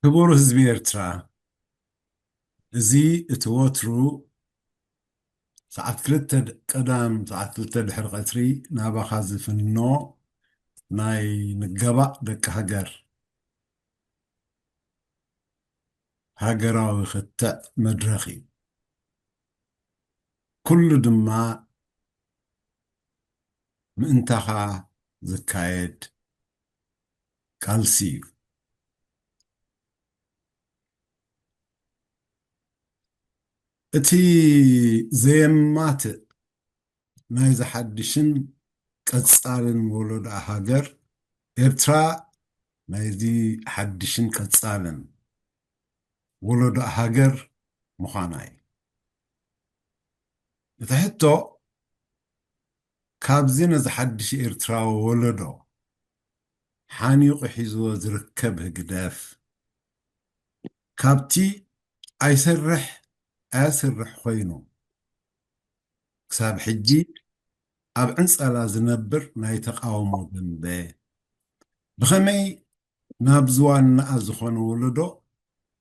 ክቡር ህዝቢ ኤርትራ፣ እዚ እቲ ወትሩ ሰዓት ክልተ ድ-፣ ቀዳም ሰዓት ክልተ ድሕሪ ቀትሪ ናባኻ ዝፍኖ ናይ ንገባእ ደቂ ሃገር ሃገራዊ ክትዕ መድረኽ እዩ። ኩሉ ድማ ምእንታኻ ዝካየድ ቃልሲ እዩ። እቲ ዘየማትእ ናይዚ ሓድሽን ቀጻልን ወለዶ ሃገር፣ ኤርትራ ናይዚ ሓድሽን ቀጻልን ወለዶ ሃገር ምዃና እዩ። እቲ ሕቶ፣ ካብዚ ነዚ ሓድሽ ኤርትራዊ ወለዶ ሓኒቑ ሒዝዎ ዝርከብ ህግደፍ፣ ካብቲ ኣይሰርሕ ኣያስርሕ ኮይኑ ክሳብ ሕጂ ኣብ ዕንጸላ ዝነብር ናይ ተቃውሞ ደንበ ብኸመይ ናብዚ ዋናኣ ዝኾነ ወለዶ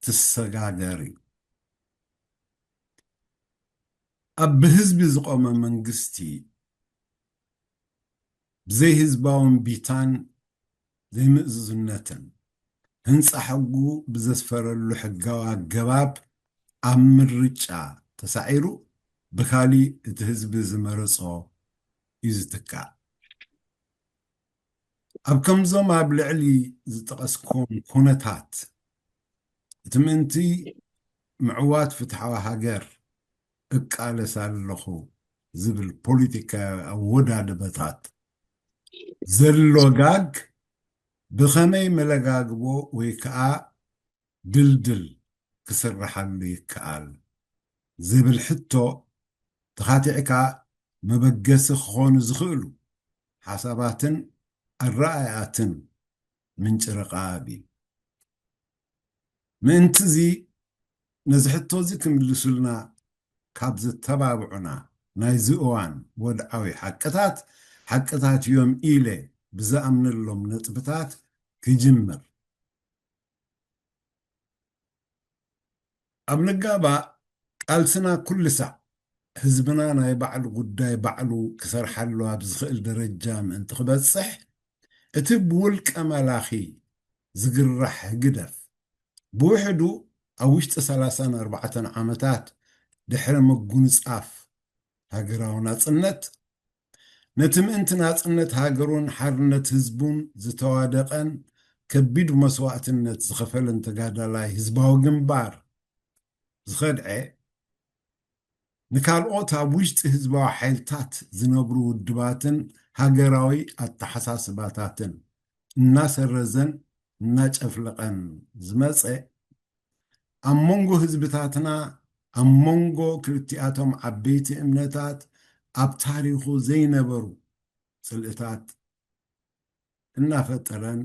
ትሰጋገር እዩ? ኣብ ብህዝቢ ዝቆመ መንግስቲ ብዘይህዝባውን ቢታን ዘይምእዙዝነትን ህንጻ ሕጉ ብዘስፈረሉ ሕጋዊ ኣገባብ ኣብ ምርጫ ተሳዒሩ ብካሊእ እቲ ህዝቢ ዝመረጾ እዩ ዝትካእ። ኣብ ከምዞም ኣብ ልዕሊ ዝጠቐስኩም ኩነታት፣ እቲ ምእንቲ ምዕዋት ፍትሓዊ ሃገር እቃለስ ኣለኹ ዝብል ፖለቲካዊ ኣወዳድባታት ዘሎ ጋግ ብኸመይ መለጋግቦ ወይ ከኣ ድልድል ክስርሓሉ ይከኣል ዝብል ሕቶ ተኻቲዕካ መበገሲ ክኾኑ ዝኽእሉ ሓሳባትን ኣረኣእያትን ምንጭርቓብ እዩ። ምእንቲ እዚ፣ ነዚ ሕቶ እዚ ክምልሱልና ካብ ዘተባብዑና ናይዚ እዋን ወድዓዊ ሓቅታት፣ ሓቅታት እዮም ኢለ ብዝኣምነሎም ነጥብታት ክጅምር። ኣብ ንጋባእ ቃልስና ኩሉ ሳዕ ህዝብና ናይ ባዕሉ ጉዳይ ባዕሉ ክሰርሓሉ ኣብ ዝኽእል ደረጃ ምእንቲ ክበጽሕ፣ እቲ ብውልቀ መላኺ ዝግራሕ ህግደፍ፣ ብውሕዱ ኣብ ውሽጢ ሰላሳን ኣርባዕተን ዓመታት ድሕሪ ምጉንጻፍ ሃገራዊ ናጽነት፣ ነቲ ምእንቲ ናጽነት ሃገሩን ሓርነት ህዝቡን ዝተዋደቐን ከቢድ መስዋእትነት ዝኸፈለን ተጋዳላይ ህዝባዊ ግንባር ዝኸድዐ፣ ንካልኦት ኣብ ውሽጢ ህዝባዊ ሓይልታት ዝነብሩ ውድባትን ሃገራዊ ኣተሓሳስባታትን እናሰረዘን እናጨፍለቐን ዝመጸ፣ ኣብ መንጎ ህዝብታትና፣ ኣብ መንጎ ክልቲኣቶም ዓበይቲ እምነታት ኣብ ታሪኹ ዘይነበሩ ጽልእታት እናፈጠረን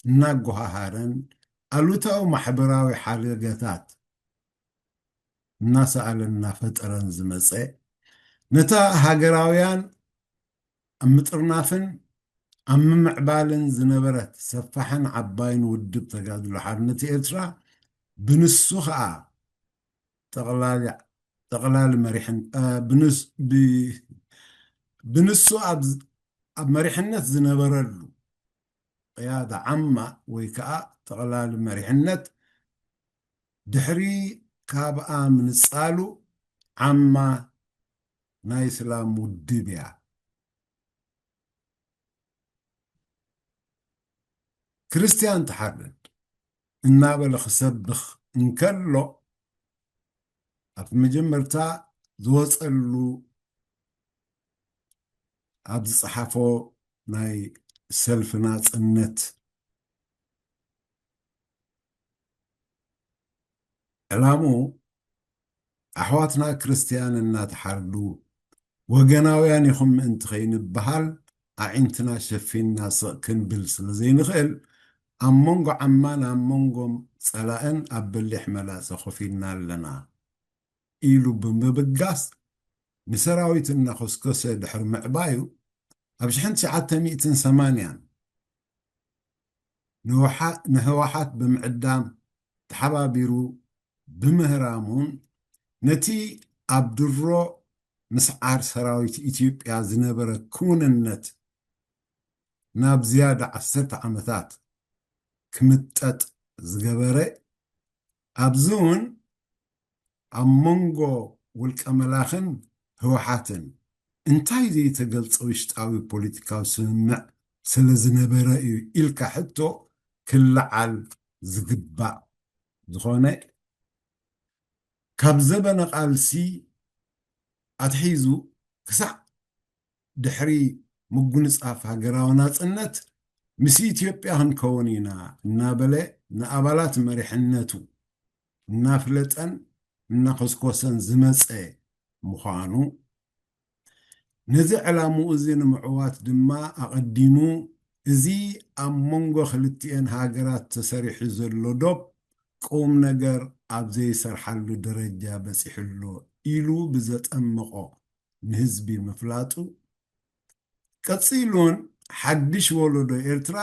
እናጎሃሃረን፣ ኣሉታዊ ማሕበራዊ ሓደጋታት እናሰኣለን እናፈጠረን ዝመጸ፣ ነታ ሃገራውያን ኣብ ምጥርናፍን ኣብ ምምዕባልን ዝነበረት ሰፋሕን ዓባይን ውድብ ተጋድሎ ሓርነት ኤርትራ፣ ብንሱ ኸኣ ጠቕላሊ፣ ጠቕላሊ መሪሕን-፣ እ፣ ብንስ-፣ ብ-፣ ብንሱ ኣብ፣ ኣብ መሪሕነት ዝነበረሉ ቅያዳ ዓማ ወይ ከኣ ጠቕላሊ መሪሕነት ድሕሪ ካብኣ ምንጻሉ ዓማ ናይ እስላም ውድብ እያ። ክርስትያን ትሓርድ እናበለ ክሰብኽ እንከሎ፣ ኣብ መጀመርታ ዝወጸሉ ኣብ ዝጸሓፎ ናይ ሰልፊ ናጽነት ዕላምኡ፣ ኣሕዋትና ክርስትያን እናተሓርዱ፣ ወገናውያን ኢኹም ምእንቲ ከይንበሃል፣ ኣዒንትና ሸፊንና ስቕ ክንብል ስለ ዘይንኽእል፣ ኣብ መንጎ ዓማን ኣብ መንጎ ጸላእን ኣብ በሊሕ መላጸ ኮፍ ኢልና ኣለና ኢሉ ብምብጋስ፣ ንሰራዊት እናኾስኮሰ ድሕሪ ምዕባዩ፣ ኣብ ሽሕን ትሽዓተ ሚእትን ሰማንያን ንህወሓ-፣ ንህወሓት ብምዕዳም ተሓባቢሩ ብምህራሙን ነቲ ኣብ ድሮ ምስዓር ሰራዊት ኢትዮጵያ ዝነበረ ክውንነት ናብ ዝያዳ ዓሰርተ ዓመታት ክምጠጥ ዝገበረ፣ ኣብዚ እውን ኣብ መንጎ ውልቀ መላኽን ህወሓትን እንታይ ዘይተገልጸ ውሽጣዊ ፖለቲካዊ ስምምዕ ስለ ዝነበረ እዩ ኢልካ ሕቶ ክለዓል ዝግባእ ዝኾነ፣ ካብ ዘበነ ቃልሲ ኣትሒዙ ክሳዕ ድሕሪ ምጉንጻፍ ሃገራዊ ናጽነት ምስ ኢትዮጵያ ክንከውን ኢና እናበለ ንኣባላት መሪሕነቱ እናፍለጠን እናኾስኮሰን ዝመጸ ምዃኑ፣ ነዚ ዕላምኡ እዚ ንምዕዋት ድማ ኣቐዲሙ እዚ ኣብ መንጎ ክልቲኤን ሃገራት ተሰሪሑ ዘሎ ዶብ ቁም ነገር ኣብ ዘይሰርሓሉ ደረጃ በጺሑ ኣሎ ኢሉ ብዘጠመቖ ንህዝቢ ምፍላጡ፣ ቀጺሉን ሓድሽ ወለዶ ኤርትራ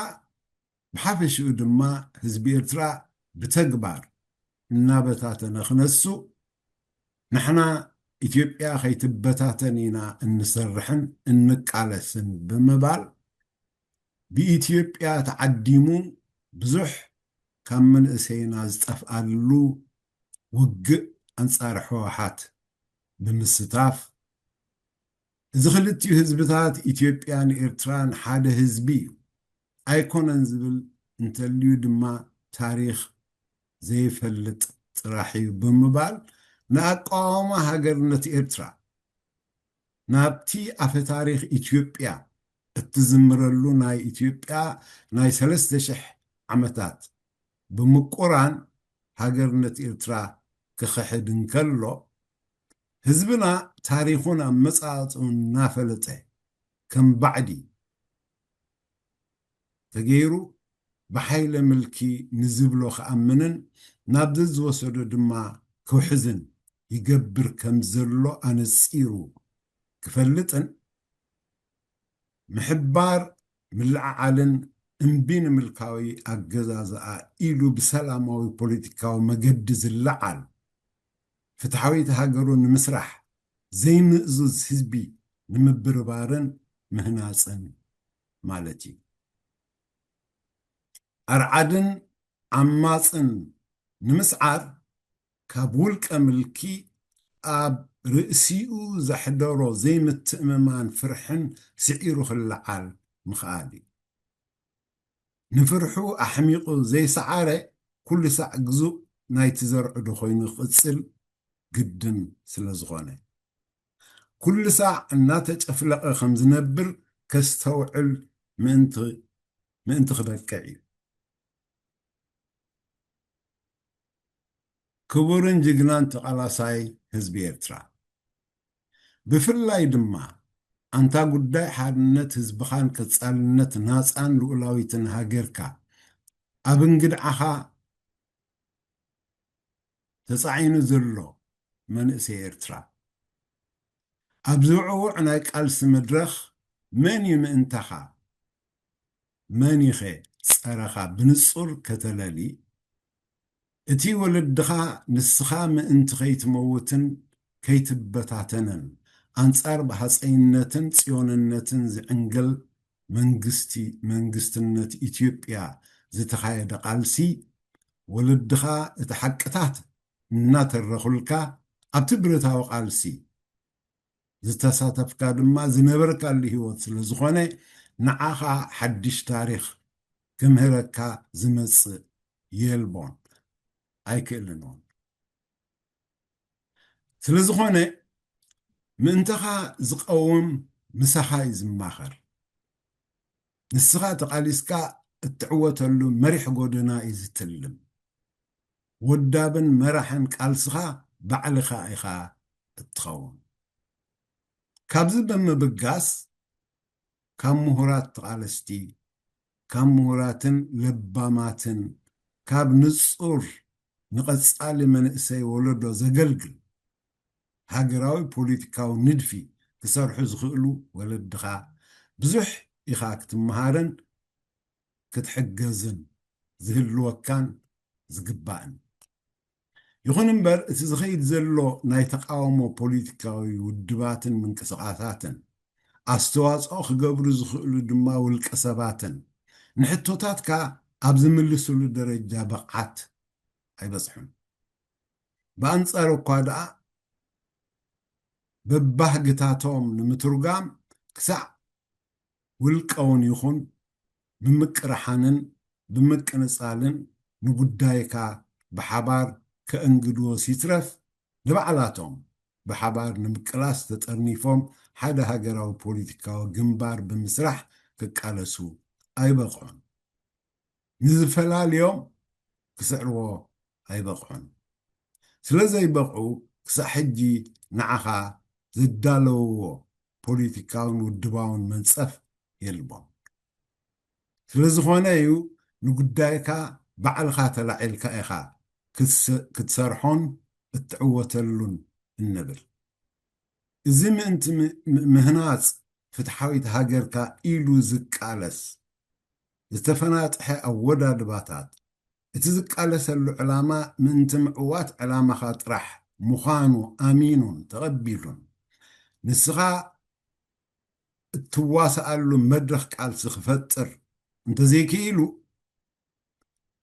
ብሓፈሽኡ ድማ ህዝቢ ኤርትራ ብተግባር እናበታተነ ክነሱ፣ ንሕና ኢትዮጵያ ከይትበታተን ኢና እንሰርሕን እንቃለስን ብምባል፣ ብኢትዮጵያ ተዓዲሙ ብዙሕ ካብ መንእሰይና ዝጠፍኣሉ ውግእ ኣንጻር ህወሓት ብምስታፍ፣ እዚ ክልቲኡ ህዝብታት ኢትዮጵያን ኤርትራን ሓደ ህዝቢ እዩ፣ ኣይኮነን ዝብል እንተልዩ ድማ ታሪኽ ዘይፈልጥ ጥራሕ እዩ ብምባል፣ ንኣቃውማ ሃገርነት ኤርትራ ናብቲ ኣፈ ታሪኽ ኢትዮጵያ እትዝምረሉ ናይ ኢትዮጵያ ናይ ሰለስተ ሽሕ ዓመታት ብምቁራን ሃገርነት ኤርትራ ክኽሕድ እንከሎ፣ ህዝብና ታሪኹን ኣመጻጽኡን እናፈለጠ ከም ባዕዲ ተገይሩ ብሓይለ ምልኪ ንዝብሎ ክኣምንን ናብ ዝወሰዶ ድማ ክውሕዝን ይገብር ከም ዘሎ ኣነጺሩ ክፈልጥን፣ ምሕባር፣ ምልዕዓልን እምቢ ንምልካዊ ኣገዛዝኣ ኢሉ ብሰላማዊ ፖለቲካዊ መገዲ ዝለዓል ፍትሓዊት ሃገሩ ንምስራሕ ዘይምእዙዝ ህዝቢ ንምብርባርን ምህናጽን ማለት እዩ። ኣርዓድን ዓማጽን ንምስዓር ካብ ውልቀ ምልኪ ኣብ ርእሲኡ ዘሕደሮ ዘይምትእምማን ፍርሕን ስዒሩ ክለዓል ምኽኣል እዩ። ንፍርሑ ኣሕሚቑ ዘይሰዓረ ኩሉ ሳዕ ግዙእ ናይቲ ዘርዕዶ ኮይኑ ክቕጽል ግድን ስለ ዝኾነ፣ ኩሉ ሳዕ እናተጨፍለቐ ከም ዝነብር ከስተውዕል ምእንቲ፣ ምእንቲ ክበቅዕ እዩ። ክቡርን ጅግናን ተቓላሳይ ህዝቢ ኤርትራ፣ ብፍላይ ድማ ኣንታ ጉዳይ ሓርነት ህዝብኻን ቀጻልነት ናጻን ልኡላዊትን ሃገርካ ኣብ እንግድዓኻ ተጻዒኑ ዘሎ መንእሰይ ኤርትራ፣ ኣብ ዝውዕውዕ ናይ ቃልሲ መድረኽ መን እዩ ምእንታኻ፣ መን እዩኸ ጸረኻ ብንጹር ከተለሊ፣ እቲ ወለድኻ ንስኻ ምእንቲ ከይትመውትን ከይትበታተንን ኣንጻር ብሃጸይነትን ጽዮንነትን ዝዕንገል መንግስቲ፣ መንግስትነት ኢትዮጵያ ዝተኻየደ ቃልሲ፣ ወለድኻ እቲ ሓቅታት እናተረኹልካ ኣብቲ ብረታዊ ቃልሲ ዝተሳተፍካ ድማ ዝነበርካሉ ህይወት ስለ ዝኾነ፣ ንዓኻ ሓድሽ ታሪኽ ክምህረካ ዝመጽእ የልቦን፣ ኣይክእልን እውን። ስለ ዝኾነ፣ ምእንተኻ ዝቐውም ምሳኻ እዩ ዝማኸር። ንስኻ ተቓሊስካ እትዕወተሉ መሪሕ ጎደና እዩ ዝትልም። ወዳብን መራሕን ቃልስኻ ባዕልኻ ኢኻ እትኸውን። ካብዚ ብምብጋስ፣ ካብ ምሁራት ተቓለስቲ፣ ካብ ምሁራትን ለባማትን፣ ካብ ንጹር ንቐጻሊ መንእሰይ ወለዶ ዘገልግል ሃገራዊ ፖለቲካዊ ንድፊ ክሰርሑ ዝኽእሉ ወለድኻ ብዙሕ ኢኻ ክትመሃርን፣ ክትሕገዝን ዝህልወካን ዝግባእን። ይኹን እምበር፣ እቲ ዝኸይድ ዘሎ ናይ ተቃውሞ ፖለቲካዊ ውድባትን ምንቅስቃሳትን ኣስተዋጽኦ ክገብሩ ዝኽእሉ ድማ ውልቀ ሰባትን ንሕቶታትካ ኣብ ዝምልስሉ ደረጃ ብቕዓት ኣይበጽሑን። ብኣንጻሩ እኳ ደኣ፣ በባህግታቶም ንምትርጓም ክሳዕ ውልቀውን ይኹን ብምቅርሓንን ብምቅንጻልን ንጉዳይካ ብሓባር ከእንግድዎ ሲትረፍ፣ ንባዕላቶም ብሓባር ንምቅላስ ተጠርኒፎም ሓደ ሃገራዊ ፖለቲካዊ ግንባር ብምስራሕ ክቃለሱ ኣይበቕዑን። ንዝፈላልዮም ክስዕርዎ ኣይበቕዑን። ስለ ዘይበቕዑ፣ ክሳዕ ሕጂ ንዓኻ ዘዳለውዎ ፖለቲካውን ውድባውን መንጸፍ የልቦም። ስለ ዝኾነ እዩ ንጉዳይካ ባዕልኻ ተላዒልካ ኢኻ ክትስ-፣ ክትሰርሖን እትዕወተሉን እንብል። እዚ ምእንቲ ም-፣ ም-፣ ምህናጽ ፍትሓዊት ሃገርካ ኢሉ ዝቃለስ ዝተፈናጥሐ ኣወዳድባታት፣ እቲ ዝቃለሰሉ ዕላማ ምእንቲ ምዕዋት ዕላማኻ ጥራሕ ምዃኑ ኣሚኑን ተቐቢሉን፣ ንስኻ እትዋስኣሉ መድረኽ ቃልሲ ክፈጥር እንተዘይክኢሉ፣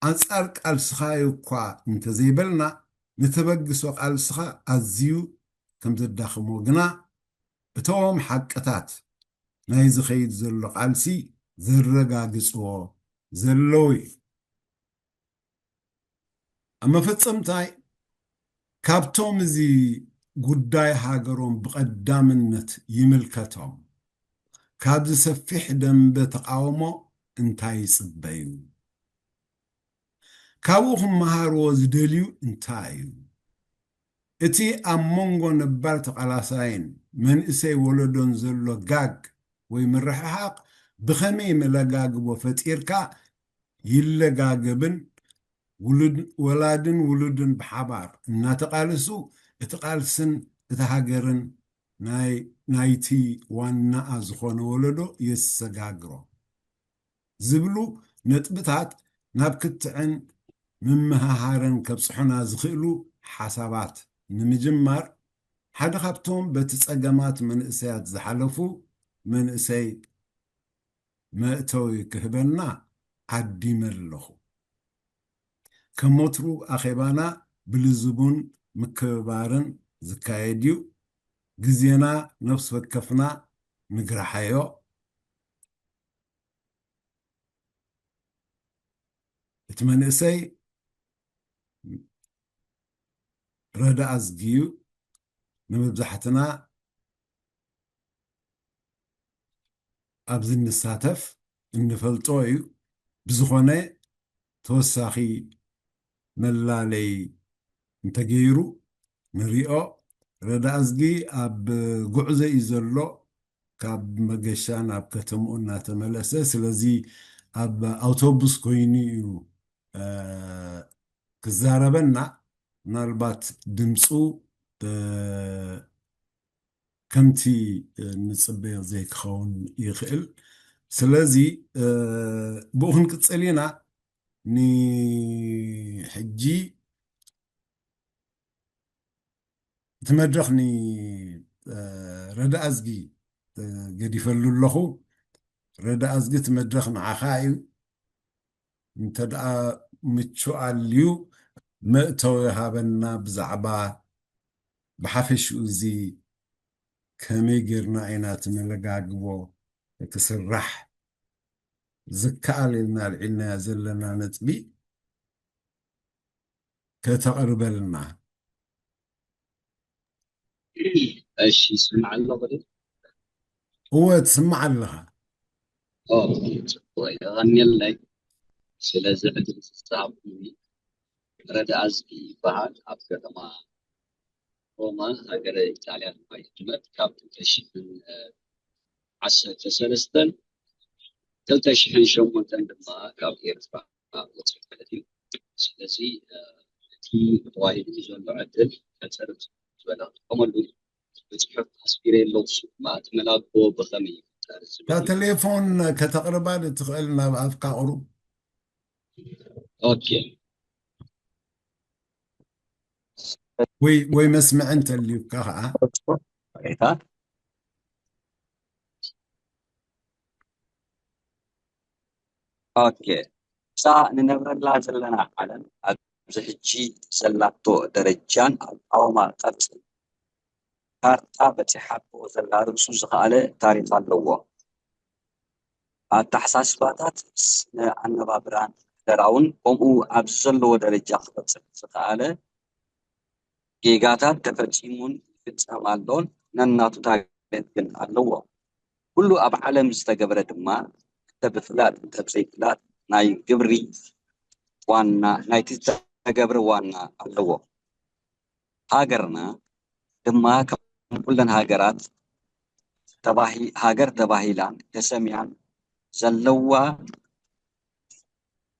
ኣንጻር ቃልስኻ እኳ እንተዘይበልና፣ ንተበግሶ ቃልስኻ ኣዝዩ ከም ዘዳኽሞ ግና እቶም ሓቅታት ናይ ዝኸይድ ዘሎ ቃልሲ ዘረጋግጽዎ ዘለዉ እዩ። ኣብ መፈጸምታይ፣ ካብቶም እዚ ጉዳይ ሃገሮም ብቐዳምነት ይምልከቶም፣ ካብዚ ሰፊሕ ደንበ ተቓውሞ እንታይ ይጽበዩ? ካብኡ ክመሃርዎ ዝደልዩ እንታይ እዩ? እቲ ኣብ መንጎ ነባር ተቓላሳይን መንእሰይ ወለዶን ዘሎ ጋግ ወይ ምርሕሓቕ ብኸመይ መለጋግቦ ፈጢርካ ይለጋገብን፣ ውሉድ-፣ ወላድን ውሉድን ብሓባር እናተቓለሱ፣ እቲ ቃልስን እቲ ሃገርን ናይ-፣ ናይቲ ዋናኣ ዝኾነ ወለዶ የሰጋግሮ ዝብሉ ነጥብታት ናብ ክትዕን ምምሃሃርን ከብጽሑና ዝኽእሉ ሓሳባት ንምጅማር፣ ሓደ ካብቶም በቲ ጸገማት መንእሰያት ዝሓለፉ መንእሰይ መእተዊ ክህበና ዓዲመ ኣለኹ። ከም ወትሩ ኣኼባና ብልዝቡን ምክብባርን ዝካየድ እዩ። ግዜና ነፍሲ ወከፍና ንግራሓዮ። እቲ መንእሰይ ረዳ ኣዝጊ እዩ። ንመብዛሕትና ኣብዚ እንሳተፍ እንፈልጦ እዩ። ብዝኾነ ተወሳኺ መላለይ እንተገይሩ ንሪኦ። ረዳ ኣዝጊ ኣብ ጉዕዞ እዩ ዘሎ፣ ካብ መገሻ ናብ ከተምኡ እናተመለሰ። ስለዚ ኣብ ኣውቶቡስ ኮይኑ እዩ፣ እ፣ ክዛረበና። ምናልባት ድምፁ፣ እ፣ ከምቲ፣ እ፣ ንጽበዮ ዘይክኸውን ይኽእል። ስለዚ፣ እ፣ ብኡ ክንቅጽል ኢና። ንሕጂ እቲ መድረኽ ን፣ እ፣ ረዳ ኣዝጊ፣ እ፣ ገዲፈሉ ኣለኹ። ረዳ ኣዝጊ፣ እቲ መድረኽ ንዓኻ እዩ። እንተ ደኣ ምቹእ ኣልዩ፣ መእተዊ ሃበና። ብዛዕባ ብሓፈሽኡ እዚ ከመይ ጌርና ኢና እቲ መለጋግቦ ክስራሕ ዝከኣል ኢልና ኣልዒልናዮ ዘለና ነጥቢ ከተቕርበልና። እሺ፣ ይስማዕ ኣለኹ ድዩ? እወ፣ ትስማዕ ኣለኻ። ኦ፣ ጽቡቕ፣ የቐንየለይ። ስለዚ ዕድል ዝተሃብኩምኒ። ረዳ ኣዝጊ ይበሃል። ኣብ ከተማ ሮማ፣ ሃገረ ኢጣልያ ድማ ይጅመር። ካብ ክልተ ሽሕን ዓሰርተ ሰለስተን፣ ክልተ ሽሕን ሸሞንተን ድማ ካብ ኤርትራ ወፂኡ ማለት እዩ። ስለዚ፣ እ፣ እቲ ተዋሂብኒ ዘሎ ዕድል ከፀርብ ዝበለ ክጥቀመሉ ብፅሑፍ ኣስፊረ ኣለኹ። እሱ ድማ እቲ መላጎ ብኸመይ ይፍጠር ዝብል እታ እዩ። ቴሌፎን ከተቕርባ ዶ ትኽእል? ናብ ኣፍካ ቁሩብ። ኦኬ። ወይ ወይ መስምዕ እንተልዩካ ከዓ ይታ ኦኬ። እዛ ንነብረላ ዘለና ዓለም ኣብዚ ሕጂ ዘላቶ ደረጃን ኣቃውማ ቅርጽን ካርታ በጺሓቶ ዘላ ርእሱ ዝኸኣለ ታሪኽ ኣለዎ። ኣተሓሳስባታት፣ ስነ ኣነባብራን ምሕደራውን ከምኡ ኣብዚ ዘለዎ ደረጃ ክበጽሕ ዝኸኣለ ጌጋታት ተፈጺሙን ይፍጸም ኣሎን ነናቱ ታሪኽ ግን ኣለዎ። ኩሉ ኣብ ዓለም ዝተገብረ ድማ እንተ ብፍላጥ እንተ ብዘይፍላጥ ናይ ግብሪ ዋና ናይቲ ዝተገብረ ዋና ኣለዎ። ሃገርና ድማ ከም ኩለን ሃገራት ተባሂ ሃገር ተባሂላን ተሰምያን ዘለዋ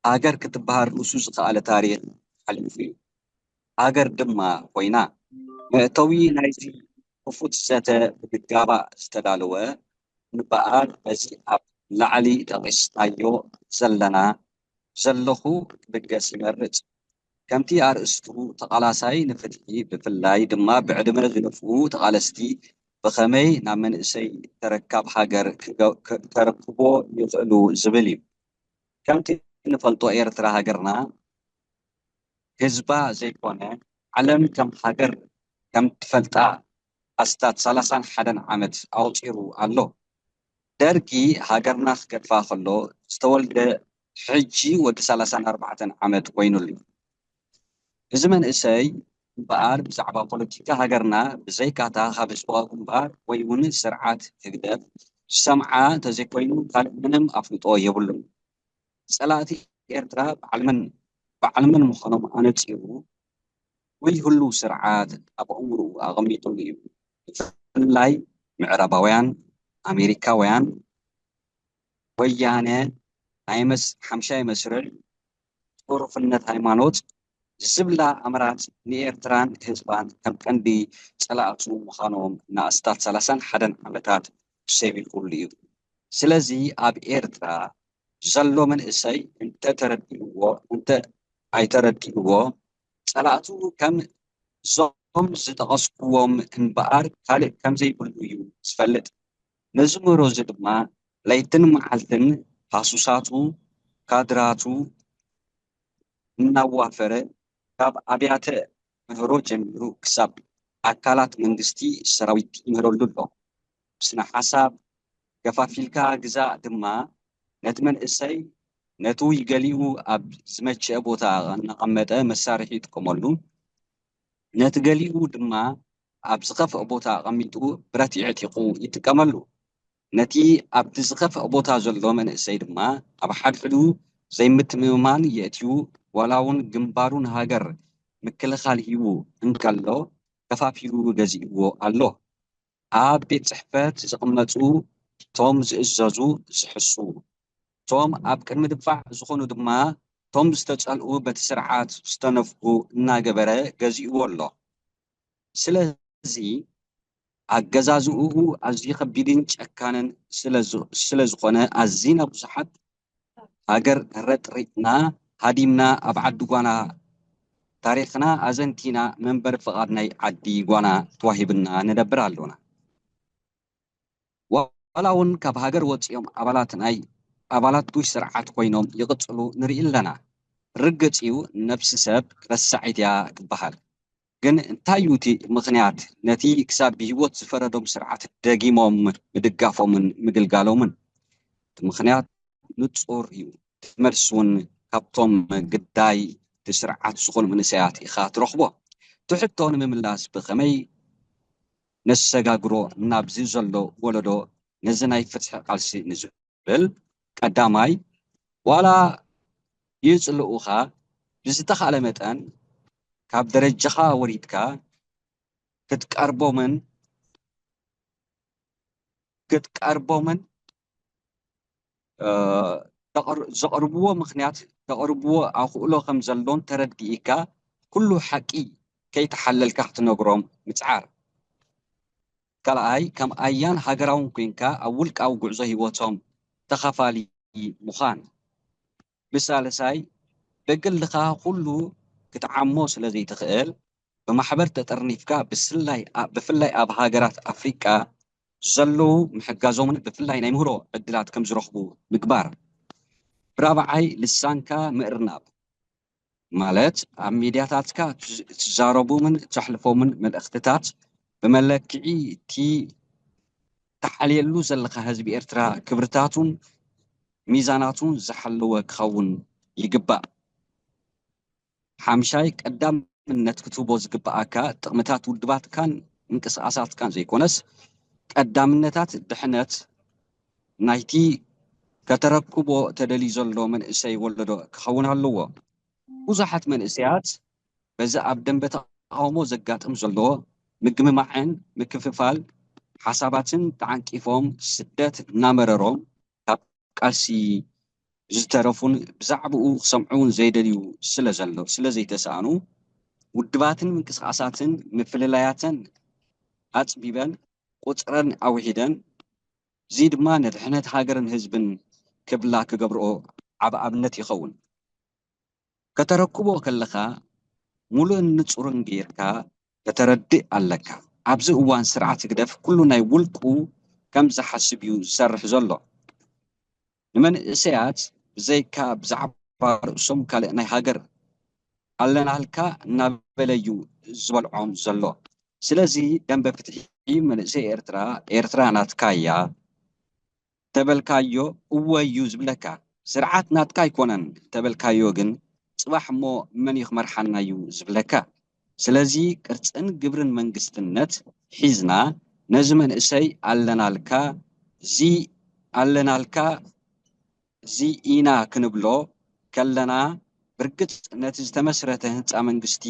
ሃገር ክትበሃል ርእሱ ዝኸኣለ ታሪኽ ሓሊፉ እዩ። ሃገር ድማ ኮይና መእተዊ ናይዚ ክፉት ዘተ ብዝጋባእ ዝተዳለወ እምበኣር በዚ ኣብ ላዕሊ ጠቒስናዮ ዘለና ዘለኹ ክብገስ ይመርጽ። ከምቲ ኣርእስቱ ተቓላሳይ ንፍትሒ ብፍላይ ድማ ብዕድመ ዝነፍኡ ተቓለስቲ ብኸመይ ናብ መንእሰይ ተረካብ ሃገር ክገ- ከ- ከረክቦ ይኽእሉ ዝብል እዩ። ከምቲ ንፈልጦ ኤርትራ ሃገርና ህዝባ ዘይኮነ ዓለም ከም ሃገር ከም ትፈልጣ ኣስታት ሰላሳን ሓደን ዓመት ኣቑጺሩ ኣሎ። ደርጊ ሃገርና ክገድፋ ከሎ ዝተወልደ ሕጂ ወዲ ሰላሳን ኣርባዕተን ዓመት ኮይኑሉ። እዚ መንእሰይ እምበኣር ብዛዕባ ፖለቲካ ሃገርና ብዘይካታ ካብ ህዝባዊ ግንባር ወይ እውን ስርዓት ህግደፍ ዝሰምዓ እንተዘይኮይኑ ካልእ ምንም ኣፍልጦ የብሉን። ጸላእቲ ኤርትራ በዓል መን በዓል መን ምዃኖም ኣነጺሩ ወይ ህሉው ስርዓት ኣብ ኣእምሮኡ ኣቐሚጡሉ እዩ። ብፍላይ ምዕራባውያን፣ ኣሜሪካውያን፣ ወያነ፣ ናይ መስ ሓምሻይ መስርዕ፣ ጥሩፍነት ሃይማኖት ዝብላ ኣምራት ንኤርትራን ህዝባን ከም ቀንዲ ጸላእቱ ምዃኖም ንኣስታት ሰላሳን ሓደን ዓመታት ሰቢኹሉ እዩ። ስለዚ ኣብ ኤርትራ ዘሎ መንእሰይ እንተ ተረዲእዎ እንተ ኣይተረዲእዎ ጸላእቱ ከም እዞም ዝጠቐስኩዎም እምበኣር ካልእ ከም ዘይብሉ እዩ ዝፈልጥ። ነዚ ምህሮ እዚ ድማ ለይትን መዓልትን ሃሱሳቱ ካድራቱ እናዋፈረ ካብ ኣብያተ ምህሮ ጀሚሩ ክሳብ ኣካላት መንግስቲ ሰራዊት ይምህረሉ ኣሎ። ብስነ ሓሳብ ገፋፊልካ ግዛእ ድማ ነቲ መንእሰይ ነቲ ገሊኡ ኣብ ዝመቸአ ቦታ እናቐመጠ መሳርሒ ይጥቀመሉ፣ ነቲ ገሊኡ ድማ ኣብ ዝኸፍአ ቦታ ኣቐሚጡ ብረት የዕጢቑ ይጥቀመሉ። ነቲ ኣብቲ ዝኸፍአ ቦታ ዘሎ መንእሰይ ድማ ኣብ ሓድሕዱ ዘይምትምእምማን የእትዩ፣ ዋላ እውን ግንባሩ ንሃገር ምክልኻል ሂቡ እንከሎ ከፋፊሉ ገዚእዎ ኣሎ። ኣብ ቤት ጽሕፈት ዝቕመጡ እቶም ዝእዘዙ ዝሕሱ፣ እቶም ኣብ ቅድሚ ድፋዕ ዝኾኑ ድማ እቶም ዝተጸልኡ በቲ ስርዓት ዝተነፍጉ እናገበረ ገዚእዎ ኣሎ። ስለዚ ኣገዛዝእኡ ኣዝዩ ከቢድን ጨካንን ስለ ዝ- ስለ ዝኾነ ኣዚና ብዙሓት ሃገር ረጥሪጥና ሃዲምና ኣብ ዓዲ ጓና ታሪኽና ኣዘንቲና መንበሪ ፍቓድ ናይ ዓዲ ጓና ተዋሂብና ንነብር ኣሎና። ዋላ እውን ካብ ሃገር ወፂኦም ኣባላት ናይ ኣባላት ቡሽ ስርዓት ኮይኖም ይቕፅሉ ንርኢ ኣለና። ርግፅ እዩ ነብሲ ሰብ ረሳዒት እያ ትበሃል። ግን እንታይ እዩ እቲ ምኽንያት ነቲ ክሳብ ብህይወት ዝፈረዶም ስርዓት ደጊሞም ምድጋፎምን ምግልጋሎምን? እቲ ምኽንያት ንፁር እዩ። እቲ መልሲ እውን ካብቶም ግዳይ እቲ ስርዓት ዝኾኑ መንእሰያት ኢኻ ትረኽቦ። እቲ ሕቶ ንምምላስ ብኸመይ ነሰጋግሮ ናብዚ ዘሎ ወለዶ ነዚ ናይ ፍትሒ ቃልሲ ንዝብል ቀዳማይ ዋላ ይፅልኡኻ ብዝተኻእለ መጠን ካብ ደረጃኻ ወሪድካ ክትቀርቦምን ክትቀርቦምን ዘቕርብዎ ምኽንያት ዘቕርብዎ ኣኽእሎ ከም ዘሎን ተረዲእካ ኩሉ ሓቂ ከይተሓለልካ ክትነግሮም ምፅዓር። ካልኣይ ከም ኣያን ሃገራውን ኮይንካ ኣብ ውልቃዊ ጉዕዞ ህይወቶም ተኻፋሊ ምዃን። ብሳልሳይ ብግልኻ ኩሉ ክትዓሞ ስለ ዘይትኽእል፣ ብማሕበር ተጠርኒፍካ ብስላይ ብፍላይ ኣብ ሃገራት ኣፍሪቃ ዘለዉ ምሕጋዞምን ብፍላይ ናይ ምህሮ ዕድላት ከም ዝረኽቡ ምግባር። ብራብዓይ ልሳንካ ምእርናብ ማለት ኣብ ሚድያታትካ ትዛረቡምን ተሕልፎምን መልእኽትታት ብመለክዒ እቲ ተሓልየሉ ዘለኻ ህዝቢ ኤርትራ ክብርታቱን ሚዛናቱን ዝሓለወ ክኸውን ይግባእ። ሓምሻይ ቀዳምነት ክትህቦ ዝግብኣካ ጥቕምታት ውድባትካን ምንቅስቓሳትካን ዘይኮነስ ቀዳምነታት ድሕነት ናይቲ ከተረክቦ ተደልዩ ዘሎ መንእሰይ ወለዶ ክኸውን ኣለዎ። ብዙሓት መንእሰያት በዚ ኣብ ደንበ ተቓውሞ ዘጋጥም ዘሎ ምግምማዕን ምክፍፋል ሓሳባትን ተዓንቂፎም ስደት እናመረሮም ካብ ቃልሲ ዝተረፉን ብዛዕባኡ ክሰምዑ እውን ዘይደልዩ ስለ ዘሎ ስለ ዘይተሳእኑ ውድባትን ምንቅስቃሳትን ምፍልላያተን ኣፅቢበን ቁፅረን ኣውሒደን እዚ ድማ ንድሕነት ሃገርን ህዝብን ክብላ ክገብርኦ ዓብ ኣብነት ይኸውን። ከተረክቦ ከለኻ ሙሉእን ንጹርን ጌርካ ከተረድእ ኣለካ። ኣብዚ እዋን ስርዓት ህግደፍ ኩሉ ናይ ውልቁ ከም ዝሓስብ እዩ ዝሰርሕ ዘሎ። ንመንእሰያት ብዘይካ ብዛዕባ ርእሶም ካልእ ናይ ሃገር ኣለናልካ እናበለ እዩ ዝበልዖም ዘሎ። ስለዚ ደንበ ፍትሒ መንእሰይ ኤርትራ፣ ኤርትራ ናትካ እያ፣ ተበልካዮ እወ እዩ ዝብለካ። ስርዓት ናትካ ኣይኮነን ተበልካዮ ግን ጽባሕ እሞ መን እዩ ክመርሓና እዩ ዝብለካ። ስለዚ ቅርጽን ግብርን መንግስትነት ሒዝና ነዚ መንእሰይ ኣለናልካ ዚ ኣለናልካ ዚ ኢና ክንብሎ ከለና ብርግጽ ነቲ ዝተመስረተ ህንጻ መንግስቲ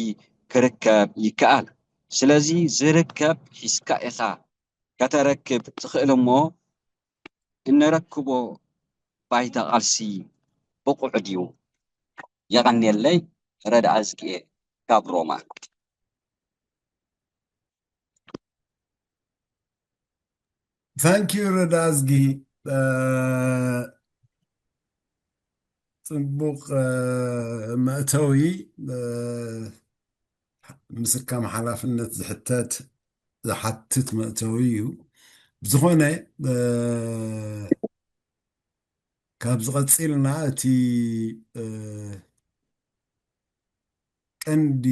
ክርከብ ይከኣል። ስለዚ ዝርከብ ሒዝካ ኢኻ ከተረክብ ትኽእል እሞ እንረክቦ ባይታ ቃልሲ ብቑዕ ድዩ? የቐንየለይ። ረድኣ ዝግኤ ካብ ሮማ። Thank you ረድኣ ዝጊ። ጽቡቕ መእተዊ ምስካም ሓላፍነት ዝሕተት ዝሓትት መእተዊ እዩ። ብዝኾነ ካብ ዝቐፂልና እቲ ቀንዲ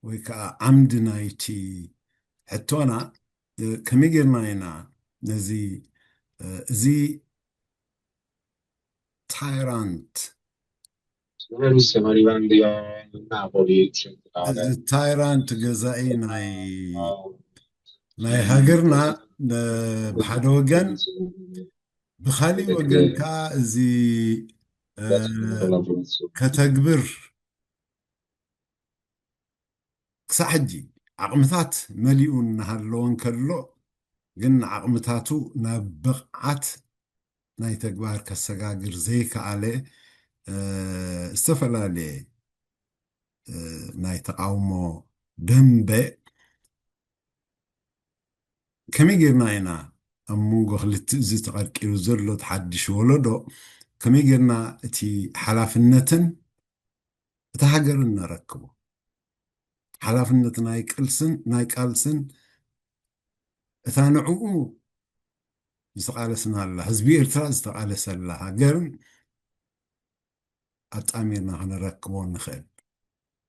ወይ ከዓ ዓምዲ ናይቲ ሕቶና ከመይ ጌርና ኢና ነዚ እዚ ታይራንት Sono il signor Ivan Dion, Napoli, centrale. እዚ ታይራንት ገዛኢ ናይ ናይ ሃገርና ብሓደ ወገን ብካሊእ ወገን ከዓ እዚ ከተግብር ክሳዕ ሕጂ ዓቕምታት መሊኡ እናሃለወ እንከሎ ግን ንዓቕምታቱ ናብ ብቕዓት ናይ ተግባር ከሰጋግር ዘይከኣለ ዝተፈላለየ ናይ ተቃውሞ ደንበ ከመይ ጌርና ኢና ኣብ መንጎ ክልተ እዚ ተቐርቂሩ ዘሎ ሓድሽ ወለዶ ከመይ ጌርና እቲ ሓላፍነትን እታ ሃገርን ነረክቦ? ሓላፍነት ናይ ቅልስን ናይ ቃልስን እታ ንዕኡ ዝተቓለስናላ ህዝቢ ኤርትራ ዝተቓለሰላ ሃገርን ኣጣሚርና ከነረክቦ ንኽእል።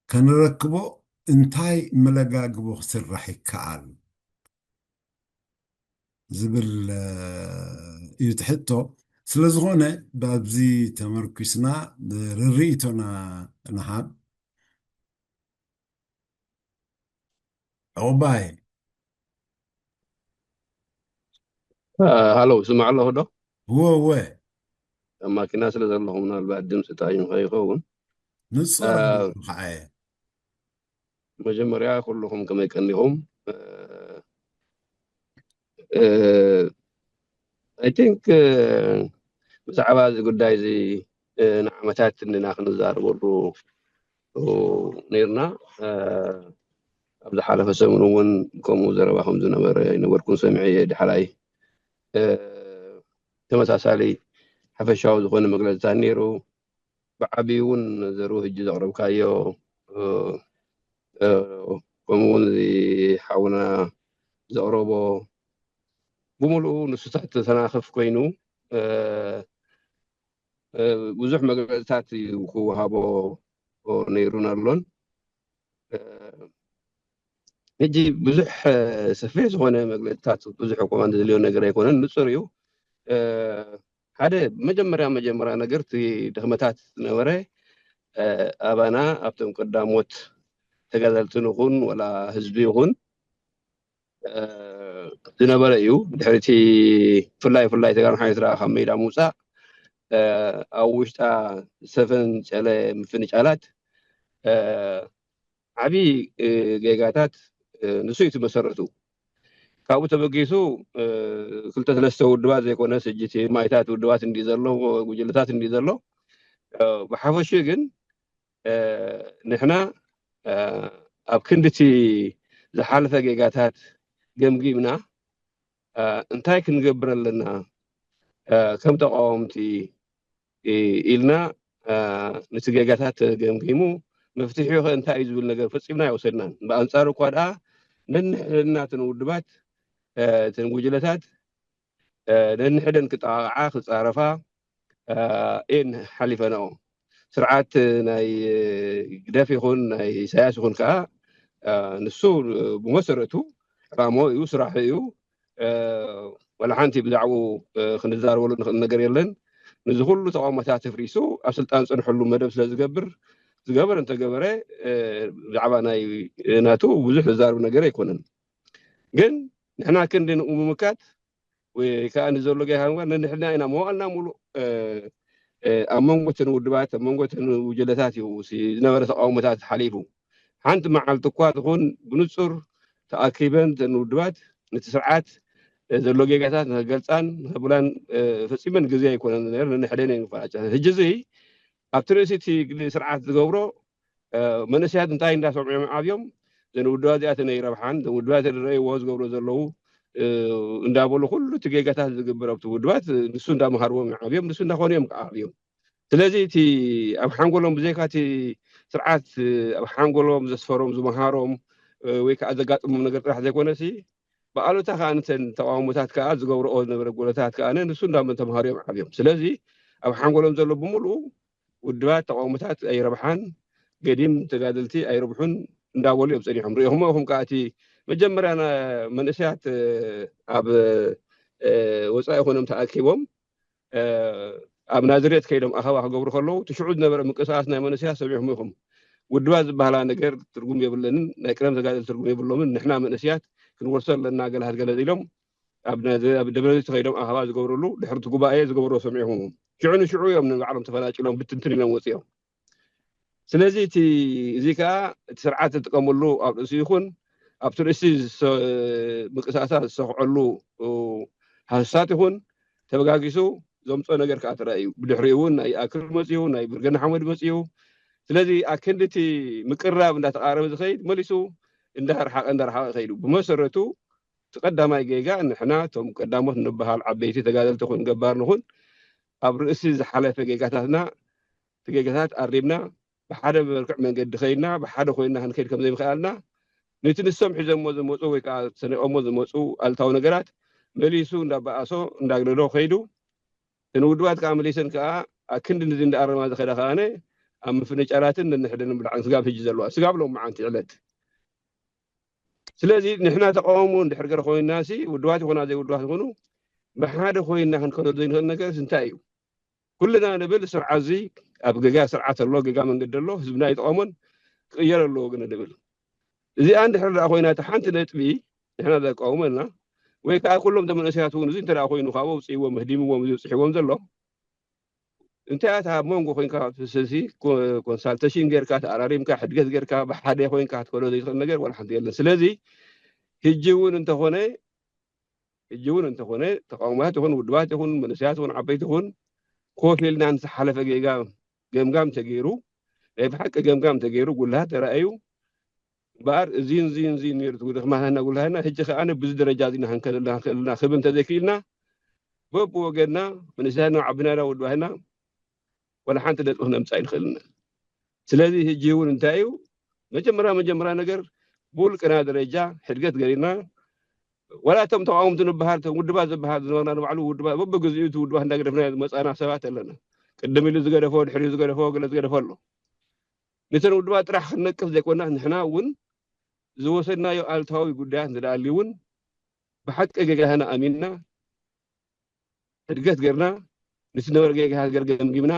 ከነረክቦ እንታይ መለጋግቦ ክስራሕ ይከኣል ዝብል እዩ ትሕቶ። ስለዝኾነ ብኣብዚ ተመርኪስና ርርኢቶና ንሃብ። ዑቕባይ ሃሎ፣ ስማዕ ኣለኹ ዶ? እወ እወ። ኣብ ማኪና ስለ ዘለኹ ምናልባት ድምፂ ጣዒሙ ከይኸውን። ንጹር ኣሎ ከዓ እየ። መጀመርያ ኩልኹም ከመይ ቀኒኹም? I think ብዛዕባ እዚ ጉዳይ እዚ ንዓመታት እንዲና ክንዛረበሉ ነርና። ኣብ ዝሓለፈ ሰሙን እውን ከምኡ ዘረባ ከም ዝነበረ ይነበርኩን ሰሚዐ እየ። ዳሕራይ ተመሳሳሊ ሓፈሻዊ ዝኾነ መግለፅታት ነይሩ። ብዓብዩ እውን ዘሩ ሕጂ ዘቕረብካዮ ከምኡ እውን እዚ ሓውና ዘቕረቦ ብምሉኡ ንሱ ተናኸፍ ኮይኑ ብዙሕ መግለፅታት እዩ ክወሃቦ ነይሩን ኣሎን። ሕጂ ብዙሕ ሰፊሕ ዝኾነ መግለፅታት ብዙሕ እኮ ዘድልዮ ነገር ኣይኮነን፣ ንፁር እዩ። ሓደ መጀመርያ መጀመርያ ነገር እቲ ድኽመታት ዝነበረ ኣባና ኣብቶም ቀዳሞት ተጋደልቲ ንኹን ወላ ህዝቢ ይኹን ዝነበረ እዩ። ድሕሪቲ ፍላይ ፍላይ ተጋሩ ሓይልትራ ካብ ሜዳ ምውፃእ ኣብ ውሽጣ ሰፈን ጨለ ምፍንጫላት ዓብዪ ጌጋታት ንሱ እዩ መሰረቱ። ካብኡ ተበጊሱ ክልተ ሰለስተ ውድባት ዘይኮነ ስጅቲ ማይታት ውድባት እንዲ ዘሎ ጉጅለታት እንዲ ዘሎ ብሓፈሹ ግን ንሕና ኣብ ክንድቲ ዝሓለፈ ጌጋታት ገምጊምና እንታይ ክንገብር ኣለና ከም ተቃወምቲ ኢልና ነቲ ጌጋታት ገምጊሙ መፍትሒ ከ እንታይ እዩ ዝብል ነገር ፈፂምና ኣይወሰድናን። ብኣንፃሩ እኳ ደኣ ነንሕድና እተን ውድባት እተን ጉጅለታት ነንሕደን ክጠቃቃዓ ክፃረፋ እየን ሓሊፈንኦ። ስርዓት ናይ ግደፍ ይኹን ናይ ኢሳያስ ይኹን ከዓ ንሱ ብመሰረቱ ዕላሞ እዩ፣ ስራሑ እዩ። ወላ ሓንቲ ብዛዕባኡ ክንዛረበሉ ንኽእል ነገር የለን። ነዚ ኩሉ ተቃውሞታት ኣፍሪሱ ኣብ ስልጣን ዝፀንሐሉ መደብ ስለ ዝገብር ዝገበረ እንተገበረ ብዛዕባ ናይ ናቱ ብዙሕ ዝዛረብ ነገር ኣይኮነን። ግን ንሕና ክንዲ ንኡ ምምካት ወይ ከዓ ንዘሎ ጌጋ ምግባር ነንሕድና ኢና መዋእልና ሙሉእ ኣብ መንጎ እተን ውድባት ኣብ መንጎ እተን ውጀለታት እዩ ዝነበረ ተቃውሞታት ሓሊፉ። ሓንቲ መዓልቲ እኳ ትኹን ብንፁር ተኣኪበን እተን ውድባት ነቲ ስርዓት ዘሎ ጌጋታት ንክገልፃን ንክብላን ፈፂመን ግዜ ኣይኮነን ነንሕደን እየን ይፋላጫ። ሕጂ እዚ ኣብቲ ርእሲ እቲ ስርዓት ዝገብሮ መንእሰያት እንታይ እንዳሰምዑ እዮም ዓብዮም ዘን ውድባት እዚኣተን ኣይረብሓን ዘን ውድባት ዝረእይዎ ዝገብሮ ዘለዉ እንዳበሉ ኩሉ እቲ ጌጋታት ዝግበር ኣብቲ ውድባት ንሱ እንዳመሃርዎም እዮም ዓብዮም ንሱ እንዳኾኑ እዮም ከዓ ዓብዮም። ስለዚ እቲ ኣብ ሓንጎሎም ብዘይካ እቲ ስርዓት ኣብ ሓንጎሎም ዘስፈሮም ዝመሃሮም ወይ ከዓ ዘጋጥሞም ነገር ጥራሕ ዘይኮነሲ ብኣሉታ ከዓ ንተን ተቃውሞታት ከዓ ዝገብረኦ ዝነበረ ጎለታት ከዓ ንሱ እንዳመን ተምሃሩ እዮም ዓብዮም። ስለዚ ኣብ ሓንጎሎም ዘሎ ብምሉኡ ውድባት ተቃውሞታት ኣይረብሓን፣ ገዲም ተጋደልቲ ኣይረብሑን እንዳበሉ እዮም ፀኒሖም። ሪኢኹሞ ኢኹም ከዓ እቲ መጀመርያ መንእሰያት ኣብ ወፃኢ ኮይኖም ተኣኪቦም ኣብ ናዝሬት ከይዶም ኣኸባ ክገብሩ ከለዉ እቲ ሽዑ ዝነበረ ምንቅስቃስ ናይ መንእሰያት ሰሚዕኹም ኢኹም። ውድባት ዝበሃላ ነገር ትርጉም የብለንን፣ ናይ ቅደም ተጋደልቲ ትርጉም የብሎምን፣ ንሕና መንእሰያት ክንወርሶ ኣለና ገለሃት ገለ ኢሎም ኣብ ደብረዘይት ከይዶም ኣኸባ ዝገብርሉ ድሕርቲ ጉባኤ ዝገብሮ ሰሚዕኹም። ሽዑ ንሽዑ እዮም ንባዕሎም ተፈናጭሎም ብትንትን ኢሎም ወፂኦም። ስለዚ እቲ እዚ ከዓ እቲ ስርዓት ዝጥቀመሉ ኣብ ርእሲ ይኹን ኣብቲ ርእሲ ምንቅስቃሳት ዝሰክዐሉ ሃሳት ይኹን ተበጋጊሱ ዘምፅኦ ነገር ከዓ ተራእዩ። ብድሕሪኡ እውን ናይ ኣክር መፅኡ ናይ ብርገና ሓመድ መፅኡ። ስለዚ ኣክንዲ እቲ ምቅራብ እንዳተቃረበ ዝኸይድ መሊሱ እንዳርሓቀ እንዳርሓቀ ከይዱ ብመሰረቱ እቲ ቀዳማይ ጌጋ ንሕና እቶም ቀዳሞት ንበሃል ዓበይቲ ተጋደልቲ ኹን ገባር ንኹን ኣብ ርእሲ ዝሓለፈ ጌጋታትና እቲ ጌጋታት ኣሪምና ብሓደ ብርክዕ መንገዲ ከይድና ብሓደ ኮይና ክንከይድ ከም ዘይምኽኣልና ነቲ ንሶም ሒዘሞ ዝመፁ ወይ ከዓ ሰኒቆሞ ዝመፁ ኣልታዊ ነገራት መሊሱ እንዳበኣሶ እንዳግደዶ ከይዱ እተን ውድባት ከዓ መሊሰን ከዓ ኣክንዲ ንዚ እንዳኣረማ ዝኸዳ ከዓነ ኣብ ምፍንጫላትን ነንሕደን ብልዓን ስጋብ ሕጂ ዘለዋ ስጋብ ሎም መዓንቲ ዕለት ስለዚ ንሕና ተቃወሙ እንድሕር ገረ ኮይንና ሲ ውድባት ይኹና ዘይውድባት ይኹኑ ብሓደ ኮይንና ክንከዶ ዘይንኽእል ነገር እንታይ እዩ? ኩልና ንብል ስርዓት እዚ ኣብ ገጋ ስርዓት ኣሎ ገጋ መንገዲ ኣሎ ህዝብና ይጠቀሞን ክቅየር ኣለዎ ግን ንብል እዚኣ እንድሕር ደኣ ኮይና እቲ ሓንቲ ነጥቢ ንሕና ዘቃውመና ወይ ከዓ ኩሎም ተመንእሰያት እውን እዚ እንተ ኮይኑ ካብ ኣውፅእዎም ህዲምዎም እዚ ፅሕዎም ዘሎ እንታይ ኣታ ኣብ መንጎ ኮይንካ ስለዚ ኮንሳልቴሽን ጌርካ ተኣራሪምካ ሕድገት ጌርካ ብሓደ ኮይንካ ክትከዶ ዘይትኽእል ነገር ዋላ ሓንቲ የለን ስለዚ ሕጂ እውን እንተኾነ ሕጂ እውን እንተኾነ ተቃውሞታት ይኹን ውድባት ይኹን መንእሰያት ይኹን ዓበይቲ ይኹን ኮፍ ኢልና ንዝሓለፈ ጌጋ ገምጋም ተገይሩ ናይ ብሓቂ ገምጋም ተገይሩ ጉልሃት ተራእዩ እምበኣር እዚን እዚን እዚን ነይሩ ድኽማትና ጉልሃትና ሕጂ ከዓ ብዚ ደረጃ እዚና ክንከደልና ክንክእልና ክብል እንተዘይክኢልና በብወገንና መንእሰያትና ዓብናና ውድባህና ወላ ሓንቲ ነጥቢ ክነምፅእ ኣይንኽእልን ኢና። ስለዚ ሕጂ እውን እንታይ እዩ መጀመርያ መጀመርያ ነገር ብውልቅና ደረጃ ሕድገት ገሪና፣ ዋላ እቶም ተቃወምቲ ንበሃል እቶም ውድባት ዝበሃል ዝነበርና ንባዕሉ ውድባት በብግዚኡ እቲ ውድባት እንዳገደፍና ዝመፃና ሰባት ኣለና። ቅድም ኢሉ ዝገደፎ ድሕሪኡ ዝገደፎ ገለ ዝገደፎ ኣሎ። ነተን ውድባት ጥራሕ ክንነቅፍ ዘይኮና ንሕና እውን ዝወሰድናዮ ኣልታዊ ጉዳያት እንተደኣ ኣልዩ እውን ብሓቂ ጌጋና ኣሚንና ሕድገት ገርና ነቲ ነበረ ጌጋ ሃገር ገምጊምና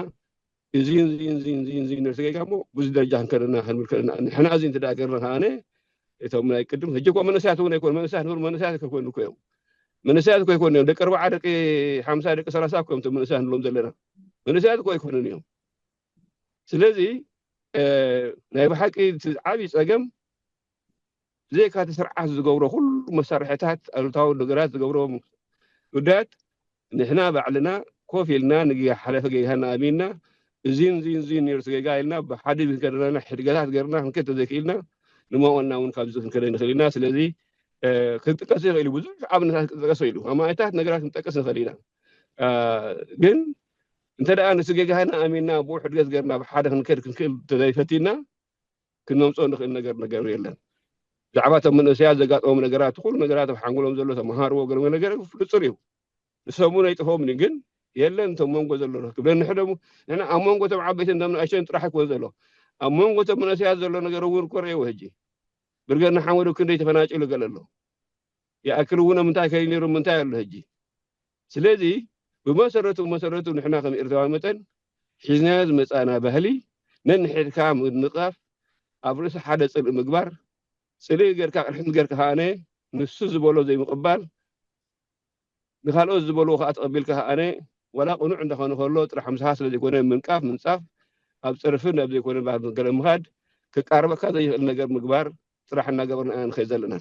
እዚን እዚን እዚን እዚን እዚን ነቲ ጌጋ እሞ ብዙ ደረጃ ክንከደና ክንብል ከለና ንሕና እዚ እንተ ደኣ ገርና ከኣነ እቶም ናይ ቅድም ሕጂ እኮ መንእሰያት እውን ኣይኮኑ መንእሰያት ንብሉ መንእሰያት ከኮኑ እኮ እዮም መንእሰያት እኮ ኣይኮኑ እዮም ደቂ ኣርባዓ ደቂ ሓምሳ ደቂ ሰላሳ እኮ እዮም እቶም መንእሰያት ንብሎም ዘለና መንእሰያት እኮ ኣይኮኑን እዮም ስለዚ ናይ ብሓቂ ዓብዪ ፀገም ብዘይካ እቲ ስርዓት ዝገብሮ ኩሉ መሳርሕታት ኣሉታዊ ነገራት ዝገብሮ ጉዳያት ንሕና ባዕልና ኮፍ ኢልና ንሓለፈ ጌጋና ኣሚንና እዚን እዚን እዚን ነይሩ ጌጋ ኢልና ብሓደ ክንከደና ሕድገታት ገርና ክንከድ ተዘይክኢልና ንመቆልና እውን ካብዚ ክንከደ ንኽእል ኢና ስለዚ ክንጥቀስ ይኽእል ብዙሕ ኣብነታት ክንጠቀስ ኢሉ ኣማኢታት ነገራት ክንጠቅስ ንኽእል ኢና ግን እንተ ደኣ ነቲ ጌጋና ኣሚንና ብኡ ሕድገት ገርና ብሓደ ክንከድ ክንክእል ተዘይፈቲና ክንመምፅኦ ንኽእል ነገር ነገር የለን። ብዛዕባ እቶም መንእሰያት ዘጋጠሞም ነገራት፣ ኩሉ ነገራት ኣብ ሓንጎሎም ዘሎ ተምሃርዎ ገለ ነገር ፍሉጥ እዩ። ንሶም እውን ኣይጠፍኦምን እዩ፣ ግን የለን እቶም መንጎ ዘሎ ክብለኒ ሕደሙ ንሕና ኣብ መንጎ እቶም ዓበይትን እቶም ንኣሸን ጥራሕ ኣይኮነ ዘሎ ኣብ መንጎ እቶም መንእሰያት ዘሎ ነገር እውን እኮ ረእይዎ ሕጂ ብርገድ ንሓመዱ ክንደይ ተፈናጭሉ ገለ ኣሎ ይኣክል እውን ኣብ ምንታይ ከይዱ ነይሩ ምንታይ ኣሎ ሕጂ ስለዚ ብመሰረቱ መሰረቱ ንሕና ከም ኤርትራዊ መጠን ሒዝናዮ ዝመፃና ባህሊ ነንሕድካ ምንቃፍ ኣብ ርእሲ ሓደ ፅልኢ ምግባር ፅልኢ ገርካ ቅድሕንት ገርካ ከኣነ ንሱ ዝበሎ ዘይምቕባል ንካልኦት ዝበልዎ ከዓ ተቐቢልካ ከኣነ ዋላ ቅኑዕ እንዳኾነ ከሎ ጥራሕ ምሳኻ ስለ ዘይኮነ ምንቃፍ ምንፃፍ ኣብ ፀርፍን ኣብ ዘይኮነ ገለ ምኻድ ክቃርበካ ዘይኽእል ነገር ምግባር ጥራሕ እናገበርና ኢና ንኸይድ ዘለና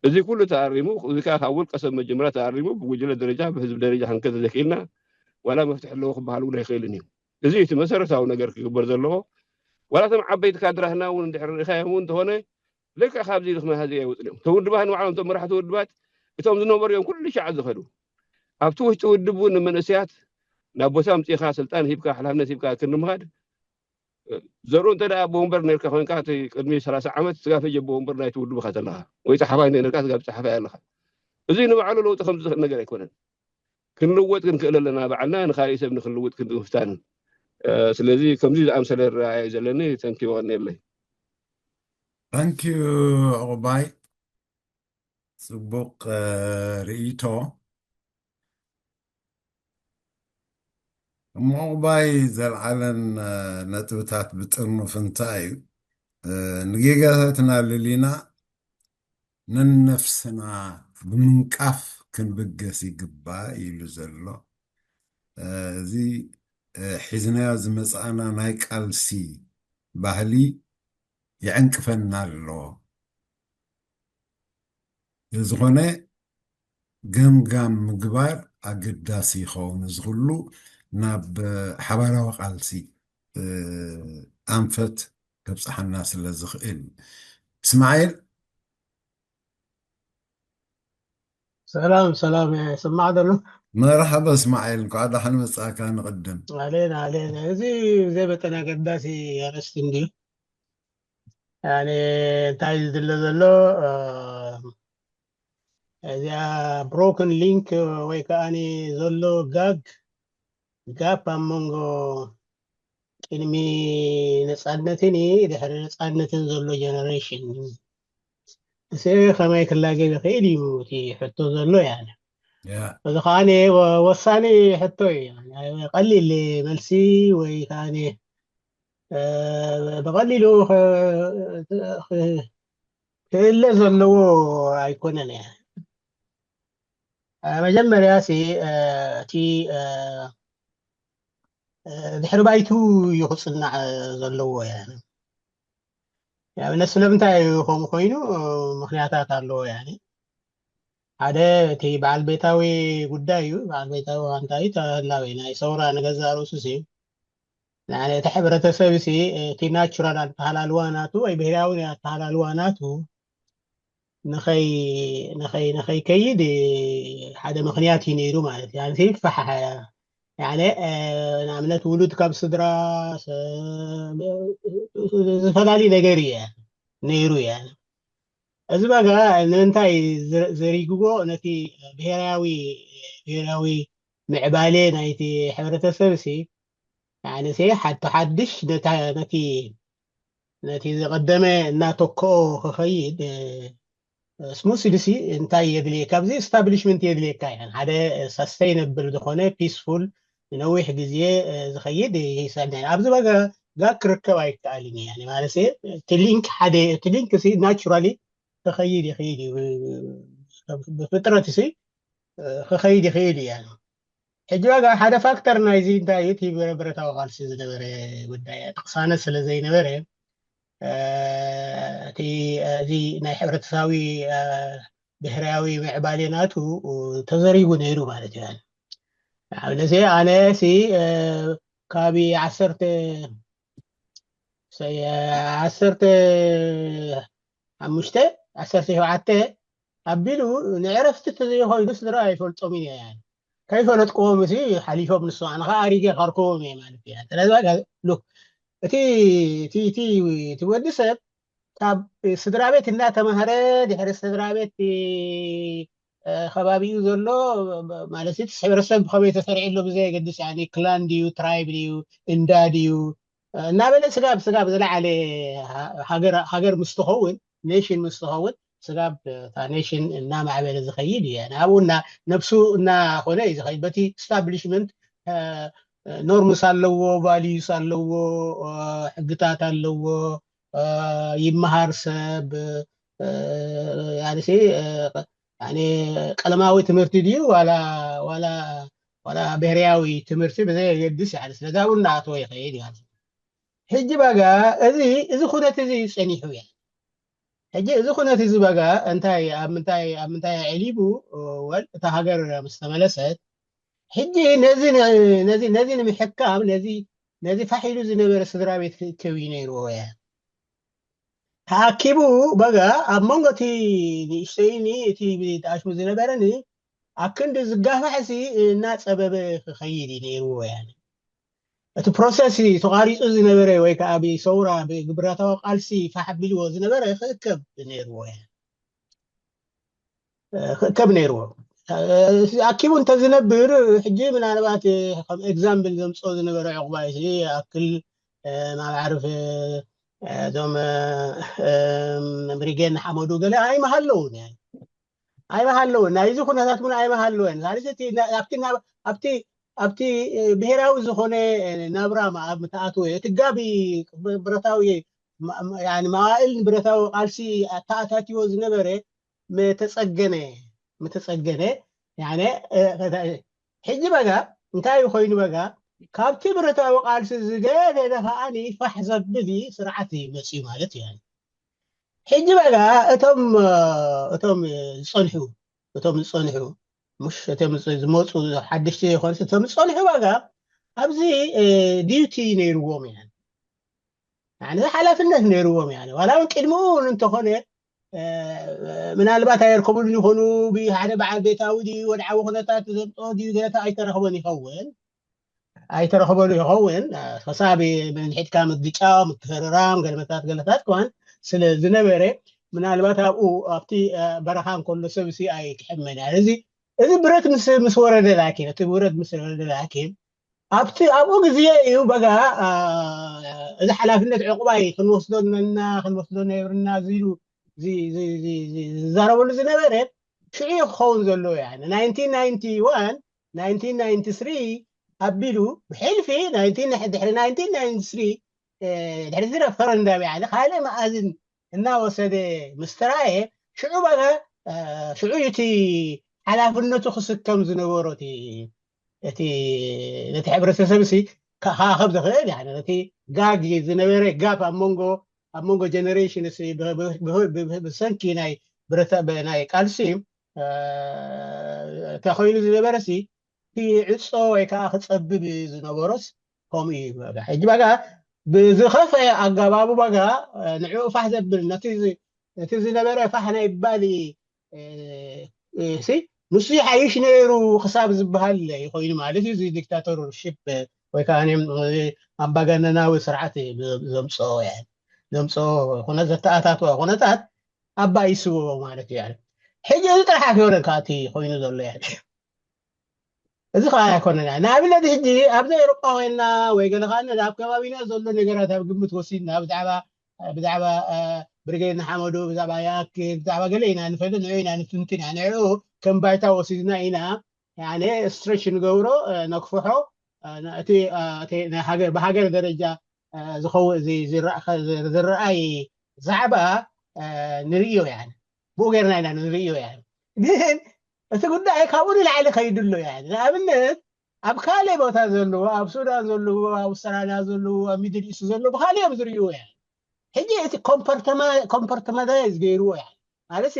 እዚ ኩሉ ተኣሪሙ እዚ ከዓ ካብ ውልቀ ሰብ መጀመርያ ተኣሪሙ ብጉጅለ ደረጃ ብህዝቢ ደረጃ ክንከ ተዘኪልና ዋላ መፍትሒ ኣለዎ ክበሃል እውን ኣይኽእልን እዩ እዚ እቲ መሰረታዊ ነገር ክግበር ዘለዎ ዋላ እቶም ዓበይቲ ካድራትና እውን እንድሕር ርኢኻዮም እውን እንተኾነ ልክዕ ካብዚ ኢሉ ክመሃዚ ኣይወፅን እዮም እቶም ውድባት ንባዕሎም እቶም መራሕቲ ውድባት እቶም ዝነበሩ እዮም ኩሉ ሻዕ ዝኸዱ ኣብቲ ውሽጢ ውድብ እውን ንመንእሰያት ናብ ቦታ ኣምፂእኻ ስልጣን ሂብካ ሓላፍነት ሂብካ ክንዲ ምኻድ ዘርኡ እንተ ደኣ ኣቦ ወንበር ነርካ ኮይንካ እቲ ቅድሚ ሰላሳ ዓመት ስጋብ ሕጂ ኣቦ ወንበር ናይቲ ውድብ ኢኻ ዘለኻ ወይ ጸሓፋይ እንተ ነርካ ስጋብ ጸሓፋይ ኣለኻ እዚ ንባዕሉ ለውጢ ከም ዝኽእል ነገር ኣይኮነን ክንልወጥ ክንክእል ኣለና ባዕልና ንኻሊእ ሰብ ንክንልውጥ ክንፍታን ስለዚ ከምዚ ዝኣምሰለ ረኣየ ዘለኒ ተንኪ ወቀኒ የለይ Thank you ዕቑባይ ጽቡቕ ርእይቶ እሞ ዕቑባይ ዘልዓለን ነጥብታት ብጥርኑፍ እንታይ እዩ ንጌጋታትና ልሊና ነነፍስና ብምንቃፍ ክንብገስ ይግባእ ኢሉ ዘሎ እዚ ሒዝናዮ ዝመፃእና ናይ ቃልሲ ባህሊ ይዕንቅፈና ኣሎ። ስለዝኾነ ገምጋም ምግባር ኣገዳሲ ይኸውን። እዚ ኩሉ ናብ ሓባራዊ ቃልሲ ኣንፈት ከብፅሓና ስለ ዝኽእል። እስማዒል ሰላም ሰላም ይስማዕ ዘሎ መርሓባ እስማዒል እንኳዕ ዳሕን መጻእካ ንቕድም ኣሌና ኣሌና እዚ ብዘይ መጠን ኣገዳሲ ኣርእስቲ እንድዩ ያኔ እንታይ ዝድለ ዘሎ እዚኣ broken link ወይ ከዓ ዘሎ ጋግ ጋፕ ኣብ መንጎ ቅድሚ ነፃነትን ድሕሪ ነፃነትን ዘሎ generation እስ ከመይ ክላገብ ይኽእል እዩ እቲ ሕቶ ዘሎ ያ እዚ ከዓ ወሳኒ ሕቶ እዩ ቀሊል መልሲ ወይ ከዓ ብቐሊሉ ክእለ ዘለዎ ኣይኮነን እያ መጀመርያ እቲ ድሕሪ ባይቱ እዩ ክፅናዕ ዘለዎ እያ ንኣብነት ስለምንታይ እዩ ከምኡ ኮይኑ ምክንያታት ኣለዎ ያ ሓደ እቲ በዓል ቤታዊ ጉዳይ እዩ በዓል ቤታዊ ዋንታ እዩ ተህላዊ ናይ ሰውራ ንገዛ ርእሱ እዩ ንዓነ እቲ ሕብረተሰብ ሲ እቲ ናቹራል ኣተሃላልዋ ናቱ ወይ ብሄራዊ ኣተሃላልዋ ናቱ ንኸይ ንኸይ ንኸይ ከይድ ሓደ ምክንያት እዩ ነይሩ ማለት እዩ። ኣንተ ይፈሓሓ ያለ ንኣብነት ውሉድ ካብ ስድራ፣ ዝተፈላለዩ ነገር እዩ ነይሩ እየ። እዚ በጋ ንምንታይ ዘሪግዎ? ነቲ ብሄራዊ ብሄራዊ ምዕባሌ ናይቲ ሕብረተሰብ ሲ ሓንቲ ሓድሽ ነቲ ነቲ ዝቐደመ እናተክኦ ክኸይድ ስሙስሊ ሲ እንታይ የድልየካ? ኣብዚ ስታብሊሽመንት የድልየካ። ያ ሓደ ሳስተይነብል ዝኾነ ፒስፉል ንነዊሕ ግዜ ዝኸይድ ይሰዕድ። ኣብዚ በጋ ጋር ክርከብ ኣይከኣልን እዩ። ማለት እቲ ሊንክ ሓደ እቲ ሊንክ ሲ ናቹራሊ ክኸይድ ይኽእል እዩ። ብፍጥረት ሲ ክኸይድ ይኽእል እዩ። ሕጂ ዋጋ ሓደ ፋክተር ናይዚ እንታይ እዩ? እቲ ብረታዊ ቃልሲ ዝነበረ ጉዳይ ጥቕሳነት ስለ ዘይነበረ እቲ እዚ ናይ ሕብረተሰባዊ ብሄራዊ ምዕባሌ ናቱ ተዘሪጉ ነይሩ ማለት እዩ። ንኣብነት ኣነ ሲ ካብ ዓሰርተ ዓሰርተ ሓሙሽተ ዓሰርተ ሸውዓተ ኣቢሉ ንዕረፍቲ ተዘይኮይኑ ስድራ ኣይፈልጦምን እየ። ከይፈለጥክዎም እዚ ሓሊፎም ንሱ ኣነ ከዓ ኣሪገ ከርክቦም እየ ማለት እዩ። ስለዚ በቃ ሉክ እቲ እቲ እቲ እቲ ወዲ ሰብ ካብ ስድራ ቤት እናተማህረ ድሕሪ ስድራ ቤት ከባቢኡ ዘሎ ማለት እቲ ሕብረተሰብ ብኸመይ ተሰሪዑ ኣሎ ብዘየገድስ ያኒ ክላን ድዩ ትራይብ ድዩ እንዳ ድዩ እናበለ ስጋብ ስጋብ ዝለዓለ ሃገር ምስ ትኸውን ኔሽን ምስ ትኸውን ስጋብ እታ ኔሽን እናማዕበለ ዝኸይድ እየ። ንኣብኡ እና ነብሱ እናኾነ እዩ ዝኸይድ። በቲ ስታብሊሽመንት ኖርምስ ኣለዎ፣ ቫሊዩስ ኣለዎ፣ ሕግታት ኣለዎ፣ ይመሃር ሰብ ያንሲ ቀለማዊ ትምህርቲ ድዩ ዋላ ዋላ ዋላ ብሄርያዊ ትምህርቲ ብዘየገድስ ያኒ ስለዚ ኣብኡ እናኣተወ ይኸይድ እዩ። ሕጂ በጋ እዚ እዚ ኩነት እዚ ጸኒሑ እያ። ሕጂ እዚ ኩነት እዚ በጋ እንታይ ኣብ ምንታይ ኣብ ምንታይ ኣዕሊቡ ወል እታ ሃገር ምስ ተመለሰት ሕጂ ነዚ ነዚ ነዚ ንምሕካም ነዚ ነዚ ፋሕ ኢሉ ዝነበረ ስድራ ቤት ክእከብ እዩ ነይርዎ እያ። ተኣኪቡ በጋ ኣብ መንጎ እቲ ንእሽተይኒ እቲ ብኣሽሙ ዝነበረኒ ኣብ ክንዲ ዝጋፋሕ ሲ እናጸበበ ክኸይድ እዩ ነይርዎ እያ። እቲ ፕሮሰስ ተቋሪፁ ዝነበረ ወይ ከዓ ብሰውራ ብግብረታዊ ቃልሲ ፋሕ ኣቢልዎ ዝነበረ ክእከብ ነይርዎ እያ። ክእከብ ነይርዎ። ኣኪቡ እንተዝነብር ሕጂ ምናልባት ከም ኤግዛምፕል ዘምፅኦ ዝነበረ ዕቑባ እዩ። ኣክል ማዕርፍ እዞም ምሪጌን ሓመዱ ገለ ኣይመሃለውን ኣይመሃለውን ናይዚ ኩነታት እውን ኣይመሃለወን። ኣብቲ ብሄራዊ ዝኾነ ናብራ ኣብ ምተኣትወ እቲ ጋቢ ብረታዊ መዋእል ብረታዊ ቃልሲ ኣተኣታትዎ ዝነበረ ምተጸገነ ምተጸገነ ሕጂ በጋ እንታይ ኮይኑ በጋ ካብቲ ብረታዊ ቃልሲ ዝገደደ ከዓኒ ፋሕ ዘብል ስርዓት መፅዩ ማለት እዩ። ሕጂ በጋ እቶም እቶም ዝፀንሑ እቶም ዝፀንሑ ምሽ እቶም ዝመፁ ሓደሽቲ ዘይኮነስ እቶም ዝፀንሑ በጋ ኣብዚ ዲዩቲ ነይርዎም እያ ሓላፍነት ነይርዎም እያ ዋላ እውን ቅድሚኡ እውን እንተኾነ ምናልባት ኣየርከቡሉን ይኾኑ ብሓደ በዓል ቤታዊ ድዩ ወድዓዊ ኩነታት ዘምፅኦ ድዩ ገለታ ኣይተረኽቦን ይኸውን ኣይተረኽበሉ ይኸውን። ክሳብ ምንሒትካ ምግጫው ምክርራም ገለመታት ገለታት ከዋን ስለ ዝነበረ ምናልባት ኣብኡ ኣብቲ በረኻ እንከሎ ሰብ ሲ ኣይክሕመን እያ። እዚ እዚ ብረት ምስ ምስ ወረደ ላኪን እቲ ብረት ምስ ወረደ ላኪን ኣብቲ ኣብኡ ግዜ እዩ በጋ እዚ ሓላፍነት ዕቑባይ ክንወስዶ ነና ክንወስዶ ነብርና ዝሉ ዝዛረበሉ ዝነበረ ሽዑ ክኸውን ዘለዎ ያ ናይንቲን ናይንቲ ዋን ናይንቲን ናይንቲ ስሪ ኣቢሉ ብሕልፊ ናይንቲን ድሕሪ ናይንቲን ናይንቲ ስሪ ድሕሪ ረፈረንዳም ያለ ካልእ መኣዝን እናወሰደ ምስ ተራእየ ሽዑ በጋ ሽዑ እቲ ሓላፍነቱ ክስከም ዝነበሮ እቲ እቲ ነቲ ሕብረተሰብ ሲ ከኻኸብ ዝኽእል ነቲ ጋግ ዝነበረ ጋፕ ኣብ መንጎ ኣብ መንጎ ጀነሬሽን ብሰንኪ ናይ ብረታ ናይ ቃልሲ እንታይ ኮይኑ ዝነበረ ሲ ክዕጾ ወይ ከዓ ክጸብብ ዝነበሮስ ከምኡ እዩ። ሕጂ በጋ ብዝኸፈ ኣገባቡ በጋ ንዕኡ ፋሕ ዘብል ነቲ ዝነበረ ፋሕ ናይ ባሊ ሲ ንሱ ይሓይሽ ነይሩ ክሳብ ዝበሃል ኮይኑ ማለት እዩ። እዚ ዲክታቶርሺፕ ወይ ከዓ ኣምባገነናዊ ስርዓት ዘምፅኦ ዘምፅኦ ኩነት ዘተኣታትዋ ኩነታት ኣባይስዎ ማለት እዩ። ሕጂ እዚ ጥራሕ ኣይኮነን ካብቲ ኮይኑ ዘሎ። እዚ ከዓ ኣይኮነን። ንኣብነት ሕጂ ኣብዚ ኤሮጳ ኮይና ወይ ገለ ከዓ ኣብ ከባቢና ዘሎ ነገራት ኣብ ግምት ወሲድና ብዛዕባ ብዛዕባ ብርጌድ ንሓመዱ ብዛዕባ ያክ ብዛዕባ ገለ ኢና ንፈልጥ ንዑ ኢና ንትንትን ኢና ንዑ ከም ባይታ ወሲድና ኢና ያኔ ስትሬች ንገብሮ ነክፍሖ እቲ ብሃገር ደረጃ ዝረኣይ ዛዕባ ንርእዮ ያ ብኡ ገርና ኢና ንርእዮ ያ ግን እቲ ጉዳይ ካብኡ ንላዕሊ ከይዱ ኣሎ ያ ንኣብነት ኣብ ካልእ ቦታ ዘለዎ ኣብ ሱዳን ዘለዎ ኣብ ኣውስትራልያ ዘለዎ ኣብ ሚድል ኢስት ዘለዎ ብካልእ እዮም ዝርእይዎ ያ ሕጂ እቲ ኮምፖርተማይዝ ገይርዎ ያ ማለት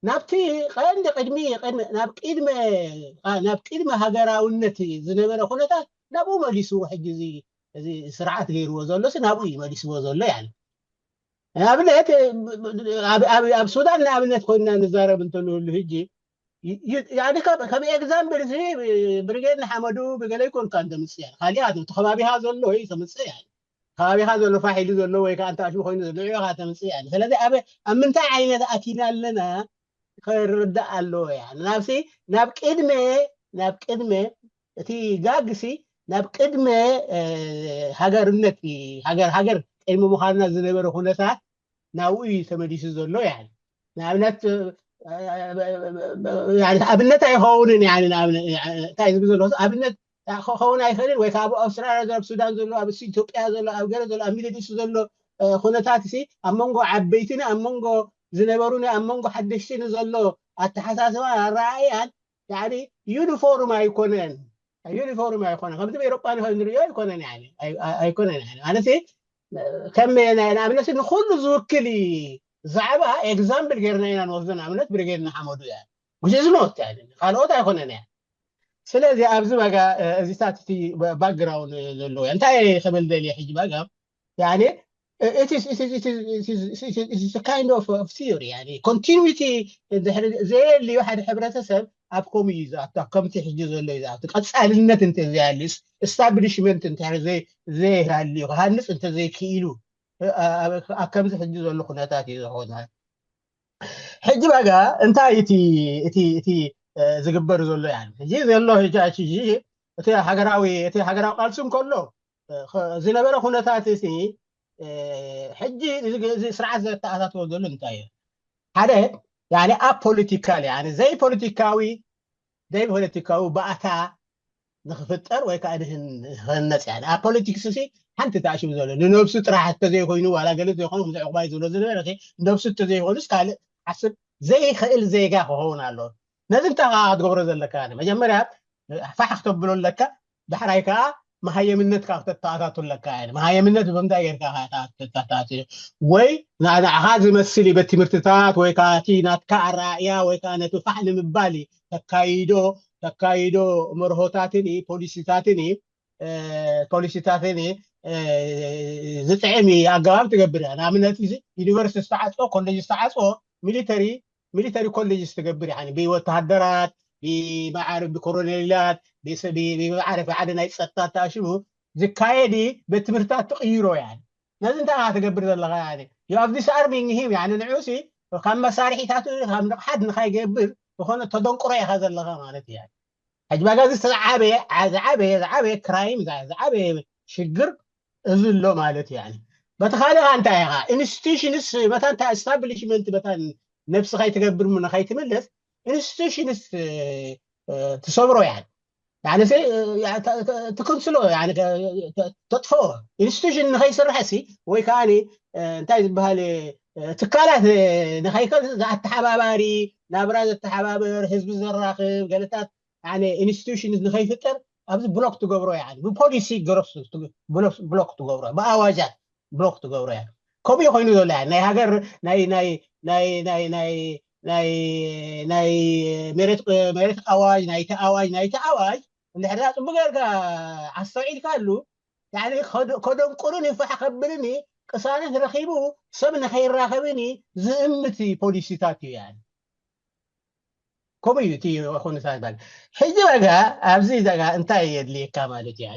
ናብቲ ቀንዲ ቅድሚ ናብ ቅድመ ናብ ቅድመ ሃገራውነት ዝነበረ ኩነታት ናብኡ መሊስዎ ሕጂ እዚ ስርዓት ገይርዎ ዘሎ ናብኡ እዩ መሊስዎ ዘሎ ያ ንኣብነት ኣብ ሱዳን ንኣብነት ኮይና ንዛረብ እንተልህሉ ሕጂ ከም ኤግዛምፕል እዚ ብርጌድ ንሓመዱ ብገለ ይኮንካ እንተምፅእ ካሊኣት እቲ ከባቢኻ ዘሎ እዩ ተምፅእ ከባቢኻ ዘሎ ፋሕ ኢሉ ዘሎ ወይ ከዓ እንተ ኣሽሙ ኮይኑ ዘሎ ኢኻ ተምፅእ ስለዚ ኣብ ኣብ ምንታይ ዓይነት ኣቲና ኣለና ክርዳእ ኣለዎ ያ ናብሲ ናብ ቅድመ ናብ ቅድመ እቲ ጋግሲ ናብ ቅድመ ሃገርነት ሃገር ሃገር ቅድሚ ምዃንና ዝነበረ ኩነታት ናብኡ እዩ ተመሊሱ ዘሎ ያ ንኣብነት ኣብነት ኣይኸውንን እንታይ ዝብል ዘሎ ኣብነት ክኸውን ኣይኽእልን ወይ ከዓ ኣብ ኣውስትራልያ ዘሎ ኣብ ሱዳን ዘሎ ኣብ ኢትዮጵያ ዘሎ ኣብ ገለ ዘሎ ኣብ ሚድል ኢስት ዘሎ ኩነታት ሲ ኣብ መንጎ ዓበይትን ኣብ መንጎ ዝነበሩን ኣብ መንጎ ሓደሽትን ዘሎ ኣተሓሳስባ ኣረኣእያን ዩኒፎርም ኣይኮነን ዩኒፎርም ኣይኮነ ከምዚ ኤሮጳ ንኸ ንሪኦ ኣይኮነን ኣይኮነን ማለት ከም ንኣብነት ንኩሉ ዝውክል ዛዕባ ኤግዛምፕል ገይርና ኢና ንወስዶ ንኣብነት ብርጌድ ንሓመዱ እያ ጉዜ ዝመወት ካልኦት ኣይኮነን እያ ስለዚ ኣብዚ ዋጋ እዚታት እቲ ባክግራውንድ ዘለዎ እንታይ ክብል ደልየ ሕጂ ዋጋ ያኔ kind of theory continuity ዘየልዩ ሓደ ሕብረተሰብ ኣብ ከምኡ እዩ ዝኣቱ ኣብ ከምቲ ሕጂ ዘሎ እዩ ዝኣቱ ቀፃልነት እንተዘይሃልዩ establishment እንተ ዘይሃልዩ ክሃንፅ እንተዘይክኢሉ ኣብ ከምዚ ሕጂ ዘሎ ኩነታት እዩ ዝኸውን ሕጂ ዋጋ እንታይ እቲ እቲ እቲ ዝግበር ዘሎ ያ ሕጂ ዘሎ ሕጂ እቲ ሃገራዊ እቲ ሃገራዊ ቃልሲ እንከሎ ዝነበረ ኩነታት እዚ ሕጂ እዚ ስርዓት ዘተኣታትዎ ዘሎ እንታይ እዩ ሓደ ያኔ ኣብ ፖለቲካል ያኔ ዘይ ፖለቲካዊ ዘይ ፖለቲካዊ ባእታ ንክፍጠር ወይ ከዓ ንህነፅ ያኔ ኣብ ፖለቲክስ ሲ ሓንቲ ተኣሽሙ ዘሎ ንነብሱ ጥራሕ እንተዘይኮይኑ ዋላ ገለ ዘይኮኑ ከምዚ ዕቁባይ ዝብሎ ዝነበረ ነብሱ እንተዘይኮኑስ ካልእ ሓስብ ዘይኽእል ዜጋ ክኸውን ኣሎ ነዚ እንታይ ከዓ ክትገብሮ ዘለካ መጀመርያ ፋሕ ክተብሎ ኣለካ ዳሕራይ ከዓ መሃየምነት ካብ ተተኣታቱ ኣለካ መሃየምነት ብምንታይ ጌርካ ተተኣታቱ ወይ ንዓኻ ዝመስል እዩ ቤት ትምህርትታት ወይ ከዓ እቲ ናትካ ኣረኣእያ ወይ ከዓ ነቲ ፋሕ ንምባል ተካይዶ ተካይዶ መርሆታትን ፖሊሲታትን ፖሊሲታትን ዝጥዕም ኣገባብ ትገብር እያ ንኣብነት ዩኒቨርሲቲ ዝተዓፅኦ ኮሌጅ ዝተዓፅኦ ሚሊተሪ ሚሊተሪ ኮሌጅ ትገብር እያ ብወተሃደራት ብመዓር ብኮሮኔላት ብመዓርፍ ሓደ ናይ ፀጥታ ተኣሽሙ ዝካየድ ቤት ትምህርትታት ትቕይሮ እያ ነዚ እንታይ ትገብር ዘለኻ ኣብዚ ኣርሚንግ ሂም ንዕኡሲ ካብ መሳርሒታቱ ካብ ንቕሓት ንካይገብር ዝኾነ ተደንቅሮ ኢኻ ዘለኻ ማለት እያ ሕጂ ባጋ እዚ ዝተዝዓበየ ዝዓበየ ዝዓበየ ክራይም ዝዓበየ ሽግር እዚ ኣሎ ማለት እዩ በቲ ካልእ እንታይ ኢኻ ኢንስቲቱሽንስ መታ እንታይ ስታብሊሽመንት መታ ነብስኻ ይትገብር ምነ ከይትምለስ ኢንስቲቱሽንስ ትሰብሮ ያ ትክንስሎ ተጥፎ ኢንስቲቱሽን ንኸይስራሕ ሲ ወይ ከዓ እንታይ ዝበሃል ትካላት ንኸይከ ኣተሓባባሪ ናብራ ዘተሓባበር ህዝቢ ዘራኽብ ገለታት ኢንስቲቱሽን ንኸይፍጠር ኣብዚ ብሎክ ትገብሮ ብፖሊሲ ብሎክ ትገብሮ ብኣዋጃት ብሎክ ትገብሮ ከምኡ ኮይኑ ዘሎ ናይ ሃገር ናይ ናይ ናይ ናይ ናይ ናይ መሬት ኣዋጅ ናይቲ ኣዋጅ ናይቲ ኣዋጅ እንድሕር ፅቡቅ ጌርካ ኣስተውዒልካ ኣሉ ከደንቁርን ይፋሕ ከብልን ቅሳነት ረኺቡ ሰብ ንኸይራኸብን ዝእምት ፖሊሲታት እዩ ከምኡ እዩ እቲ ኩነታት። በቃ ሕጂ በቃ ኣብዚ ዛጋ እንታይ የድልየካ ማለት እዩ?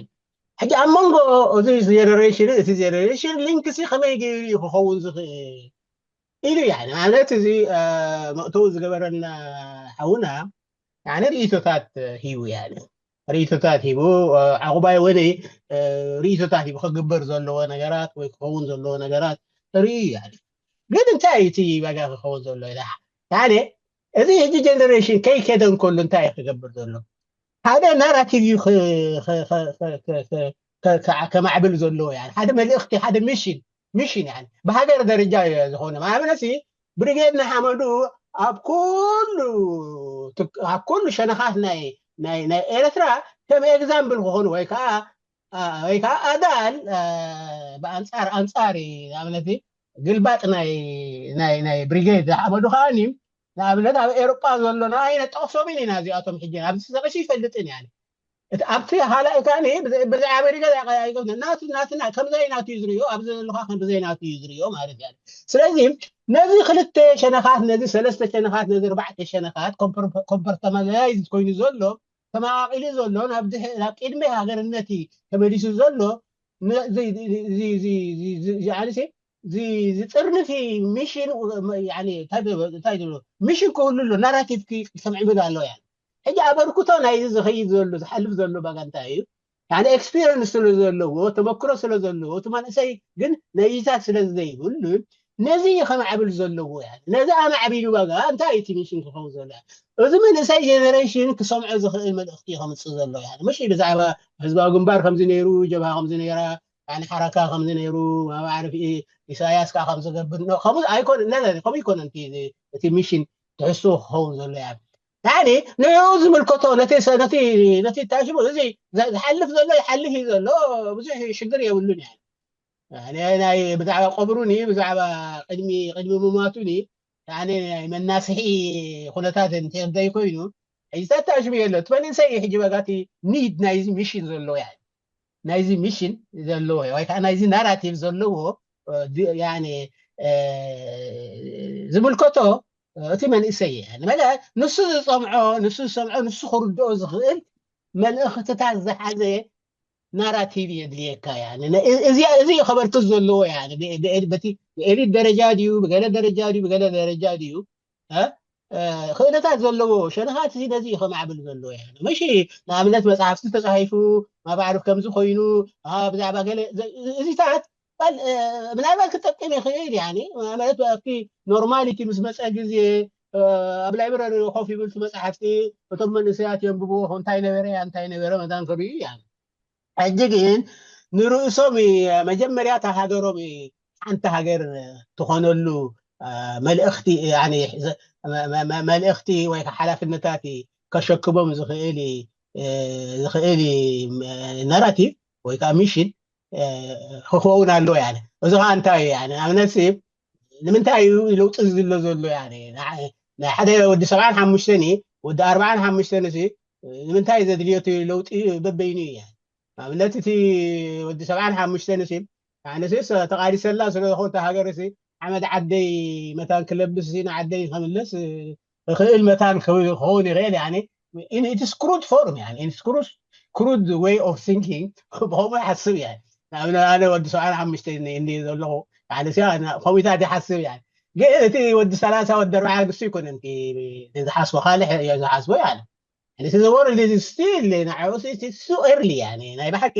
ሕጂ ኣብ መንጎ እዚ ጀነሬሽን፣ እቲ ጀነሬሽን ሊንክ ሲ ከመይ ገይሩ እዩ ክኸውን ዝኽእል ኢሉ፣ ያኒ ማለት እዚ መእተዊ ዝገበረና ሓውና፣ ያኒ ርእይቶታት ሂቡ፣ ያኒ ርእይቶታት ሂቡ። ዓቑባይ ወደ ርእይቶታት ሂቡ፣ ክግበር ዘለዎ ነገራት ወይ ክኸውን ዘለዎ ነገራት ርእዩ፣ ያኒ ግን እንታይ እዩ እቲ ዋጋ ክኸውን ዘሎ ኢላ? ያኒ እዚ ሕጂ ጀነሬሽን ከይከደ እንከሎ እንታይ እዩ ክገብር ዘሎ? ሓደ ናራቲቭ እዩ ከማዕብል ዘለዎ፣ ያኒ ሓደ መልእኽቲ፣ ሓደ ሚሽን፣ ሚሽን፣ ያኒ ብሃገር ደረጃ ዝኾነ። ንኣብነት ብሪጌድ ንሓመዱ ኣብ ኩሉ፣ ኣብ ኩሉ ሸነኻት ናይ ናይ ኤርትራ ከም ኤግዛምፕል ክኾኑ ወይ ከዓ ወይ ከዓ ኣዳል ብኣንፃር፣ ኣንፃር ንኣብነት ግልባጥ ናይ ናይ ናይ ብሪጌድ ዝሓመዱ ከዓኒ፣ ንኣብነት ኣብ ኤሮጳ ዘሎ ንዓይ ነጠቕሶምን ኢና እዚኣቶም። ሕጂ ኣብዚ ተጠቒሱ ይፈልጥን፣ ያኒ እቲ ኣብቲ ካልኣይ ከዓኒ ብዛዕባ ኣሜሪካ ናቱ ናትና ከምዘይ ናቱ እዩ ዝርእዮ፣ ኣብዚ ዘለኻ ከም ብዘይ ናቱ እዩ ዝርእዮ ማለት እዩ። ስለዚ ነዚ ክልተ ሸነኻት፣ ነዚ ሰለስተ ሸነኻት፣ ነዚ ኣርባዕተ ሸነኻት ኮምፐርተማላይዝ ኮይኑ ዘሎ፣ ተመቓቒሉ ዘሎ፣ ናብ ድሕ-፣ ናብ ቅድሚ ሃገርነት እዩ ተመሊሱ ዘሎ። ን-፣ እዚ፣ እዚ፣ እዚ፣ እዚ፣ እዚ፣ እዚ፣ ኣነሲ፣ እዚ፣ እዚ ጥርንፊ ሚሽን፣ ያኒ፣ እንታይ ዶ-፣ እንታይ ዝብሎ? ሚሽን ክህሉ ኣሎ፣ ናራቲቭ ክ-፣ ክሰምዕብል ኣሎ፣ ያኒ። ሕጂ ኣበርክቶ ናይዚ ዝኸይድ ዘሎ፣ ዝሓልፍ ዘሎ ባጋ እንታይ እዩ? ያኒ፣ ኤክስፒሪየንስ ስለ ዘለዎ፣ ተመክሮ ስለ ዘለዎ፣ እቲ መንእሰይ ግን ነይታት ስለ ዘይብሉ፣ ነዚ እዩ ከማዕብል ዘለዎ፣ ያኒ። ነዚ ኣማዕቢሉ ባጋ እንታይ እዩ እቲ ሚሽን ክኸውን ዘሎ? እዚ መንእሰይ ጀነሬሽን ክሰምዖ ዝኽእል መልእኽቲ እዩ ከምጽእ ዘሎ፣ ያኒ። ምሽ ብዛዕባ ህዝባዊ ግንባር ከምዚ ነይሩ፣ ጀብሃ ከምዚ ነይራ፣ ያኒ ሓረካ ከምዚ ነይሩ፣ ማዕርፍ ኢ-፣ ኢሳያስ ከዓ ከምዚ ገብር፣ ኖ፣ ከምኡ ኣይኮነ፣ ነ-፣ ነ-፣ ከምኡ ይኮነ እቲ፣ እቲ ሚሽን ትሕዝቶ ክኸውን ዘሎ፣ ያኒ። ያኒ ንዕኡ ዝምልከቶ፣ ነቲ ሰ-፣ ነቲ፣ ነቲ ታሽሙ፣ እዚ ዘ-፣ ዝሓልፍ ዘሎ ይሓልፍ እዩ ዘሎ፣ ብዙሕ ሽግር የብሉን፣ ያኒ። ያኒ ናይ ብዛዕባ ቀብሩኒ፣ ብዛዕባ ቅድሚ፣ ቅድሚ ምማቱኒ፣ ያኒ ናይ መናስሒ ኩነታት እንተ ዘይኮይኑ፣ ሕጂ ታሽሙ የሎ። እቲ መንእሰይ እዩ ሕጂ በጋቲ ኒድ ናይዚ ሚሽን ዘሎ፣ ያኒ። ናይዚ ሚሽን ዘለዎ ወይ ከዓ ናይዚ ናራቲቭ ዘለዎ፣ እ፣ ድ-፣ ያኒ፣ እ፣ ዝምልከቶ፣ እ፣ እቲ መንእሰይ እዩ። ያኒ መለ-፣ ንሱ ዝጸምዖ፣ ንሱ ዝሰምዖ፣ ንሱ ክርድኦ ዝኽእል መልእኽትታት ዝሓዘ ናራቲቭ የድልየካ። ያኒ ነ-፣ እ-፣ እዚ፣ እዚ እዩ ከበርክት ዘለዎ። ያኒ ብ-፣ ብ-፣ በቲ ብኤሊት ደረጃ ድዩ፣ ብገለ ደረጃ ድዩ፣ ብገለ ደረጃ ድዩ፣ እ፣ እ፣ ክእለታት ዘለዎ ሸነኻት እዚ ነዚ እዩ ከማዕብል ዘለዎ። ያኒ ምሽ ንኣብነት መጽሓፍቲ ተጻሒፉ፣ ማባዕርፍ ከምዚ ኮይኑ፣ ኣ፣ ብዛዕባ ገለ ዘ-፣ እዚታት ባል-፣ እ፣ ምናልባት ክጠቅም ይኽእል። ያኒ ማለት ኣብቲ ኖርማሊቲ ምስ መጸ ግዜ፣ እ፣ ኣብ ላይብረሪ ኮፍ ይብል፣ እቲ መጽሓፍቲ እቶም መንእሰያት የንብብዎ፣ እንታይ ነበረ፣ እንታይ ነበረ መታን ክርእዩ፣ ያኒ። ሕጂ ግን ንርእሶም እ፣ መጀመርያ እታ ሃገሮም እ፣ ሓንቲ ሃገር ትኾነሉ፣ እ፣ መልእኽቲ፣ እ፣ ያኒ፣ ዘ-፣ መ-፣ መ-፣ መ-፣ መልእኽቲ ወይ ከዓ ሓላፍነታት እ፣ ከሸክሞም ዝኽእል እ፣ እ፣ ዝኽእል እ፣ ም-፣ ናራቲቭ ወይ ከዓ ሚሽን፣ እ፣ ክኸውን ኣለዎ። ያኒ፣ እዚ ከዓ እንታይ እዩ? ያኒ፣ ኣብነት ሲ፣ ንምንታይ እዩ ለውጢ ዝድሎ ዘሎ? ያኒ፣ ንዓ-፣ ንሓደ ወዲ ሰብዓን ሓሙሽተን እዩ፣ ወዲ ኣርብዓን ሓሙሽተን ሲ፣ ንምንታይ ዘድልዮ እቲ ለውጢ በበይኑ እዩ? ያኒ፣ ኣብነት እቲ ወዲ ሰብዓን ሓሙሽተን ሲ፣ ኣነስ ተቓሊሰላ ስለ ዝኾንተ ሃገር ሲ፣ ሓመድ ዓደይ መታን ክለብስ ሲ፣ ንዓደይ ከምለስ፣ እ፣ ክኽእል መታን ክው-፣ ክኸውን ይኽእል። ያኒ፣ in its crude form፣ ያኒ፣ in its crude፣ crude way of thinking፣ ብኸምኡ ይሓስብ። ያኒ፣ ንኣብነት ኣነ ወዲ ሰብዓን ሓሙሽተን እንዲ ዘለኹ፣ ያኒ፣ ሲ፣ ኣነ ከምኡታት ይሓስብ። ያኒ፣ ግን እቲ ወዲ ሰላሳ፣ ወዲ ኣርብዓ ንሱ ይኮነ፣ እቲ ዝሓስቦ ካልሕ እዮ ዝሓስቦ። ያኒ፣ ያኒ፣ እቲ the world is still፣ ንዓኡ ሲ፣ it's too early። ያኒ፣ ናይ ብሓቂ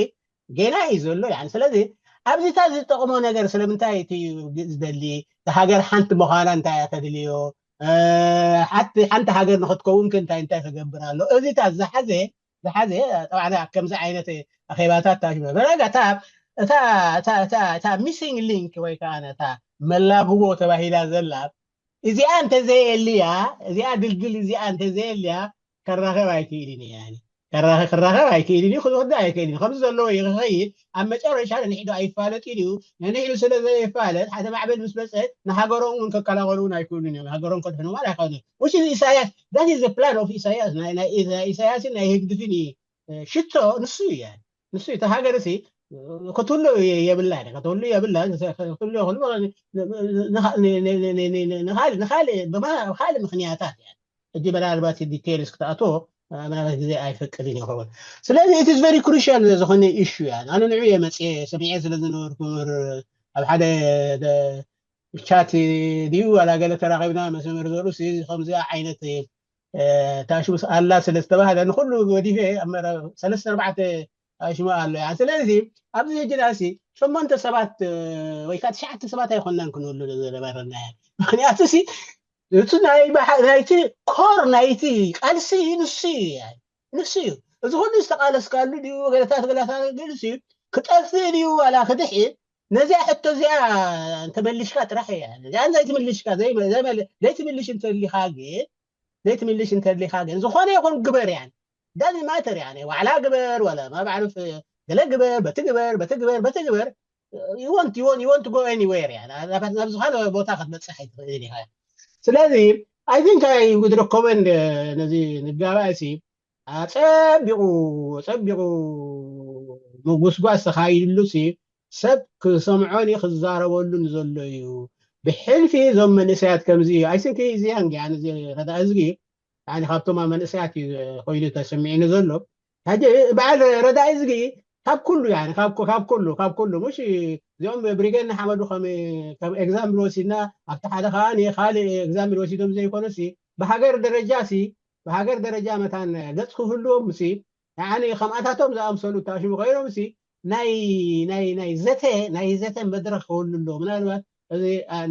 ገና እዩ ዘሎ። ያኒ፣ ስለዚ ኣብዚታት ዝጠቕሞ ነገር ስለምንታይ እቲ ዝደሊ፣ እቲ ሃገር ሓንቲ ምዃና እንታይ እያ ተድልዮ፣ እ፣ ሓንቲ፣ ሓንቲ ሃገር ንኽትከውን ከ እንታይ፣ እንታይ ክገብር ኣሎ? እዚታት ዝሓዘ፣ ዝሓዘ፣ ጠብዓ ከምዚ ዓይነት ኣኼባታት ታሽመ። በረጋ እታ፣ እታ፣ እታ፣ እታ፣ እታ ሚሲንግ ሊንክ ወይ ከዓ እታ መላግቦ ተባሂላ ዘላ፣ እዚኣ እንተዘየልያ፣ እዚኣ ድልድል እዚኣ እንተዘየልያ፣ ከራኸብ ኣይክእልን እዩ። ያኒ፣ ከራኸ-፣ ክራኸብ ኣይክእልን እዩ፣ ክወዳ ኣይክእልን እዩ። ከምዚ ዘለዎ እዩ ክኸይድ፣ ኣብ መጨረሻ ነንሕዱ ኣይፋለጥን እዩ። ነንሕዱ ስለ ዘይፋለጥ፣ ሓደ ማዕበል ምስ መጸ፣ ንሃገሮም እውን ከከላኸሉ እውን ኣይክእሉን እዮም። ሃገሮም ከድሕኑ ማለት ኣይክእሉን እዮም። Which is ኢሳያስ፣ that is the plan of ኢሳያስ፣ ናይ፣ ናይ፣ ናይ ኢሳያስን ናይ ህግድፍን እዩ። እ፣ ሽቶ ንሱ እዩ፣ ያኒ። ንሱ እቲ ሃገር እዚ ክትህሉ የብላን፣ ክትህሉ የብላን፣ ክትህሉ የብሉ፣ ንኻ-፣ ን-፣ ን-፣ ንኻ-፣ ን-፣ ን-፣ ን-፣ ን-፣ ንኻል-፣ ንኻልእ፣ ብማ-፣ ካልእ ምኽንያታት፣ ያኒ። ሕጂ ምናልባት ዲቴልስ ክትኣትዎ ምናልባት ግዜ ኣይፈቅድን ይኸውን። ስለዚ it is very crucial ዝኾነ ኢሹ እያ። ኣነ ንዑ እየ መፅየ ሰሚዐ ስለ ዝነበርኩ ኣብ ሓደ ቻት ድዩ ዋላ ገለ ተራኺብና መሰመር ዘሩ ከምዚኣ ዓይነት ታሽሙስ ኣላ ስለ ዝተባህለ ንኩሉ ገዲፈ ኣብ ሰለስተ ኣርባዕተ ኣሽሙ ኣሎ። ስለዚ ኣብዚ ሕጂ ዳሲ ሸሞንተ ሰባት ወይ ከዓ ትሽዓተ ሰባት ኣይኮናን ክንብሉ ዝነበረና። ምክንያቱ ሲ እቲ ናይቲ ኮር ናይቲ ቃልሲ ንሱ እዩ። ንሱ እዩ። እዚ ኩሉ ዝተቃለስካሉ ድዩ ገለታት ገላታት ገለሲ ክጠፍእ ድዩ ዋላ ክድሕን ነዚኣ ሕቶ እዚኣ እንተመሊሽካ ጥራሕ እያ። እዚኣ ዘይትምልሽካ ዘይትምልሽ እንተሊካ ግን ዘይትምልሽ እንተሊካ ግን ዝኾነ ይኹን ግበር ያን ዳን ማተር ያ ዋዕላ ግበር ወላ ማባዕሉ ገለ ግበር በቲ ግበር በቲ ግበር በቲ ግበር you won't you won't you won't go anywhere ያ ናብ ዝኾነ ቦታ ክትበፅሕ ኣይትኽእል ኢኻ። ስለዚ I think I would recommend ነዚ ንጋባእሲ ኣፀቢቑ ኣፀቢቑ ምጉስጓስ ተኻይድሉ ሲ ሰብ ክሰምዖን ክዛረበሉን ዘሎ እዩ። ብሕልፊ እዞም መንእሰያት ከምዚ እዩ። I think እዚ ያንግ ያኒ እዚ ረዳ እዝጊ ያኒ ካብቶም ኣብ መንእሰያት እዩ ኮይኑ ተሰሚዕኒ ዘሎ። ሕጂ በዓል ረዳ እዝጊ ካብ ኩሉ ያኒ ካብ ኩ- ካብ ኩሉ ካብ ኩሉ ሙሽ እዚኦም ብሪጌድ ንሓመዱ ከም ከም ኤግዛምፕል ወሲድና ኣብቲ ሓደ ከዓ ካልእ ኤግዛምፕል ወሲዶም ዘይኮነሲ ብሃገር ደረጃ ሲ ብሃገር ደረጃ መታን ገፅ ክህልዎም ሲ ያኒ ከምኣታቶም ዝኣምሰሉ ታሽሙ ኮይኖም ሲ ናይ ናይ ናይ ዘተ ናይ ዘተ መድረክ ክህሉ ኣለዎ። ምናልባት እዚ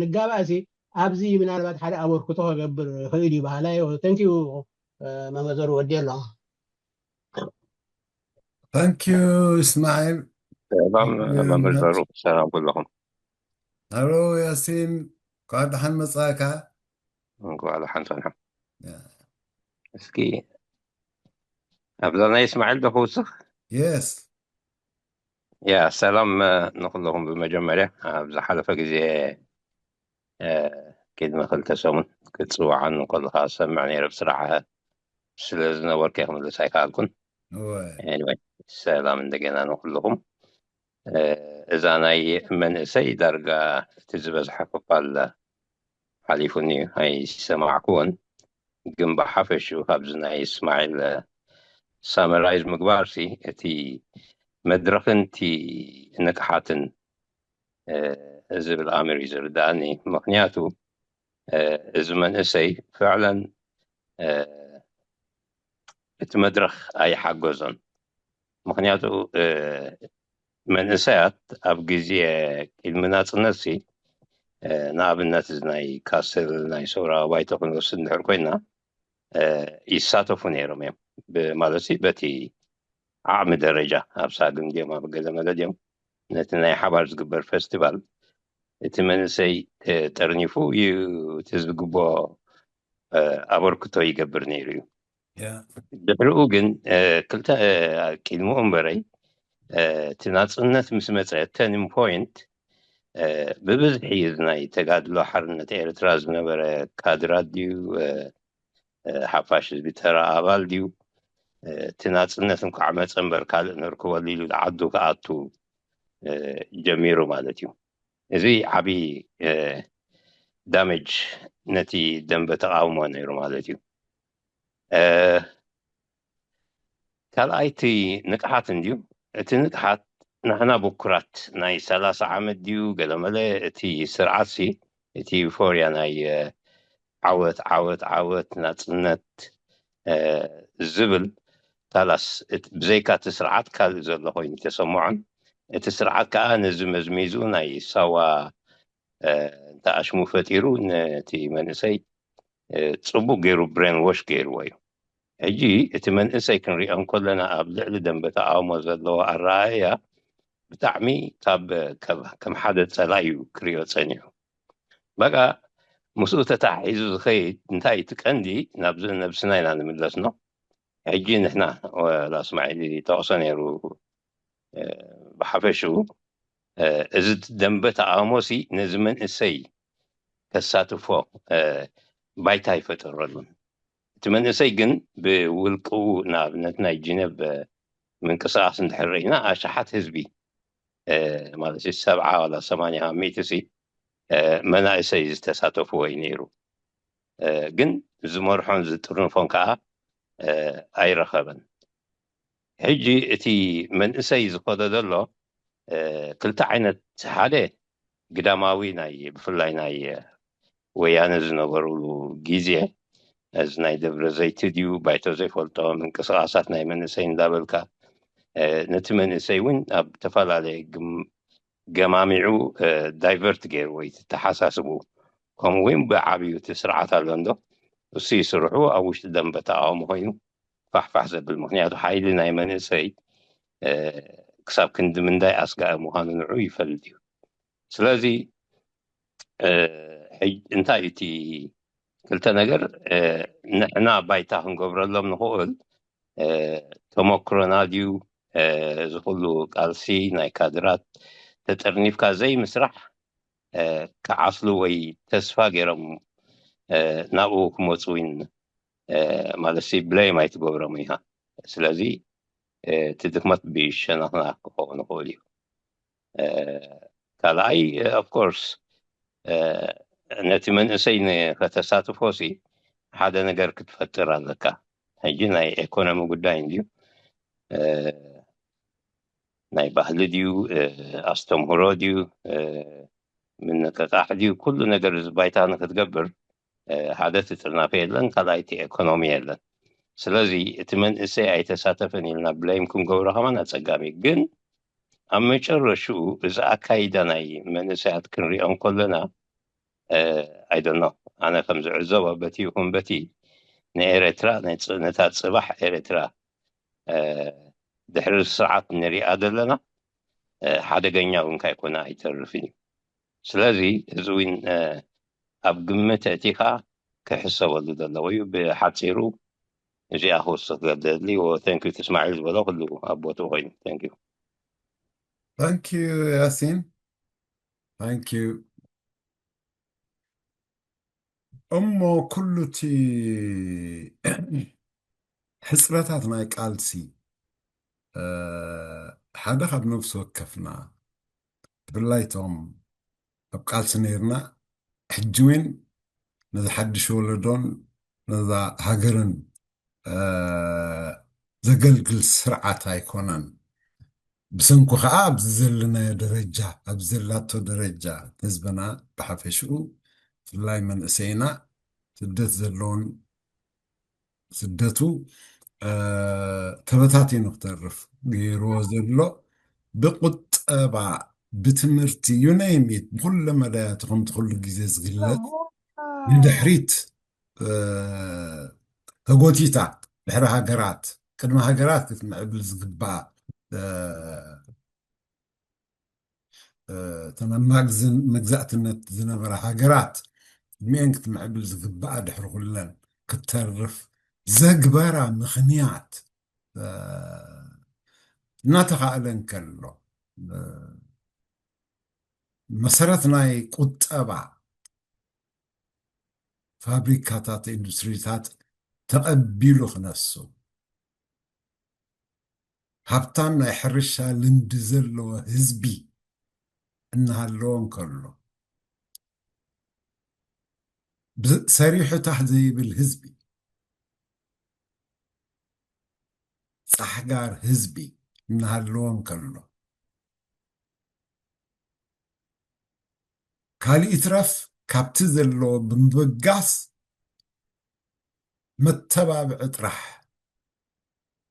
ንጋባእ ሲ ኣብዚ ምናልባት ሓደ ኣበርክቶ ክገብር ይኽእል እዩ በሃላይ። ተንኪዩ መመዘሩ ወዲ ኣሎ። Thank you እስማዒል። ሰላም መምህር ዘሩ ሰላም ኩለኹም። ሃሎ ያሲን እንኳዕ ደሓን መጻእካ። እንኳዕ ደሓን ጸንሐ። እስኪ ኣብዛ ናይ እስማዒል ዶ ክውስኽ? የስ ያ ሰላም ንኩለኹም። ብመጀመርያ ኣብ ዝሓለፈ ግዜ ቅድሚ ክልተ ሰሙን ክትፅውዓን ከለካ ዝሰምዕ ነይረ ብስራሕ ስለ ዝነበርኩ ክምልስ ኣይከኣልኩን። ሰላም እንደገና ንኩልኹም። እዛ ናይ መንእሰይ ዳርጋ እቲ ዝበዝሐ ክፋል ሓሊፉኒ ኣይሰማዕኩዎን፣ ግን ብሓፈሽኡ ካብዚ ናይ እስማዒል ሳመራይዝ ምግባር ሲ እቲ መድረኽን እቲ ንቅሓትን ዝብል ኣምር እዩ ዝርዳእኒ። ምክንያቱ እዚ መንእሰይ ፍዕለን እቲ መድረኽ ኣይሓገዞን። ምክንያቱ መንእሰያት ኣብ ግዜ ቅድሚ ናፅነት ሲ ንኣብነት እዚ ናይ ካስል ናይ ሰውራ ባይቶ ክንወስድ እንድሕር ኮይና ይሳተፉ ነይሮም እዮም ማለት በቲ ዓቕሚ ደረጃ ኣብ ሳግም ድዮም ኣብ ገለ መለ ድዮም ነቲ ናይ ሓባር ዝግበር ፈስቲቫል እቲ መንእሰይ ጠርኒፉ እዩ እቲ ዝግብኦ ኣበርክቶ ይገብር ነይሩ እዩ። ድሕሪኡ ግን ክልተ ቅድሚኡ እምበረይ እቲ ናፅነት ምስ መፀ ተርኒንግ ፖይንት ብብዝሒ እዚ ናይ ተጋድሎ ሓርነት ኤርትራ ዝነበረ ካድራት ድዩ ሓፋሽ ህዝቢ ተራ ኣባል ድዩ እቲ ናፅነት እንኳዕ መፀ እምበር ካልእ ንርክበሉ ኢሉ ዓዱ ክኣቱ ጀሚሩ ማለት እዩ። እዚ ዓብዪ ዳሜጅ ነቲ ደንበ ተቃውሞ ነይሩ ማለት እዩ። ካልኣይቲ ንቅሓት እንድዩ። እቲ ንቅሓት ንሕና ብኩራት ናይ ሰላሳ ዓመት ድዩ ገለመለ እቲ ስርዓት ሲ እቲ ዩፎርያ ናይ ዓወት ዓወት ዓወት ናፅነት ዝብል ካላስ ብዘይካ እቲ ስርዓት ካልእ ዘሎ ኮይኑ ተሰምዖን እቲ ስርዓት ከዓ ነዚ መዝሚዙ ናይ ሳዋ እንተ ኣሽሙ ፈጢሩ ነቲ መንእሰይ ፅቡቅ ገይሩ ብሬን ዎሽ ገይርዎ እዩ። ሕጂ እቲ መንእሰይ ክንሪኦ እንከለና ኣብ ልዕሊ ደንበ ተቃውሞ ዘለዎ ኣረኣእያ ብጣዕሚ ካብ ከም ሓደ ፀላኢ እዩ ክሪኦ ፀኒሑ። በቃ ምስኡ ተታሒዙ ዝኸይድ እንታይ እቲ ቀንዲ ናብዚ ነብስና ኢና ንምለስ ነው። ሕጂ ንሕና ላስማዒል ጠቕሶ ነይሩ ብሓፈሽኡ እዚ ደንበ ተቃውሞ ሲ ነዚ መንእሰይ ከሳትፎ ባይታ ይፈጠረሉን። እቲ መንእሰይ ግን ብውልቅኡ ንኣብነት ናይ ጂነቭ ምንቅስቃስ እንድሕር ርኢና ኣሽሓት ህዝቢ ማለት ሰብዓ ዋላ ሰማንያ ሚእቲ ሲ መናእሰይ ዝተሳተፍዎ እዩ ነይሩ። ግን ዝመርሖን ዝጥርንፎን ከዓ ኣይረኸበን። ሕጂ እቲ መንእሰይ ዝኸዶ ዘሎ ክልተ ዓይነት፣ ሓደ ግዳማዊ ናይ ብፍላይ ናይ ወያነ ዝነበሩሉ ግዜ፣ እዚ ናይ ደብረ ዘይቲ ድዩ ባይቶ ዘይፈልጦ ምንቅስቃሳት ናይ መንእሰይ እንዳበልካ ነቲ መንእሰይ እውን ኣብ ዝተፈላለየ ገማሚዑ ዳይቨርት ገይሩ ወይ ተሓሳስቡ ከምኡ እውን ብዓብዩ እቲ ስርዓት ኣሎ እንዶ እሱ ይስርሑ ኣብ ውሽጢ ደንበ ተቃውሞ ኮይኑ ፋሕፋሕ ዘብል። ምክንያቱ ሓይሊ ናይ መንእሰይ ክሳብ ክንዲ ምንዳይ ኣስጋኢ ምዃኑ ንዑ ይፈልጥ እዩ። ስለዚ እንታይ እዩ እቲ ክልተ ነገር? ንሕና ባይታ ክንገብረሎም ንኽእል ተመክሮና ድዩ? እዚ ኩሉ ቃልሲ ናይ ካድራት ተጠርኒፍካ ዘይምስራሕ ክዓስሉ ወይ ተስፋ ገይሮም ናብኡ ክመፁ ውን ማለት ሲ ብለይም ኣይትገብሮም ኢኻ። ስለዚ እቲ ድክመት ብሸነኽና ክኸውን ይኽእል እዩ። ካልኣይ ኦፍኮርስ ነቲ መንእሰይ ንከተሳትፎ ሲ ሓደ ነገር ክትፈጥር ኣለካ። ሕጂ ናይ ኤኮኖሚ ጉዳይ እንድዩ፣ ናይ ባህሊ ድዩ፣ ኣስተምህሮ ድዩ፣ ምንቅቃሕ ድዩ፣ ኩሉ ነገር እዚ ባይታ ንክትገብር ሓደ ትጥርናፈ የለን፣ ካልኣይቲ ኤኮኖሚ የለን። ስለዚ እቲ መንእሰይ ኣይተሳተፈን ኢልና ብለይም ክንገብሮ ከማን ኣፀጋሚ። ግን ኣብ መጨረሽኡ እዚ ኣካይዳ ናይ መንእሰያት ክንሪኦ እንከለና ኣይደኖ ኣነ ከም ዝዕዘቦ በቲ ይኹን በቲ ንኤረትራ ነታ ፅባሕ ኤረትራ ድሕሪ ስርዓት ንሪኣ ዘለና ሓደገኛ እውን ካይኮነ ኣይተርፍን እዩ። ስለዚ እዚ እውን ኣብ ግምት ኣእቲኻ ክሕሰበሉ ዘለዎ እዩ። ብሓፂሩ እዚኣ ክውስኽ ገደሊ። ተንኪዩ ትስማዒል ዝበሎ ኩሉ ኣብ ቦትኡ ኮይኑ። ተንኪዩ። ታንኪዩ ያሲን፣ ታንኪዩ። እሞ ኩሉ እቲ ሕፅረታት ናይ ቃልሲ ሓደ ካብ ነፍሲ ወከፍና ብፍላይ እቶም ኣብ ቃልሲ ነይርና ሕጂ እውን ነዚ ሓድሽ ወለዶን ነዛ ሃገርን ዘገልግል ስርዓት ኣይኮነን። ብሰንኩ ከዓ ኣብዚ ዘለናዮ ደረጃ፣ ኣብዚ ዘላቶ ደረጃ ህዝብና ብሓፈሽኡ ብፍላይ መንእሰይና ስደት ዘለውን ስደቱ ተበታቲኑ ክተርፍ ገይርዎ ዘሎ ብቁጠባ፣ ብትምህርቲ፣ ዩነይሚት ብኩለ መዳያቱ ከምቲ ኩሉ ግዜ ዝግለጽ ንድሕሪት ተጎቲታ ድሕሪ ሃገራት ቅድሚ ሃገራት ክትምዕብል ዝግባእ እተን ኣብ መግዛእትነት ዝነበራ ሃገራት ቅድሚኤን ክትምዕብል ዝግባኣ ድሕሪ ኩለን ክትተርፍ ዘግበራ ምኽንያት እናተኻእለ እንከሎ መሰረት ናይ ቁጠባ ፋብሪካታት ኢንዱስትሪታት ተቐቢሉ ክነሱ ሃብታም ናይ ሕርሻ ልምዲ ዘለዎ ህዝቢ እናሃለዎ እንከሎ ሰሪሑ ታህ ዘይብል ህዝቢ ፃሕጋር ህዝቢ እናሃለዎ እንከሎ ካሊእ ይትረፍ ካብቲ ዘለዎ ብምብጋስ መተባብዒ ጥራሕ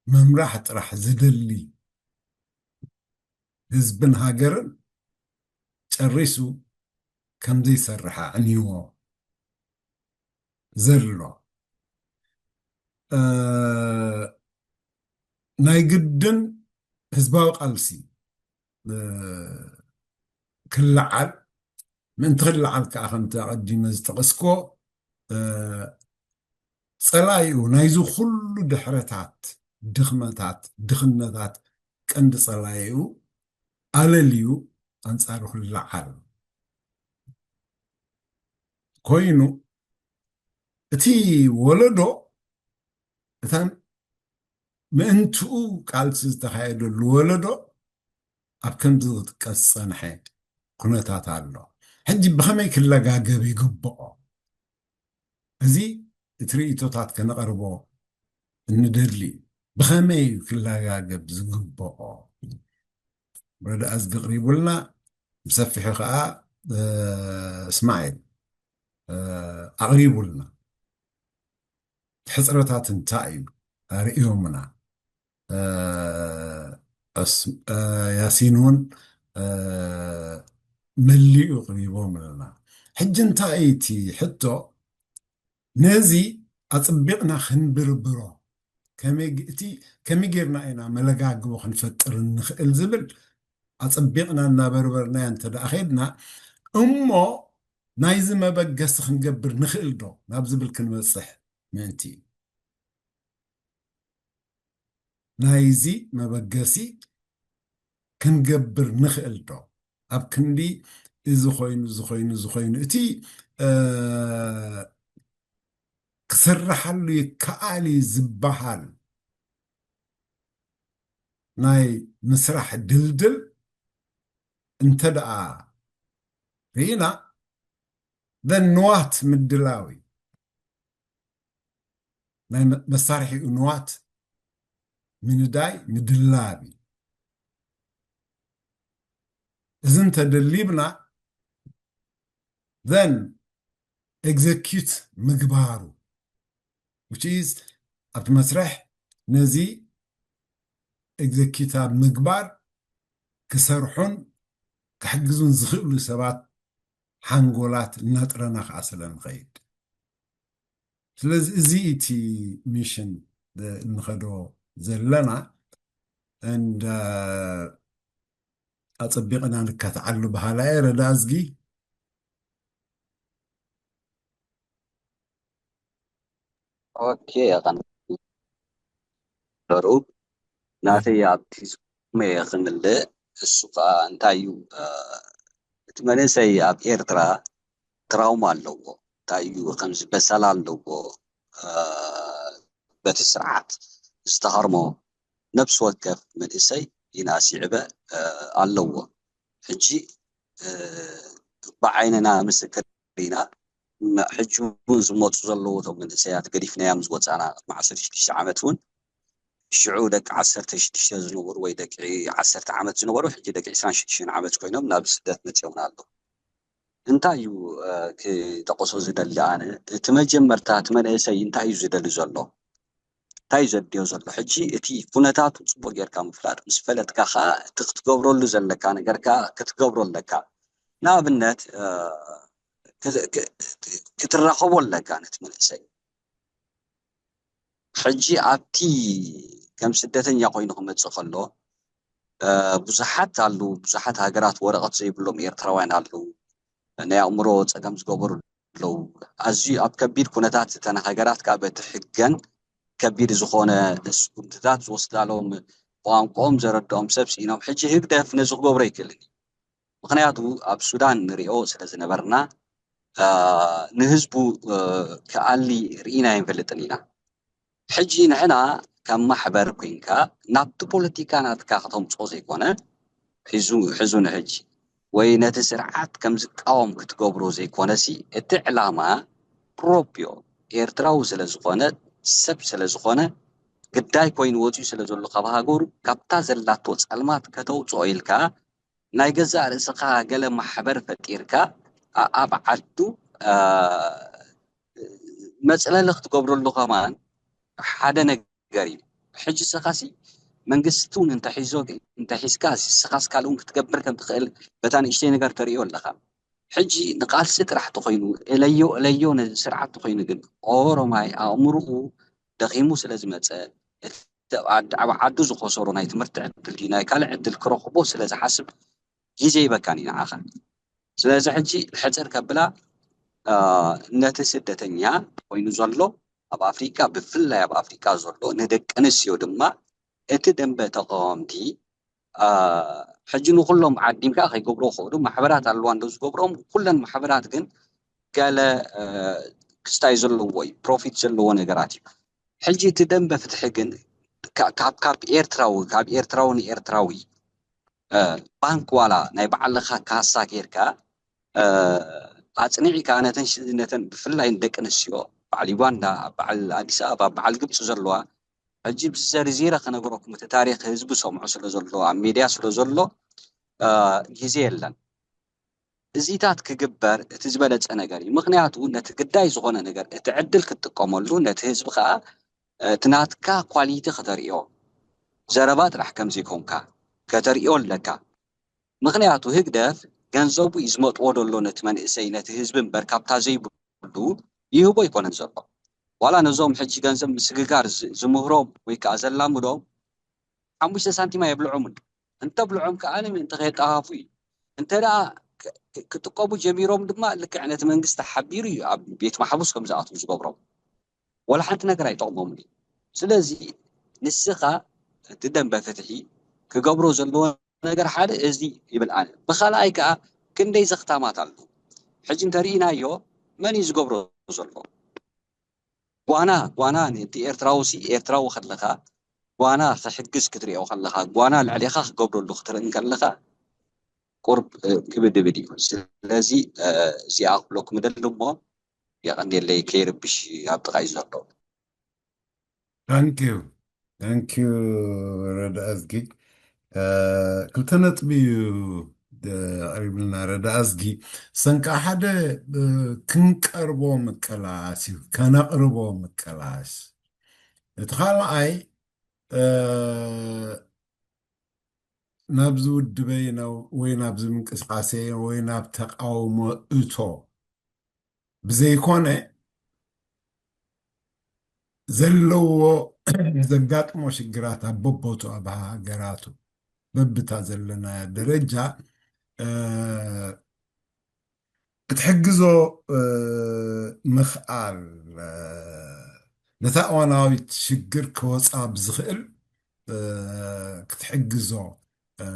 ምምራሕ ጥራሕ ዝደሊ ህዝብን ሃገርን ጨሪሱ ከምዘይሰርሕ ኣዕንይዎ ዘሎ ናይ ግድን ህዝባዊ ቃልሲ ክለዓል ምእንቲ ክለዓል ከዓ ከምቲ ኣቐዲመ ዝጠቐስክዎ ፀላኢኡ ናይዚ ኩሉ ድሕረታት ድኽመታት ድኽነታት ቀንዲ ፀላኢኡ ኣለልዩ ኣንፃሩ ክለዓል ኮይኑ እቲ ወለዶ እተን ምእንትኡ ቃልሲ ዝተኻየደሉ ወለዶ ኣብ ከምዚ ዝጥቀስ ዝፀንሐ ኩነታት ኣሎ። ሕጂ ብኸመይ ክለጋገብ ይግብኦ? እዚ እቲ ርእይቶታት ከነቐርቦ እንደሊ። ብኸመይ እዩ ክለጋገብ ዝግብኦ? ረዳ ኣዝጊ ኣቕሪቡልና፣ ብሰፊሑ ከዓ እስማዒል ኣቕሪቡልና። ሕፅረታት እንታይ እዩ ኣርእዮምና። ያሲን እውን መሊኡ ኣቕሪቦምልና። ሕጂ እንታይ እቲ ሕቶ? ነዚ ኣፅቢቕና ክንብርብሮ፣ ከመይ ጌርና ኢና መለጋግቦ ክንፈጥር እንኽእል ዝብል ኣፅቢቕና እናበርበርናዮ እንተ ደኣ ኸድና እሞ፣ ናይዚ መበገሲ ክንገብር ንኽእል ዶ ናብ ዝብል ክንበፅሕ ምእንቲ እዩ። ናይዚ መበገሲ ክንገብር ንኽእል ዶ? ኣብ ክንዲ እዚ ኾይኑ፣ እዚ ኾይኑ፣ እዚ ኾይኑ፣ እቲ ክስርሓሉ ይከኣል እዩ ዝበሃል ናይ ምስራሕ ድልድል እንተ ደኣ ርኢና፣ then ንዋት ምድላው እዩ። ናይ መሳርሒኡ ንዋት ምንዳይ፣ ምድላብ እዩ። እዚ እንተደሊብና፣ then execute ምግባሩ፣ which is ኣብቲ መስርሕ ነዚ execute ኣብ ምግባር ክሰርሑን ክሕግዙን ዝኽእሉ ሰባት ሓንጎላት እናጥረና ከዓ ስለ ንኸይድ። ስለዚ እዚ እቲ ሚሽን እንኸዶ ዘለና and ኣፀቢቕና ንካትዓሉ በሃላ እየ። ረዳ ኣዝጊ። ኦኬ፣ የቐንለሩ ናተይ ኣብቲ ዝመየ ክምልእ። እሱ ከዓ እንታይ እዩ? እቲ መንእሰይ ኣብ ኤርትራ ትራውማ ኣለዎ። እንታይ እዩ? ከምዚ በሰላ ኣለዎ። በቲ ስርዓት ዝተሃርሞ ነፍሲ ወከፍ መንእሰይ ይንኣስ ይዕበ ኣለዎ። ሕጂ ብዓይንና ምስክር ኢና። ሕጂ እውን ዝመፁ ዘለዉ እቶም መንእሰያት ገዲፍናዮም ዝወፃና ቅድሚ ዓሰርተ ሽዱሽተ ዓመት እውን ሽዑ ደቂ ዓሰርተ ሽዱሽተ ዝነበሩ ወይ ደቂ ዓሰርተ ዓመት ዝነበሩ ሕጂ ደቂ ዕስራን ሽዱሽተን ዓመት ኮይኖም ናብ ስደት መፅኦምና ኣለዉ። እንታይ እዩ ክጠቕሶ ዝደሊ ኣነ? እቲ መጀመርታ እቲ መንእሰይ እንታይ እዩ ዝደሊ ዘሎ? እንታይ እዩ ዘድልዮ ዘሎ? ሕጂ እቲ ኩነታቱ ፅቡቅ ጌርካ ምፍላጥ ምስ ፈለጥካ ከዓ እቲ ክትገብረሉ ዘለካ ነገር ከዓ ክትገብሮ ኣለካ። ንኣብነት ክትራኸቦ ኣለካ ነቲ መንእሰይ። ሕጂ ኣብቲ ከም ስደተኛ ኮይኑ ክመፅእ ከሎ ብዙሓት ኣለዉ፣ ብዙሓት ሃገራት ወረቐት ዘይብሎም ኤርትራውያን ኣለዉ። ናይ ኣእምሮ ፀገም ዝገበሩ ኣለዉ። ኣዝዩ ኣብ ከቢድ ኩነታት እተን ሃገራት ካብ እቲ ሕገን ከቢድ ዝኾነ ስጉምትታት ዝወስዳሎም ቋንቋኦም ዘረድኦም ሰብ ስኢኖም። ሕጂ ህግደፍ ነዚ ክገብሮ ኣይክእልን እዩ። ምኽንያቱ ኣብ ሱዳን ንሪኦ ስለ ዝነበርና ንህዝቡ ክኣሊ ርኢና ኣይንፈልጥን ኢና። ሕጂ ንሕና ከም ማሕበር ኮይንካ ናብቲ ፖለቲካ ናትካ ከተምፅኦ ዘይኮነ ሕዙ ሕዙ ንሕጂ ወይ ነቲ ስርዓት ከም ዝቃወም ክትገብሮ ዘይኮነሲ እቲ ዕላማ ፕሮፕዮ ኤርትራዊ ስለ ዝኾነ ሰብ ስለ ዝኾነ ግዳይ ኮይኑ ወፂኡ ስለ ዘሎ ካብ ሃገሩ ካብታ ዘላቶ ፀልማት ከተውፅኦ ኢልካ ናይ ገዛእ ርእስኻ ገለ ማሕበር ፈጢርካ ኣብ ዓዱ መፅለሊ ክትገብረሉ ከማን ሓደ ነገር እዩ። ሕጂ ስኻሲ መንግስቲ እውን እንተሒዞ እንተሒዝካ ስኻስ ካልእ እውን ክትገብር ከም ትኽእል በታ ንእሽተይ ነገር ተርእዮ ኣለኻ። ሕጂ ንቃልሲ ጥራሕ ተኾይኑ እለዮ እለዮ ነዚ ስርዓት ተኾይኑ ግን ኦሮማይ ኣእምርኡ ደኺሙ ስለ ዝመፀ እቲ ኣብ ዓዱ ዝኸሰሮ ናይ ትምህርቲ ዕድል ድዩ ናይ ካልእ ዕድል ክረኽቦ ስለ ዝሓስብ ግዜ ይበካን እዩ ንዓኻ። ስለዚ ሕጂ ሕፅር ከብላ ነቲ ስደተኛ ኮይኑ ዘሎ ኣብ ኣፍሪቃ ብፍላይ ኣብ ኣፍሪቃ ዘሎ ንደቂ ኣንስትዮ ድማ እቲ ደንበ ተቃወምቲ ሕጂ ንኩሎም ዓዲምካ ከይገብሮ ክእሉ ማሕበራት ኣለዋ እንዶ ዝገብሮም ኩለን ማሕበራት ግን ገለ ክስታይ ዘለዎ እዩ ፕሮፊት ዘለዎ ነገራት እዩ። ሕጂ እቲ ደንበ ፍትሒ ግን ካብ ካብ ኤርትራዊ ካብ ኤርትራዊ ንኤርትራዊ ባንክ ዋላ ናይ ባዕልኻ ካሳ ጌርካ ኣፅኒዕካ ነተን ነተን ብፍላይ ንደቂ ኣንስትዮ በዓል ዩጋንዳ፣ ኣብ በዓል ኣዲስ ኣበባ፣ ኣብ በዓል ግብፂ ዘለዋ፣ ሕጂ ብዝዘርዚረ ክነግረኩም፣ እቲ ታሪክ ህዝቢ ሰምዖ ስለ ዘሎ፣ ኣብ ሜድያ ስለ ዘሎ፣ እ፣ ግዜ የለን። እዚታት ክግበር እቲ ዝበለጸ ነገር እዩ። ምኽንያቱ ነቲ ግዳይ ዝኾነ ነገር፣ እቲ ዕድል ክትጥቀመሉ፣ ነቲ ህዝቢ ከኣ፣ እ፣ እቲ ናትካ ኳሊቲ ከተርእዮ፣ ዘረባ ጥራሕ ከም ዘይኮንካ ከተርእዮ ኣለካ። ምኽንያቱ ህግደፍ ገንዘቡ እዩ ዝመጥዎ ደሎ ነቲ መንእሰይ፣ ነቲ ህዝቢ እምበር፣ ካብታ ዘይብሉ ይህቦ ኣይኮነን ዘሎ። ዋላ ነዞም ሕጂ ገንዘብ ምስግጋር ዝ-፣ ዝምህሮም ወይ ከኣ ዘላምዶም ሓሙሽተ ሳንቲም ኣየብልዖምን። እንተብልዖም ከኣ ምእንቲ ከየጠፋፍኡ እዩ። እንተ ደኣ ክ-፣ ክ-፣ ክጥቀሙ ጀሚሮም ድማ ልክዕ ነቲ መንግስቲ ሓቢሩ እዩ ኣብ ቤት ማሕቡስ ከም ዝኣትዉ ዝገብሮም። ዋላ ሓንቲ ነገር ኣይጠቕሞምን እዩ። ስለዚ ንስኻ እቲ ደንበ ፍትሒ ክገብሮ ዘለዎ ነገር ሓደ እዚ ይብል ኣነ። ብኻልኣይ ከኣ ክንደይ ዘኽታማት ኣለዉ። ሕጂ እንተርኢናዮ መን እዩ ዝገብሮ ዘሎ? ጓና፣ ጓና ነቲ ኤርትራዊ ሲ-፣ ኤርትራዊ ከለኻ ጓና ክሕግዝ ክትርእዮ ከለኻ፣ ጓና ልዕሌኻ ክገብረሉ ክትርኢ ከለኻ ቁርብ፣ እ፣ ክብድብድ እዩ። ስለዚ፣ እ፣ እዚኣ ክብለኩም እደሊ እሞ የቐንየለይ፣ ከይርብሽ ኣብ ጥቓይ ዘሎ። Thank you. Thank you ረዳእዝጊ። እ፣ ክልተ ነጥቢ እዩ፣ እ፣ ኣቕሪብልና ረዳእዝጊ። ሰንቃ ሓደ፣ እ፣ ክንቀርቦ ምቅላስ እዩ፣ ከነቕርቦ ምቅላስ። እቲ ካልኣይ፣ እ፣ ናብዚ ውድበይ ናብ-፣ ወይ ናብዚ ምንቅስቃሴ ወይ ናብ ተቃውሞ እቶ ብዘይኮነ፣ ዘለዎ ዘጋጥሞ ሽግራት ኣብ በቦቱ ኣብ ሃገራቱ በብታ ዘለናዮ ደረጃ፣ እ፣ ክትሕግዞ፣ እ፣ ምኽኣል፣ እ፣ ነታ እዋናዊት ሽግር ክወጻ ብዝኽእል፣ እ፣ ክትሕግዞ፣ እ፣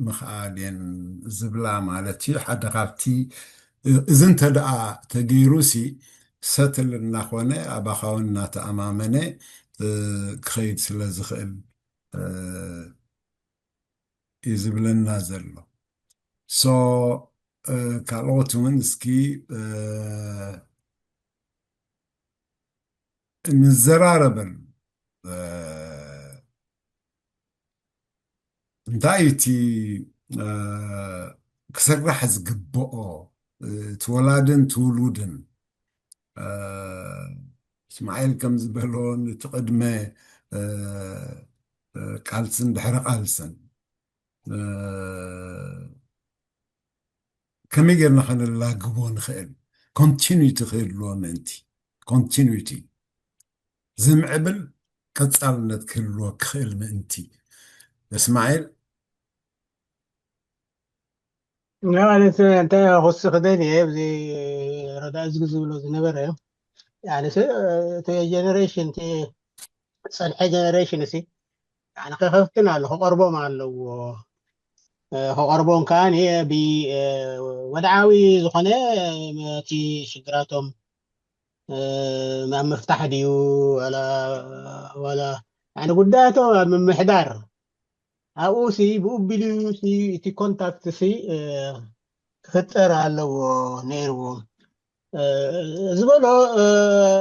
ምኽኣል እየን ዝብላ ማለት እዩ። ሓደ ካብቲ፣ እ፣ እዚ እንተ ደኣ ተገይሩሲ ሰትል እናኾነ ኣባኻ እውን እናተኣማመነ፣ እ፣ ክኸይድ ስለ ዝኽእል፣ እ፣ እዩ ዝብለና ዘሎ። ሶ፣ እ፣ ካልኦት እውን እስኪ፣ እ፣ ንዘራረበሉ። እ፣ እንታይ እቲ፣ እ፣ ክስራሕ ዝግብኦ፣ እ፣ እቲ ወላድን ትውሉድን፣ እ፣ እስማዒል ከም ዝበሎ፣ እቲ ቅድመ፣ እ፣ እ፣ ቃልስን ድሕሪ ቃልስን፣ እ፣ ከመይ ጌርና ከነላግቦ ንኽእል? ኮንቲኒቲ ክህልዎ ምእንቲ፣ ኮንቲኒቲ፣ ዝምዕብል ቀጻልነት ክህልዎ ክኽእል ምእንቲ። እስማዒል? ያው፣ ኣነ እንተ-፣ እንተ ክውስኽ ደልየ፣ ኣብዚ ረዳእዝጊ ዝብሎ ዝነበረ፣ ያኒ፣ ስ-፣ እቲ ጀነሬሽን፣ እቲ ዝጸንሐ ጀነሬሽን፣ እሲ፣ ያኒ፣ ክኸፍትን ኣሎ፣ ክቐርቦም ኣለዎ። እ፣ ክቐርቦም ከኣ፣ ብ-፣ እ፣ ወድዓዊ ዝኾነ፣ እቲ ሽግራቶም፣ እ፣ ኣብ ምፍታሕ ድዩ፣ ዋላ፣ ዋላ፣ ያኒ፣ ጉዳያቶም ኣብ ምምሕዳር፣ ኣብኡ ሲ፣ ብኡ ቢሉ ሲ፣ እቲ ኮንታክት ሲ፣ እ፣ ክፍጠር ኣለዎ ነይርዎ። እ፣ ዝበሎ፣ እ፣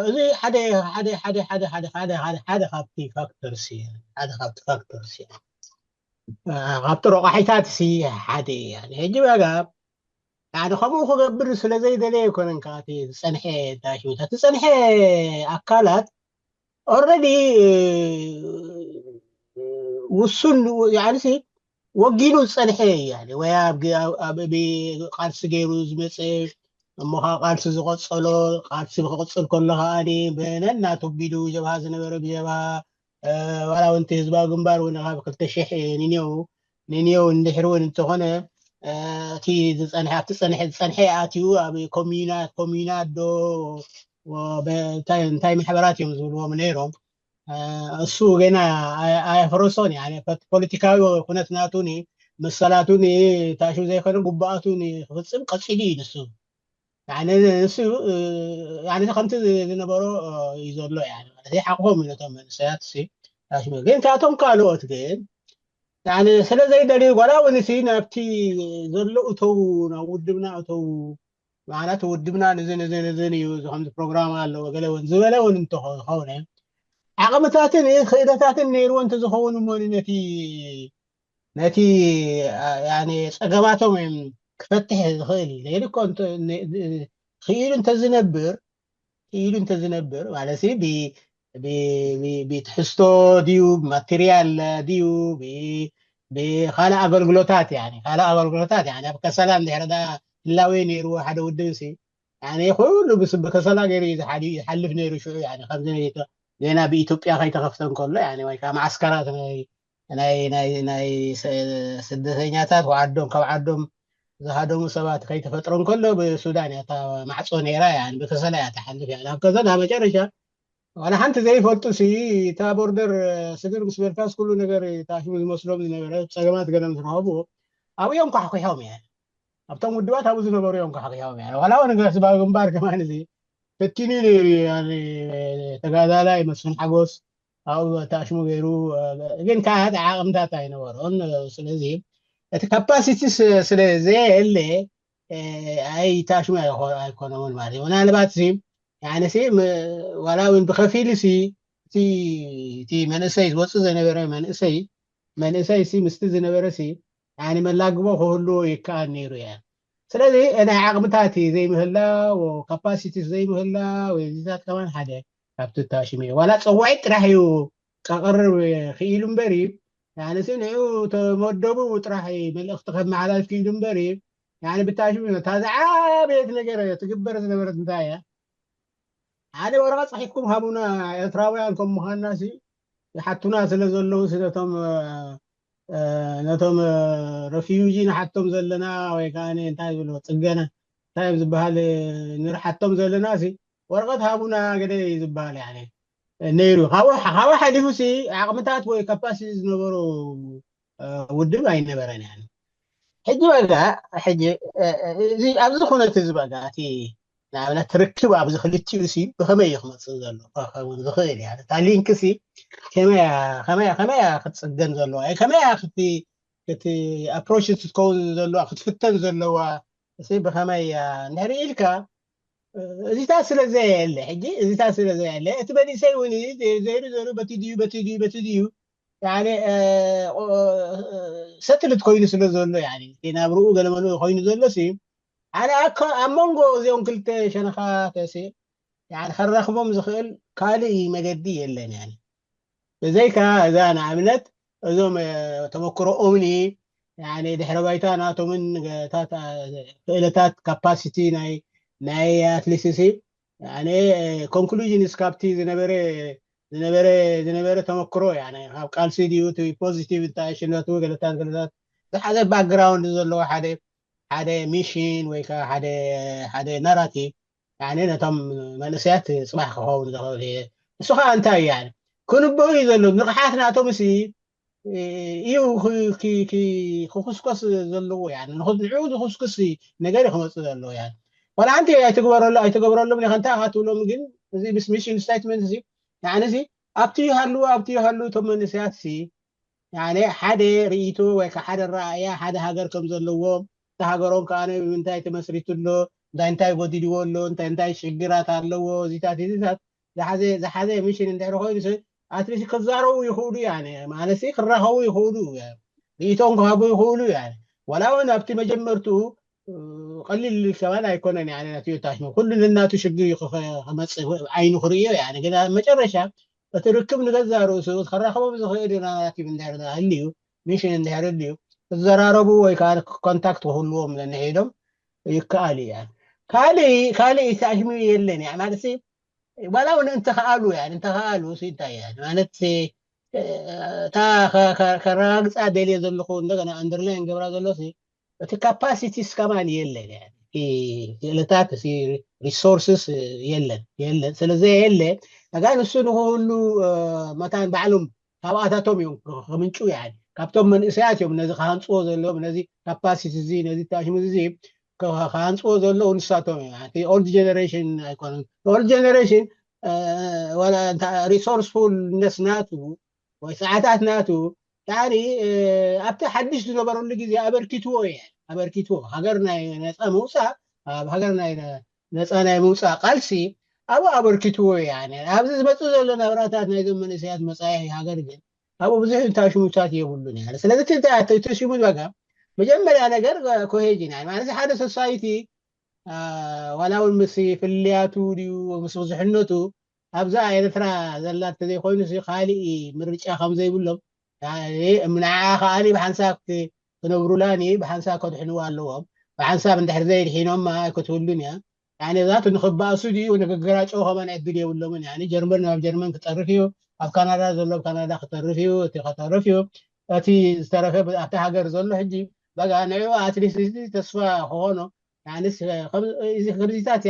እዚ ሓደ፣ ሓደ፣ ሓደ፣ ሓደ፣ ሓደ፣ ሓደ፣ ሓደ፣ ሓደ ካብቲ ፋክተርሲ፣ ሓደ ካብቲ ፋክተርሲ፣ እ፣ ካብቲ ረቋሒታትሲ ሓደ እያ። ሕጂ ዋጋ፣ ያኒ፣ ከምኡ ክገብር ስለ ዘይደለየ ኣይኮነን፣ ካብቲ ዝጸንሐ ዳሽቦርድ፣ እቲ ዝጸንሐ ኣካላት ኦልሬዲ ውሱን፣ ያኒ፣ ሲ፣ ወጊኑ ዝጸንሐ እዩ፣ ያኒ፣ ወይ ኣብ ግ-፣ ኣብ፣ ኣብ፣ ብ-፣ ቃልሲ ገይሩ ዝመጸ፣ እሞ ኸዓ ቃልሲ ዝቐጸሎ፣ ቃልሲ ክቕጽል ከሎ ከኣ፣ ነናቱ ቢሉ፣ ጀብሃ ዝነበረ ብጀብሃ፣ እ፣ ዋላ እውን እቲ ህዝባዊ ግንባር እውን ካብ ክልተ ሽሕ ንኔው፣ ንኔው እንድሕሪ እውን እንተኾነ፣ እ፣ እቲ ዝጸንሐ፣ ኣብቲ ጸንሐ፣ ዝጸንሐ ኣትዩ ኣብ ኮሚዩና-፣ ኮሚዩናት ዶ፣ ወ-፣ በ-፣ እንታይ፣ እንታይ ማሕበራት እዮም ዝብልዎም ነይሮም። እ፣ እሱ ገና ኣይ-፣ ኣየፍረሶን እዩ። ያኒ፣ ፖ-፣ ፖለቲካዊ ኩነት ናቱ ኒ-፣ መሰላቱ ኒ-፣ ታሹ ዘይኮነ ግቡኣቱ ኒ-፣ ክፍጽም ቀጺሉ እዩ ንሱ። ያኒ፣ ንሱ፣ እ፣ ያኒ፣ ከምቲ ዝነበሮ፣ እ፣ እዩ ዘሎ። ያኒ፣ ማለት ሓቕፎም እዩ ነቶም መንእሰያት ሲ፣ ታሹ። ግን ካብቶም ካልኦት ግን፣ ያኒ፣ ስለ ዘይደልዩ፣ ጓላ እውን ሲ ናብቲ ዘሎ እተው፣ ናብ ውድብና እተው፣ ማለት ውድብና ንዝን እዝን እዝን እዩ፣ እዚ ከምዚ ፕሮግራም ኣለዎ ገለ እውን ዝበለ እውን እንተኾነ፣ ዓቕምታትን ክእለታትን ነይርዎ እንተዝኸውን እሞ ነቲ ነቲ ጸገማቶም ክፈትሕ ዝኽእል ክኢሉ እንተዝነብር ክኢሉ እንተዝነብር ማለት ብትሕዝቶ ድዩ፣ ብማቴርያል ድዩ፣ ብካልእ ኣገልግሎታት ካልእ ኣገልግሎታት ኣብ ከሰላ እንድሕር ህላዌ ነይርዎ ሓደ ውድብ ሲ ኩሉ ብከሰላ ገይሩ እዩ ዝሓልፍ ነይሩ። ሽዑ ከምዚ ዜና ብኢትዮጵያ ከይተኸፍተ እንከሎ ወይ ከዓ ማዓስከራት ናይ ናይ ናይ ናይ ስደተኛታት ዓዶም ካብ ዓዶም ዝሃደሙ ሰባት ከይተፈጥረ እንከሎ ብሱዳን እያ እታ ማዕፆ ነይራ እያ ብከሰላ እያ ትሓልፍ እያ ናብ ከሰላ መጨረሻ ዋላ ሓንቲ ዘይፈልጡ ሲ እታ ቦርደር ስግር ምስ በልካስ ኩሉ ነገር ታሽሙ ዝመስሎም ዝነበረ ፀገማት ገለ ምስ ረኸቡ ኣብኡ እዮም ኳሕኩሖም እያ ኣብቶም ውድባት ኣብኡ ዝነበሩ እዮም ኳሕኩሖም እያ ዋላ እውን ህዝባዊ ግንባር ከማን እዚ ፈቲኑ ነይሩ ተጋዳላይ መስፍን ሓጎስ ኣብኡ ተኣሽሙ ገይሩ ግን ከዓ ዓቕምታት ኣይነበሮን ስለዚ እቲ ካፓሲቲ ስለ ዘየለ ኣይ ተኣሽሙ ኣይኮነውን ማለት እዩ ምናልባት ሲ ዋላ እውን ብከፊል ሲ እቲ መንእሰይ ዝወፅእ ዝነበረ መንእሰይ መንእሰይ ሲ ምስቲ ዝነበረ ሲ መላግቦ ክህልዎ ይከኣል ነይሩ እየ ስለዚ ናይ ዓቕምታት ዘይምህላው ካፓሲቲ ዘይምህላው ዚታት ከማን ሓደ ካብቲ ታሽሙ እዩ ዋላ ፀዋዒት ጥራሕ እዩ ከቕርብ ክኢሉ እምበር ንስ ንኡ ተመደቡ ጥራሕ መልእክቲ ከመሓላልፍ ክኢሉ እምበር ብታሽሙ እታ ዝዓበየት ነገር ትግበር ዝነበረት እንታይ እያ ሓደ ወረቐት ፅሒፍኩም ሃቡና ኤርትራውያን ከም ምዃንና ሲ ይሓቱና ስለ ዘለዉ ነቶም ነቶም ረፊጂ ንሓቶም ዘለና ወይ ከዓ እንታይ ዝብሎ ፅገና እንታይ ዝበሃል ንርሓቶም ዘለና ሲ ወረቐት ሃቡና ገለ እዩ ዝበሃል ነይሩ ካብ ሓሊፉ ሲ ዓቕምታት ወይ ካፓሲቲ ዝነበሩ ውድብ ኣይነበረን ሕጂ በጋ ሕጂ ኣብዚ ኩነት እዚ በጋ እቲ ንኣብነት ርክብ ኣብዚ ክልቲኡ ሲ ብከመይ እዩ ክመፅእ ዘሎ ክኸውን ዝኽእል እያ እታ ሊንክ ሲ ከመያ ክትፅገን ዘለዋ ከመያ ክቲ ኣፕሮች ክትከውን ዘለዋ ክትፍተን ዘለዋ ብከመይ እንድሕር ኢልካ እዚታት ስለ ዘየለ ሕጂ እዚታት ስለ ዘየለ እቲ መንእሰይ እውን ዘይሩ ዘሩ በቲ ድዩ በቲ ድዩ በቲ ድዩ ሰትልት ኮይኑ ስለ ዘሎ ናብርኡ ገለመሉ ኮይኑ ዘሎ ሲ ኣነ ኣብ መንጎ እዚኦም ክልተ ሸነኻት ከራኽቦም ዝኽእል ካልእ መገዲ የለን ብዘይካ እዛ ንኣብነት እዞም ተመክሮኦምኒ ድሕረ ባይታ ናቶምን ክእለታት ካፓሲቲ ናይ ኣትሊስት ኮንክሉዥንስ ካብቲ ዝነበረ ዝነበረ ዝነበረ ተመክሮ ካብ ቃልሲ ድዩ ፖዚቲቭ እንታይ ሽነቱ ገለታት ገለታት ዝሓዘ ባክግራውንድ ዘለዎ ሓደ ሓደ ሚሽን ወይ ከዓ ሓደ ሓደ ናራቲቭ ነቶም መንእሰያት ፅባሕ ክኸውን ዝኽእል እሱ ከዓ እንታይ እዩ ክንበኡ እዩ ዘሎ ንቕሓት ናቶም ሲ እዩ ክኩስኮስ ዘለዎ ንዑ ዝኩስኩስ ነገር ክመፅእ ዘለዎ ዋላ ሓንቲ ኣይትግበረሉ ኣይትገብረሎም ከንታ ካትብሎም ግን እዚ ምስ ሚሽን ስቴትመንት እዚ ንዓነዚ ኣብቲ ይሃሉ ኣብቲ ይሃሉ እቶም መንእሰያት ሲ ሓደ ርእይቶ ወይ ከዓ ሓደ ረኣያ ሓደ ሃገር ከም ዘለዎ እቲ ሃገሮም ከዓ ንምንታይ ተመስሪቱ ኣሎ እንታይ እንታይ ጎዲልዎ ኣሎ እንታይ እንታይ ሽግራት ኣለዎ እዚታት እዚታት ዝሓዘ ዝሓዘ ሚሽን እንድሕር ኮይኑ ኣትሊስት ክዛረቡ ይኽእሉ ያ ማለት ክራኸቡ ይኽእሉ ርእይቶም ክሃቡ ይኽእሉ ያ ዋላ እውን ኣብቲ መጀመርትኡ ቀሊል ከማን ኣይኮነን ያ ናትዮ ታሽሙ ኩሉ ነናቱ ሽግር እዩ ክመፅእ ዓይኑ ክርእዮ ያ ግን ኣብ መጨረሻ እቲ ርክብ ንገዛ ርእሱ ከራኸቦም ዝኽእል ናራቲቭ እንድሕር ሃልዩ ሚሽን እንድሕር ልዩ ክዘራረቡ ወይ ከዓ ኮንታክት ክህልዎም ነንሒዶም ይከኣል እዩ ካልእ ካልእ ታሽሙ የለን ያ ማለት ዋላ እውን እንተኸኣሉ ያ እንተኸኣሉ እንታይ ማለት እታ ከረጋግፃ ደልየ ዘለኹ እንደገና ኣንደርላይን ገብራ ዘሎ እቲ ካፓሲቲስ ከማን የለን ክእለታት ሪሶርስስ የለን የለን ስለዚ የለ ኣጋ ንሱ ንክህሉ መታን ባዕሎም ካብኣታቶም እዮም ከምንጩ ያ ካብቶም መንእሰያት እዮም ነዚ ክሃንፅዎ ዘለዎም ነዚ ካፓሲቲ እዚ ነዚ ታሽሙ እዚ ክሃንፅዎ ዘለዉ ንሳቶም እዮም ኦልድ ጀነሬሽን ኣይኮነን ኦልድ ጀነሬሽን ሪሶርስፉልነስ ናቱ ወይ ሰዓታት ናቱ ኣብቲ ሓድሽ ዝነበረሉ ግዜ ኣበርኪትዎ እየ ኣበርኪትዎ ሃገር ናይ ነፃ ምውፃእ ኣብ ሃገር ናይ ነፃ ናይ ምውፃእ ቃልሲ ኣብኡ ኣበርኪትዎ እዩ። ያኒ ኣብዚ ዝመፅእ ዘሎ ናብራታት ናይዞም መንእሰያት መፃኢ ሃገር ግን ኣብኡ ብዙሕ እንታይ ሽሙቻት የብሉን። ያኒ ስለዚ እቲ ሽሙት በቃ መጀመርያ ነገር ኮሄጅን ማለት ሓደ ሶሳይቲ ዋላ እውን ምስ ፍልያቱ ድዩ ምስ ብዙሕነቱ ኣብዛ ኤርትራ ዘላ እንተዘይኮይኑ ካልእ ምርጫ ከም ዘይብሎም ንዓ ከዓ ብሓንሳብ ክነብሩላን ብሓንሳብ ከድሕንዋ ኣለዎም። ብሓንሳብ እንድሕር ዘይድሒኖማ ኣይክትህሉን እያ። እዛቱ ንክባእሱ ድዩ ንክገራጨው ከማን ዕድል የብሎምን። ጀርመን ናብ ጀርመን ክጠርፍ እዩ፣ ኣብ ካናዳ ዘሎ ኣብ ካናዳ ክተርፍ እዩ፣ እቲ ከተርፍ እዩ። እቲ ዝተረፈ ኣብቲ ሃገር ዘሎ ሕጂ በቃ ንዕኡ ኣትሊስት ተስፋ ክኾኖ ከምዚታት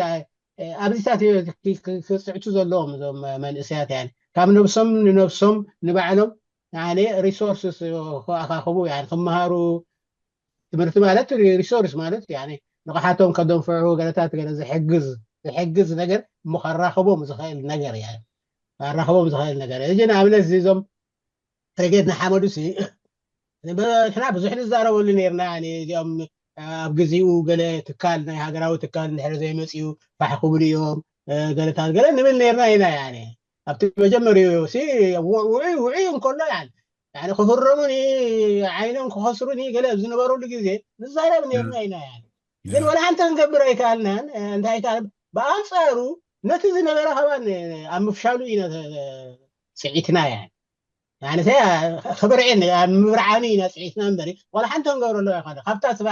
ኣብዚታት ክፅዕቱ ዘለዎም እዞም መንእሰያት ያ ካብ ነብሶም ንነብሶም ንባዕሎም ሪሶርስስ ክኣኻኽቡ ክመሃሩ ትምህርቲ ማለት ሪሶርስ ማለት ንቕሓቶም ከደንፍዑ ገለታት ገለ ዝሕግዝ ዝሕግዝ ነገር እሞ ከራኽቦም ዝኽእል ነገር ያ ከራኽቦም ዝኽእል ነገር እዚ ንኣብነት እዞም ብርጌድ ንሓመዱ ሲ ንሕና ብዙሕ ንዛረበሉ ነርና እዚኦም ኣብ ግዜኡ ገለ ትካል ናይ ሃገራዊ ትካል እንድሕር ዘይመፅኡ ፋሕ ክብሉ እዮም ገለታት ገለ ንብል ነርና ኢና ኣብቲ መጀመሪኡ ውዑይ ውዑይ እንከሎ ክፍረሙኒ ዓይኖም ክኸስሩኒ ገለ ኣብ ዝነበረሉ ግዜ ንዛረብ ነርና ኢና ግን ወላ ሓንቲ ክንገብር ኣይከኣልናን እንታይ ከኣል ብኣንፃሩ ነቲ ዝነበረ ከማን ኣብ ምፍሻሉ ኢና ፅዒትና እያ ክብርዕን ኣብ ምብርዓኑ ኢና ፅዒትና እምበሪ ዋላ ሓንቲ ክንገብረሉ ኣይኮነ ካብታ ስባ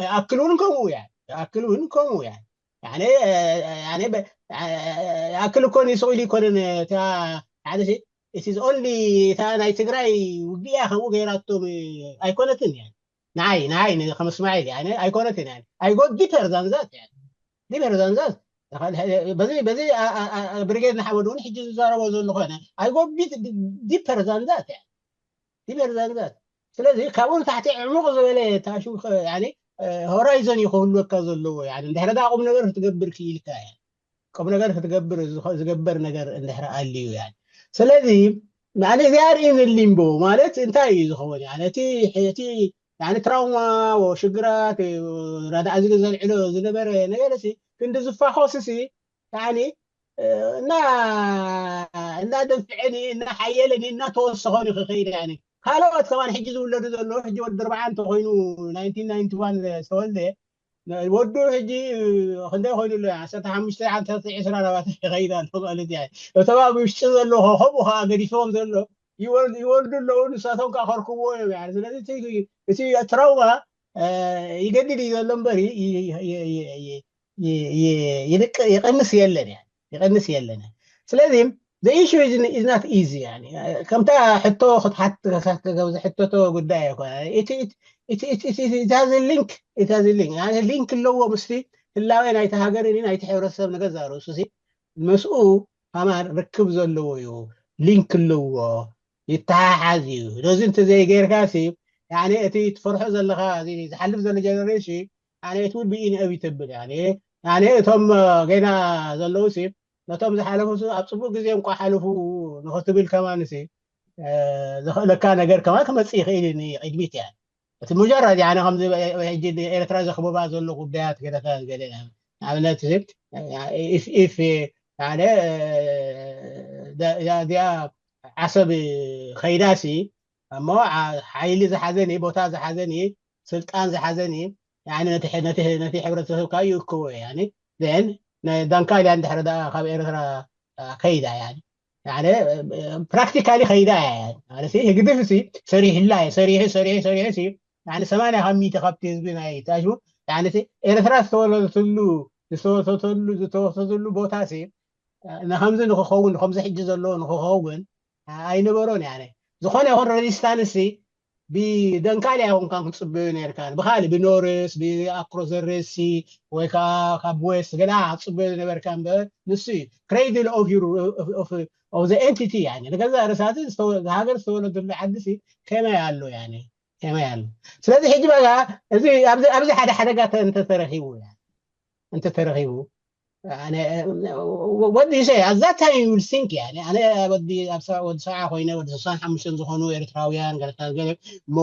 ይኣክል እውን ከምኡ እያ ይኣክል እውን ከምኡ እያ ይኣክል እኮ ይስቕ ኢሉ ይኮነን ሓደ it is only እታ ናይ ትግራይ ውግእ እያ ከምኡ ገይራቶም ኣይኮነትን እያ ንዓይ ንዓይ ከም እስማዒል እያ ኣይኮነትን እያ I go deeper than that deeper than that በዚ በዚ ብርጌድ ንሓመድ እውን ሕጂ ዝዛረቦ ዘሎ ኮነ I go deeper than that deeper than that ስለዚ ካብኡ ንታሕቲ ዕሙቕ ዝበለ ታሹ horizon እዩ ክህልወካ ዘለዎ እንድሕረ ቁም ነገር ክትገብር ክኢልካ እያ ቁም ነገር ክትገብር ዝገበር ነገር እንድሕር ኣልዩ እያ ስለዚ ማለት እዚኣ ርእን ሊምቦ ማለት እንታይ እዩ ዝኸውን እቲ እቲ ትራውማ ሽግራት ረዳእ ዝገዘልዕሎ ዝነበረ ነገር ክንዲ ዝፋኾስሲ እና እናደንፍዐኒ እናሓየለኒ እናተወሰኸኒ ክኸይድ ካልኦት ከማን ሕጂ ዝውለዱ ዘሎ ሕጂ ወዲ ኣርባዓ እንተኮይኑ ዝተወልደ ወዱ ሕጂ ክንደይ ኮይኑ ኣሎ ዓሰርተ ሓሙሽተ ዓሰርተ ዕስራ ናባተ ይኸይድ ኣሎ ማለት እያ እቶም ኣብ ውሽጢ ዘሎ ከምኡ ከዓ ገዲፍዎም ዘሎ ይወልዱ ኣለዉ ንሳቶም ከዓ ከርክብዎ እዮም ስለዚ እቲ ትራውማ ይገድድ እዩ ዘሎ እምበሪ ይቕንስ የለን ይቕንስ የለን ስለዚ the issue is not easy ከምታ ሕቶ ክትሓትሕተቶ ጉዳይ ኣይኮነ ሊንክ ሊንክ ኣለዎ ምስቲ ህላወ ናይቲ ሃገር ናይቲ ሕብረተሰብ ንገዛ ርእሱ ምስኡ ከማን ርክብ ዘለዎ እዩ ሊንክ ኣለዎ ይተሓሓዝ እዩ ነዚ እንተዘይገይርካ እቲ ትፈርሖ ዘለካ ዝሓልፍ ዘሎ ጀነሬሽን ኣነ it would be inevitable ኣነ እቶም ገና ዘለዉ ነቶም ዝሓለፉ ኣብ ፅቡቅ ግዜ እንኳ ሓለፉ ንክትብል ከማን ዘኽእለካ ነገር ከማን ክመፅእ ይኽእል ቅድሚት እያ እቲ ሙጀረድ ኣነ ከምዚ ሕጂ ኤርትራ ዘኽብባ ዘሎ ጉዳያት ገለታት ገለ ንኣብነት if ሓደ እዚኣ ዓሰብ ከይዳሲ እሞ ሓይሊ ዝሓዘን ቦታ ዝሓዘን ስልጣን ዝሓዘን ነቲ ሕብረተሰብ ካብ ይእክቦ ን ዳንካልያ እንድሕረ ካብ ኤርትራ ከይዳ ያ ፕራክቲካሊ ከይዳ ያ ህግድፍ ሲ ሰሪሕላ ሰሪሑ ሰሪሑ ሰሪሑ ሲ ሰማንያ ካብ ሚእቲ ካብቲ ህዝቢ ናይ ታሽሙ ኤርትራ ዝተወለደትሉ ዝተወሰተሉ ዝተወሰተሉ ቦታ ሲ ንከምዚ ንክኸውን ከምዚ ሕጂ ዘለዎ ንክኸውን ኣይነበሮን ያ ዝኾነ ይኹን ሬዚስታንስ ብደንካል ኣይኮንካን ክትፅበዮ ነርካን ብካሊእ ብኖርስ ብኣክሮዘርስ ወይ ከዓ ካብ ዌስት ገለ ክትፅበዮ ዝነበርካ እምበር ንሱ እዩ cradle of your of the entity ንገዛ ርእሳቲ ሃገር ዝተወለደሉ ዓዲ ከመይ ኣሎ ከመይ ኣሎ ስለዚ ሕጂ በቃ እዚ ኣብዚ ሓደ ሓደጋ እንተተረኪቡ እንተተረኪቡ ወዲ ሸ ኣዛ ታይም ዩል ሲንክ ያ ኣነ ወዲ ወዲ ሰብዓ ኮይነ ወዲ ስሳን ሓሙሽተን ዝኾኑ ኤርትራውያን ገለታት ገለ እሞ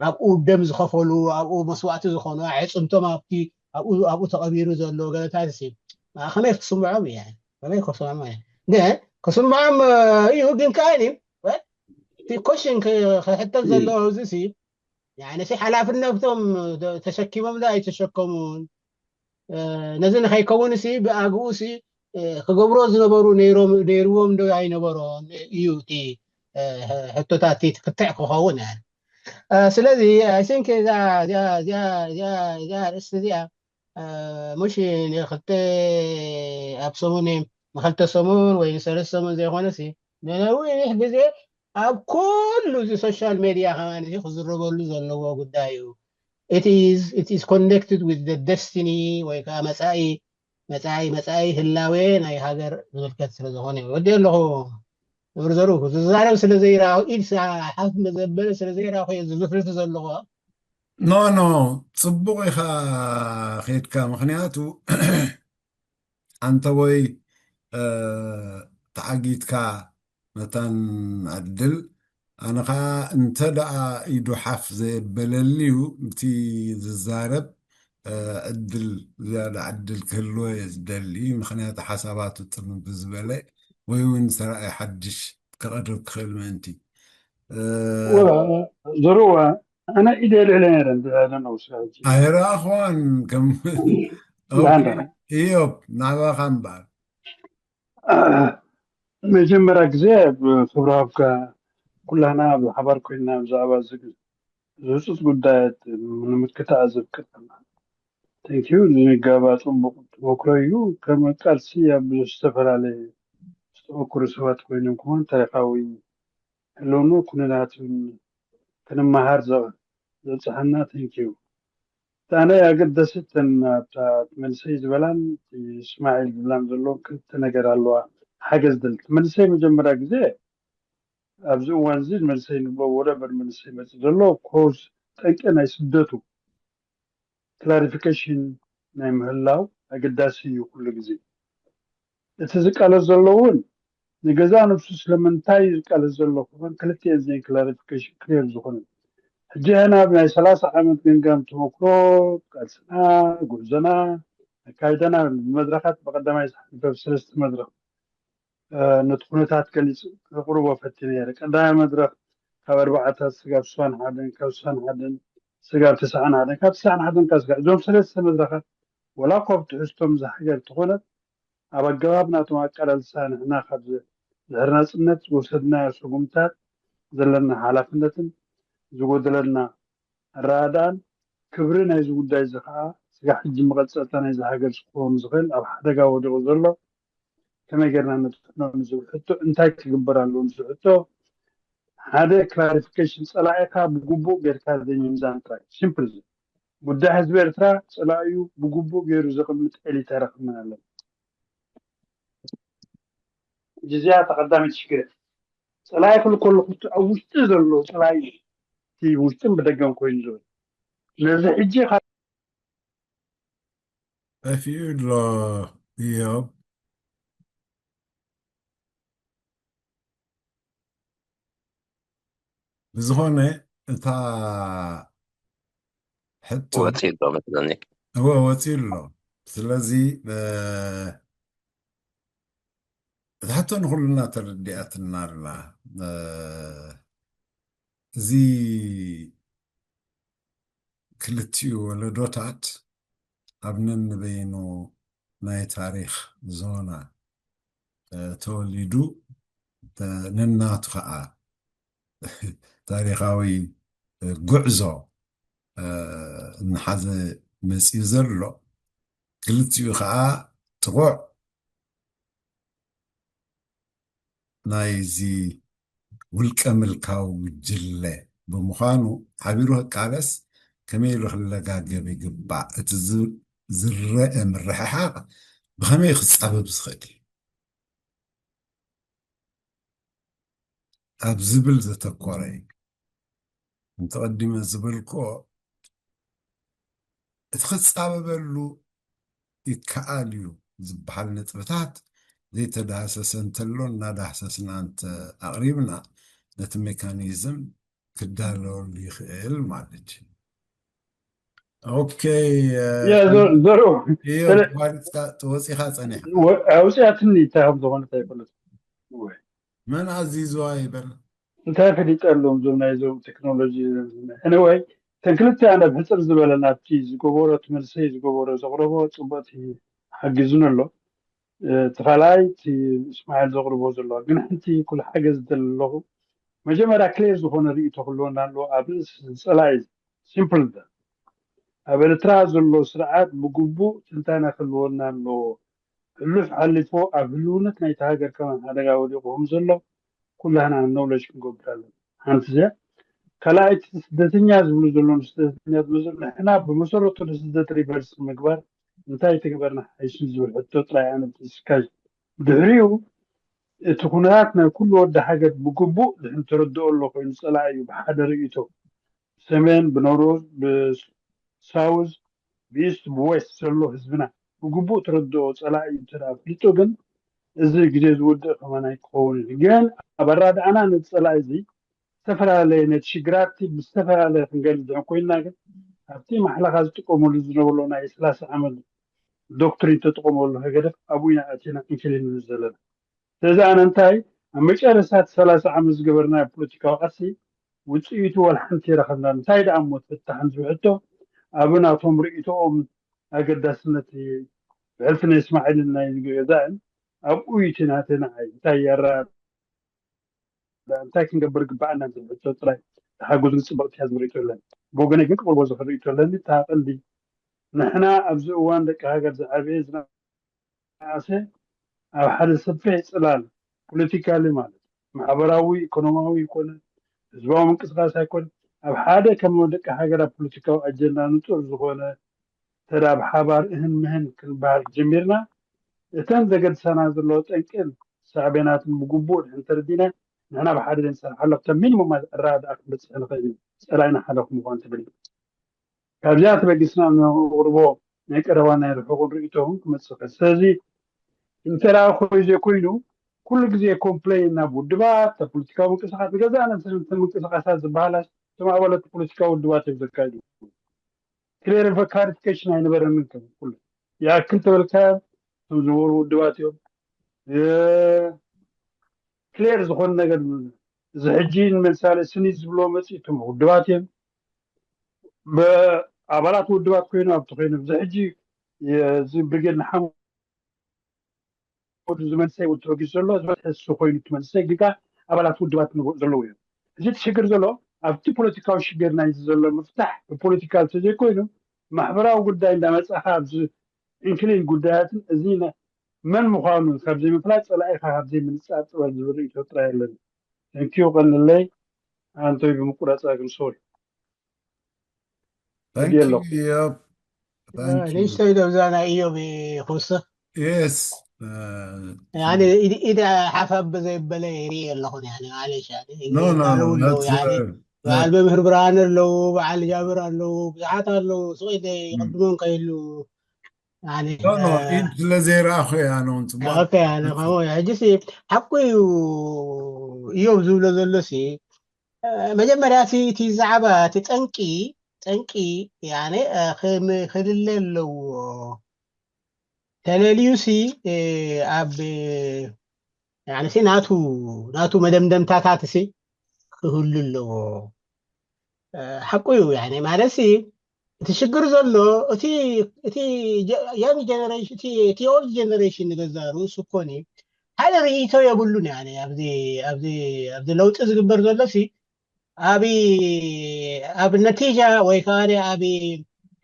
ኣብኡ ደም ዝኸፈሉ ኣብኡ መስዋእቲ ዝኾኑ ኣዕፅምቶም ኣብቲ ኣብኡ ኣብኡ ተቐቢሩ ዘሎ ገለታት ሲ ከመይ ክስምዖም እየ? ከመይ ክስምዖም እየ? ግን ክስምዖም እዩ። ግን ከኣኒ እቲ ኮሽን ክሕተት ዘለዎ እዚ ሲ ያነ ሲ ሓላፍነቶም ተሸኪሞም ዶ ኣይተሸከሙን? ነዚ ንኸይከውን ሲ ብኣግኡ ሲ ክገብሮ ዝነበሩ ነይርዎም ዶ ኣይነበሮን እዩ እቲ ሕቶታት ክትዕ ክኸውን። ስለዚ I think እዛ ርእስቲ እዚኣ ሙሽ ንክልተ ኣብ ሰሙን ንክልተ ሰሙን ወይ ንሰለስተ ሰሙን ዘይኮነ ሲ ንነዊሕ ግዜ ኣብ ኩሉ እዚ ሶሻል ሜድያ ከማን እዚ ክዝረበሉ ዘለዎ ጉዳይ እዩ። It is connected with the destiny ወይ ከዓ መፃኢ መፃኢ መፃኢ ህላዌ ናይ ሃገር ዝምልከት ስለ ዝኾነ እዩ። ወዲ ኣለኹ ብርዘሩ ዝዛረብ ስለ ዘይረኣኹ ኢድ ሓፍ ዘበለ ስለ ዘይረኣኹ እየ ዝዝፍልፍ ዘለኹ። ኖ ኖ ፅቡቕ ኢኻ ኸድካ። ምክንያቱ ኣንተ ወይ ተዓጊትካ መታን ዕድል ኣነ ኸዓ እንተ ደኣ ኢዱ ሓፍ ዘየበለልዩ እቲ ዝዛረብ ዕድል ዝያዳ ዕድል ክህልዎ እየ ዝደሊ። ምክንያቱ ሓሳባቱ ጥርንፍ ዝበለ ወይ እውን ሰራኢ ሓድሽ ክቐርብ ክኽእል ምእንቲ ዝርዋ ኣነ ኢደ ልዕለ ነረን ዝዕለ ነውስቲ ኣይረኣኽዋን ከም እዮብ ናባኻ እምበኣር መጀመርያ ግዜ ክብሪ ሃብካ ኩላና ብሓባር ኮይና ብዛዕባ ዝህፁፅ ጉዳያት ንምክትታዕ ዘፍቅደና። Thank you። ዝንጋባ ፅቡቅ ተመክሮ እዩ። ከም ቃልሲ ኣብ ብዙሕ ዝተፈላለየ ዝተመክሩ ሰባት ኮይኖም ክኾን ታሪካዊ ህልውኑ ኩነታትን ክንመሃር ዘብፅሓና። Thank you። ኣነ ኣገደሲተን ኣብታ ትመልሰይ ዝበላን እስማዒል ዝብላን ዘለዎም ክልተ ነገር ኣለዋ። ሓገዝ ደል ትመልሰይ መጀመርያ ግዜ ኣብዚ እዋን እዚ መልሰይ ንብሎ ወደበር መልሰይ መፅእ ዘሎ ኮዝ ጠንቂ ናይ ስደቱ ክላሪፊኬሽን ናይ ምህላው ኣገዳሲ እዩ። ኩሉ ግዜ እቲ ዝቃለስ ዘሎ እውን ንገዛ ነብሱ ስለምንታይ እዩ ዝቃለስ ዘሎ ክኾን ክልቲኤን ዘን ክላሪፊኬሽን ክሊር ዝኾነ ሕጂ ሕና ኣብ ናይ ሰላሳ ዓመት ገንጋም ተመክሮ ቃልስና ጉዕዞና ኣካይደና ብመድረካት ብቀዳማይ ዝሓልፈ ሰለስተ መድረክ ነቲ ኩነታት ገሊፁ ከቅርቦ ፈቲነ ነይረ። ቀዳማይ መድረክ ካብ ኣርባዓታት ስጋብ ስሳን ሓደን ካብ ስሳን ሓደን ስጋብ ተስዓን ሓደን ካብ ተስዓን ሓደን ካብ ስጋብ እዞም ሰለስተ መድረካት ወላ እኳ ብትሕዝቶም ዝሓገር ተኾነት ኣብ ኣገባብ ናቶም ኣቀላልሳ ንሕና ካብ ድሕሪ ናፅነት ዝወሰድናዮ ስጉምታት ዘለና ሓላፍነትን ዝጎደለና ኣረዳድኣን ክብሪ ናይዚ ጉዳይ እዚ ከዓ ስጋብ ሕጂ መቐፀልታ ናይዚ ሃገር ክኸውን ዝኽእል ኣብ ሓደጋ ወዲቑ ዘሎ ከመይ ጌርና ነጥፍኖ ንዝብል ሕቶ እንታይ ክግበር ኣለዎ ንዝብል ሕቶ ሓደ ክላሪፊኬሽን ፀላኢኻ ብግቡእ ጌርካ ዘይምምዛን ጥራይ ሲምፕል እዚ ጉዳይ ህዝቢ ኤርትራ ፀላኢኡ ብግቡእ ገይሩ ዘቐምጥ ኤሊት ኣይረኸብናን ኣለና ሕጂ እዚኣ ተቐዳሚት ሽግር ፀላኢ ክብል ከለኹ እቲ ኣብ ውሽጢ ዘሎ ፀላኢ እቲ ውሽጥን ብደገን ኮይኑ ዝብል ነዚ ሕጂ ጠፊኡ ኣሎ እዮብ። ብዝኾነ እታ ሕቶ ወፂኡ ኣሎ መስለኒ። እወ ወፂኡ ኣሎ። ስለዚ እታ ሕቶ ንኹልና ተረዲኣትና ኣላ። እዚ ክልቲኡ ወለዶታት ኣብ ነንበይኑ ናይ ታሪኽ ዞና ተወሊዱ ነናቱ ከዓ ታሪኻዊ ጉዕዞ እናሓዘ መፅዩ ዘሎ ክልቲኡ ከዓ ጥቑዕ ናይዚ ውልቀ ምልካዊ ጉጅለ ብምዃኑ ሓቢሩ ክቃለስ ከመይ ኢሉ ክለጋገብ ይግባእ? እቲ ዝረአ ምርሕሓቕ ብኸመይ ክፃበብ ዝኽእል እዩ? ኣብ ዝብል ዘተኮረ እዩ። እንተቐዲመ ዝበልክኦ እቲ ክፃበበሉ ይከኣል እዩ ዝበሃል ነጥብታት ዘይተዳህሰሰ እንተሎ እናዳህሰስና እንተ ኣቕሪብና ነቲ ሜካኒዝም ክዳለወሉ ይኽእል ማለት እዩ። Okay. Yeah, so, so, ተወፂኻ ፀኒሕ። ኣውፅያትኒ እንታይ ከም ዝኾነ ኣይፈለጥ። መን ኣዚዝዋ ይበል? እንታይ ፈሊጠሎም ዞም ናይዞም ቴክኖሎጂ? Anyway፣ ተን ክልተ ኣነ ብሕፅር ዝበለ ናብቲ ዝገበሮ ትመልሰይ ዝገበሮ ዘቕረቦ ፅቡቅ ሓጊዙን ኣሎ። እቲ ካልኣይ እቲ እስማኤል ዘቕርቦ ዘሎ ግን ሓንቲ ኩሉ ሓገዝ ዝደሊ ኣለኹ። መጀመርያ ክሌር ዝኾነ ርእይቶ ክህልወና ኣለዎ ኣብ ርእሲ ፀላኢ። ሲምፕል። ኣብ ኤርትራ ዘሎ ስርዓት ብግቡእ ትንታነ ክህልወና ኣለዎ። ሕሉፍ ሓሊፎ ኣብ ህልውነት ናይቲ ሃገር ከማን ሓደጋ ወዲቑ ከም ዘሎ ኩላህና ኣክኖሎጅ ክንገብር ኣለና። ሓንቲ እዚኣ። ካልኣይቲ ስደተኛ ዝብሉ ዘለዉ ስደተኛ ዝመፅኡ ንሕና ብመሰረቱ ንስደት ሪቨርስ ምግባር እንታይ ትግበርና ሓይሽ ዝብል ሕቶ ጥራይ ኣነ ብስካይ ድሕሪኡ እቲ ኩነታት ናይ ኩሉ ወዲ ሃገር ብግቡእ ድሕን ተረድኦ ኣሎ ኮይኑ ፀላኢ እዩ ብሓደ ርእይቶ ብሰሜን ብኖርዝ ብሳውዝ ብኢስት ብዌስት ዘሎ ህዝብና ብግቡእ ተረድኦ ፀላኢ እዩ እንተ ኣፍሊጡ ግን እዚ ግዜ ዝውድእ ከማን ኣይክኸውን እዩ ግን ኣብ ኣራድኣና ነቲ ፀላኢ እዚ ዝተፈላለየ ነቲ ሽግራት ብዝተፈላለየ ክንገልፅ ኮይንና ግን ኣብቲ ማሕለኻ ዝጥቀመሉ ዝነበሎ ናይ ሰላሳ ዓመት ዶክትሪን ተጠቐመሉ ህገደፍ ኣብኡ ኢና ኣቲና እንክልንሉ ዘለና። ስለዚ ኣነ እንታይ ኣብ መጨረሻ እቲ ሰላሳ ዓመት ዝገበርናዮ ፖለቲካዊ ቃልሲ ውፅኢቱ ዋላ ሓንቲ የረኸብና እንታይ ደኣ እሞ ተፈታሕን ዝብል ሕቶ ኣብ ናቶም ርእይቶኦም ኣገዳስነት ብሕልፊ ናይ እስማዒልን ናይ ዝገዛእን ኣብኡ እዩ እቲ ናተይ ንዓይ እንታይ የራ እንታይ ክንገብር ግባኣና ዝብል ሕቶ ጥራይ ተሓጉዝን ፅብቕቲ እያ ዝብል ርእይቶ ኣለኒ። ብወገነይ ግን ክቕርቦ ዝኽእል ርእይቶ ኣለኒ። እታ ቀንዲ ንሕና ኣብዚ እዋን ደቂ ሃገር ዝዓበየ ዝነኣሰ ኣብ ሓደ ሰፊሕ ፅላል ፖለቲካሊ ማለት ማሕበራዊ ኢኮኖሚያዊ ይኮነ ህዝባዊ ምንቅስቃስ ኣይኮነ ኣብ ሓደ ከም ደቂ ሃገር ኣብ ፖለቲካዊ ኣጀንዳ ንፁር ዝኾነ ተዳ ብሓባር እህን ምህን ክንበሃል ጀሚርና እተን ዘገድሳና ዘለዎ ጠንቅን ሳዕቤናትን ብግቡእ ድሕን ተረዲና ንሕና ብሓደ ዘይንሰርሓሉ ኣብታ ሚኒሙም ኣረዳድኣ ክንበፅሕ ንኽእል ኢና። ፀላኢና ሓደ ክምዃን ትብል። ካብዚኣ ተበጊስና ነቕርቦ ናይ ቀረባ ናይ ርሑቕ ርእይቶ እውን ክመፅእ ይኽእል። ስለዚ እንተ ደኣ ኮይኑ ዘይኮይኑ ኩሉ ግዜ ኮምፕሌን ናብ ውድባት፣ ናብ ፖለቲካዊ ምንቅስቃስ፣ ንገዛእ ነብስና እተን ምንቅስቃሳት ዝበሃላ እቶም ኣባላት ፖለቲካዊ ውድባት እዮም ዘካይዱ። ክሌር ክላሪፊኬሽን ኣይነበረንን ከም ኩሉ ይኣክል ተበልካዮ እቶም ዝነበሩ ውድባት እዮም። ክሌር ዝኾነ ነገር እዚ ሕጂ ንምሳሌ ስኒ ዝብሎ መፅእ እቶም ውድባት እዮም። ኣባላት ውድባት ኮይኑ ኣብቲ ኮይኑ እዚ ሕጂ እዚ ብርጌድ ንሓመዱ ዝመንሰይ ተበጊሱ ዘሎ እዚ ሕሱ ኮይኑ እቲ መንሰይ ግጋ ኣባላት ውድባት ንብኡ ዘለዉ እዮም። እዚ እቲ ሽግር ዘሎ ኣብቲ ፖለቲካዊ ሽግር ናይ ዘሎ ምፍታሕ ብፖለቲካል ተዘይኮይኑ ማሕበራዊ ጉዳይ እንዳመፃኻ ኣብዚ ኢንክሊን ጉዳያትን እዚ መን ምዃኑ ካብ ዘይምፍላጥ ፀላኢኻ ካብ ዘይምንፃር ጥበብ ዝብል ርእይቶ ጥራይ ኣለኒ። ተንኪዩ ቀንለይ ኣንቶይ ብምቁራፃ ግን ሶሪ Thank you. Yep. Thank you. ንእሽተይ ዶ እዛ ናይ እዮብ ይኹስኽ Yes. ያኒ ኢደ ሓፋብ ዘይበለ ይርኢ ኣለኹ ያኒ ማለሽ ያኒ No, no, ኣለዉ ኣለዉ that's ያኒ uh, በዓል መምህር ብርሃን ኣለዉ በዓል ጃብር ኣለዉ ብዙሓት ኣለዉ ስቕ ኢለ ይቕድሞም ከይሉ ያኒ no, no, ኢድ ስለ ዘይረኣኹ እያ ኣነ እውን ፅቡቅ ኦኬ ያኒ ከምኡ ሕጂ ሲ ሓቁ እዩ እዮብ ዝብሎ ዘሎ ሲ መጀመርያ እቲ እቲ ዛዕባ እቲ ጠንቂ ጠንቂ ያኒ ክልለ ኣለዎ ተለልዩሲ ኣብ ያንሲ ናቱ ናቱ መደምደምታታት ሲ ክህሉ ኣለዎ ሓቁ እዩ ያኒ ማለት ሲ እቲ ሽግር ዘሎ እቲ እቲ young generation እቲ እቲ old generation ንገዛ ርእሱ እኮኒ ሓደ ርእይቶ የብሉን ያኒ ኣብዚ ኣብዚ ኣብዚ ለውጢ ዝግበር ዘሎ ሲ ኣብ ኣብ ነቲጃ ወይ ከዓ ኣብ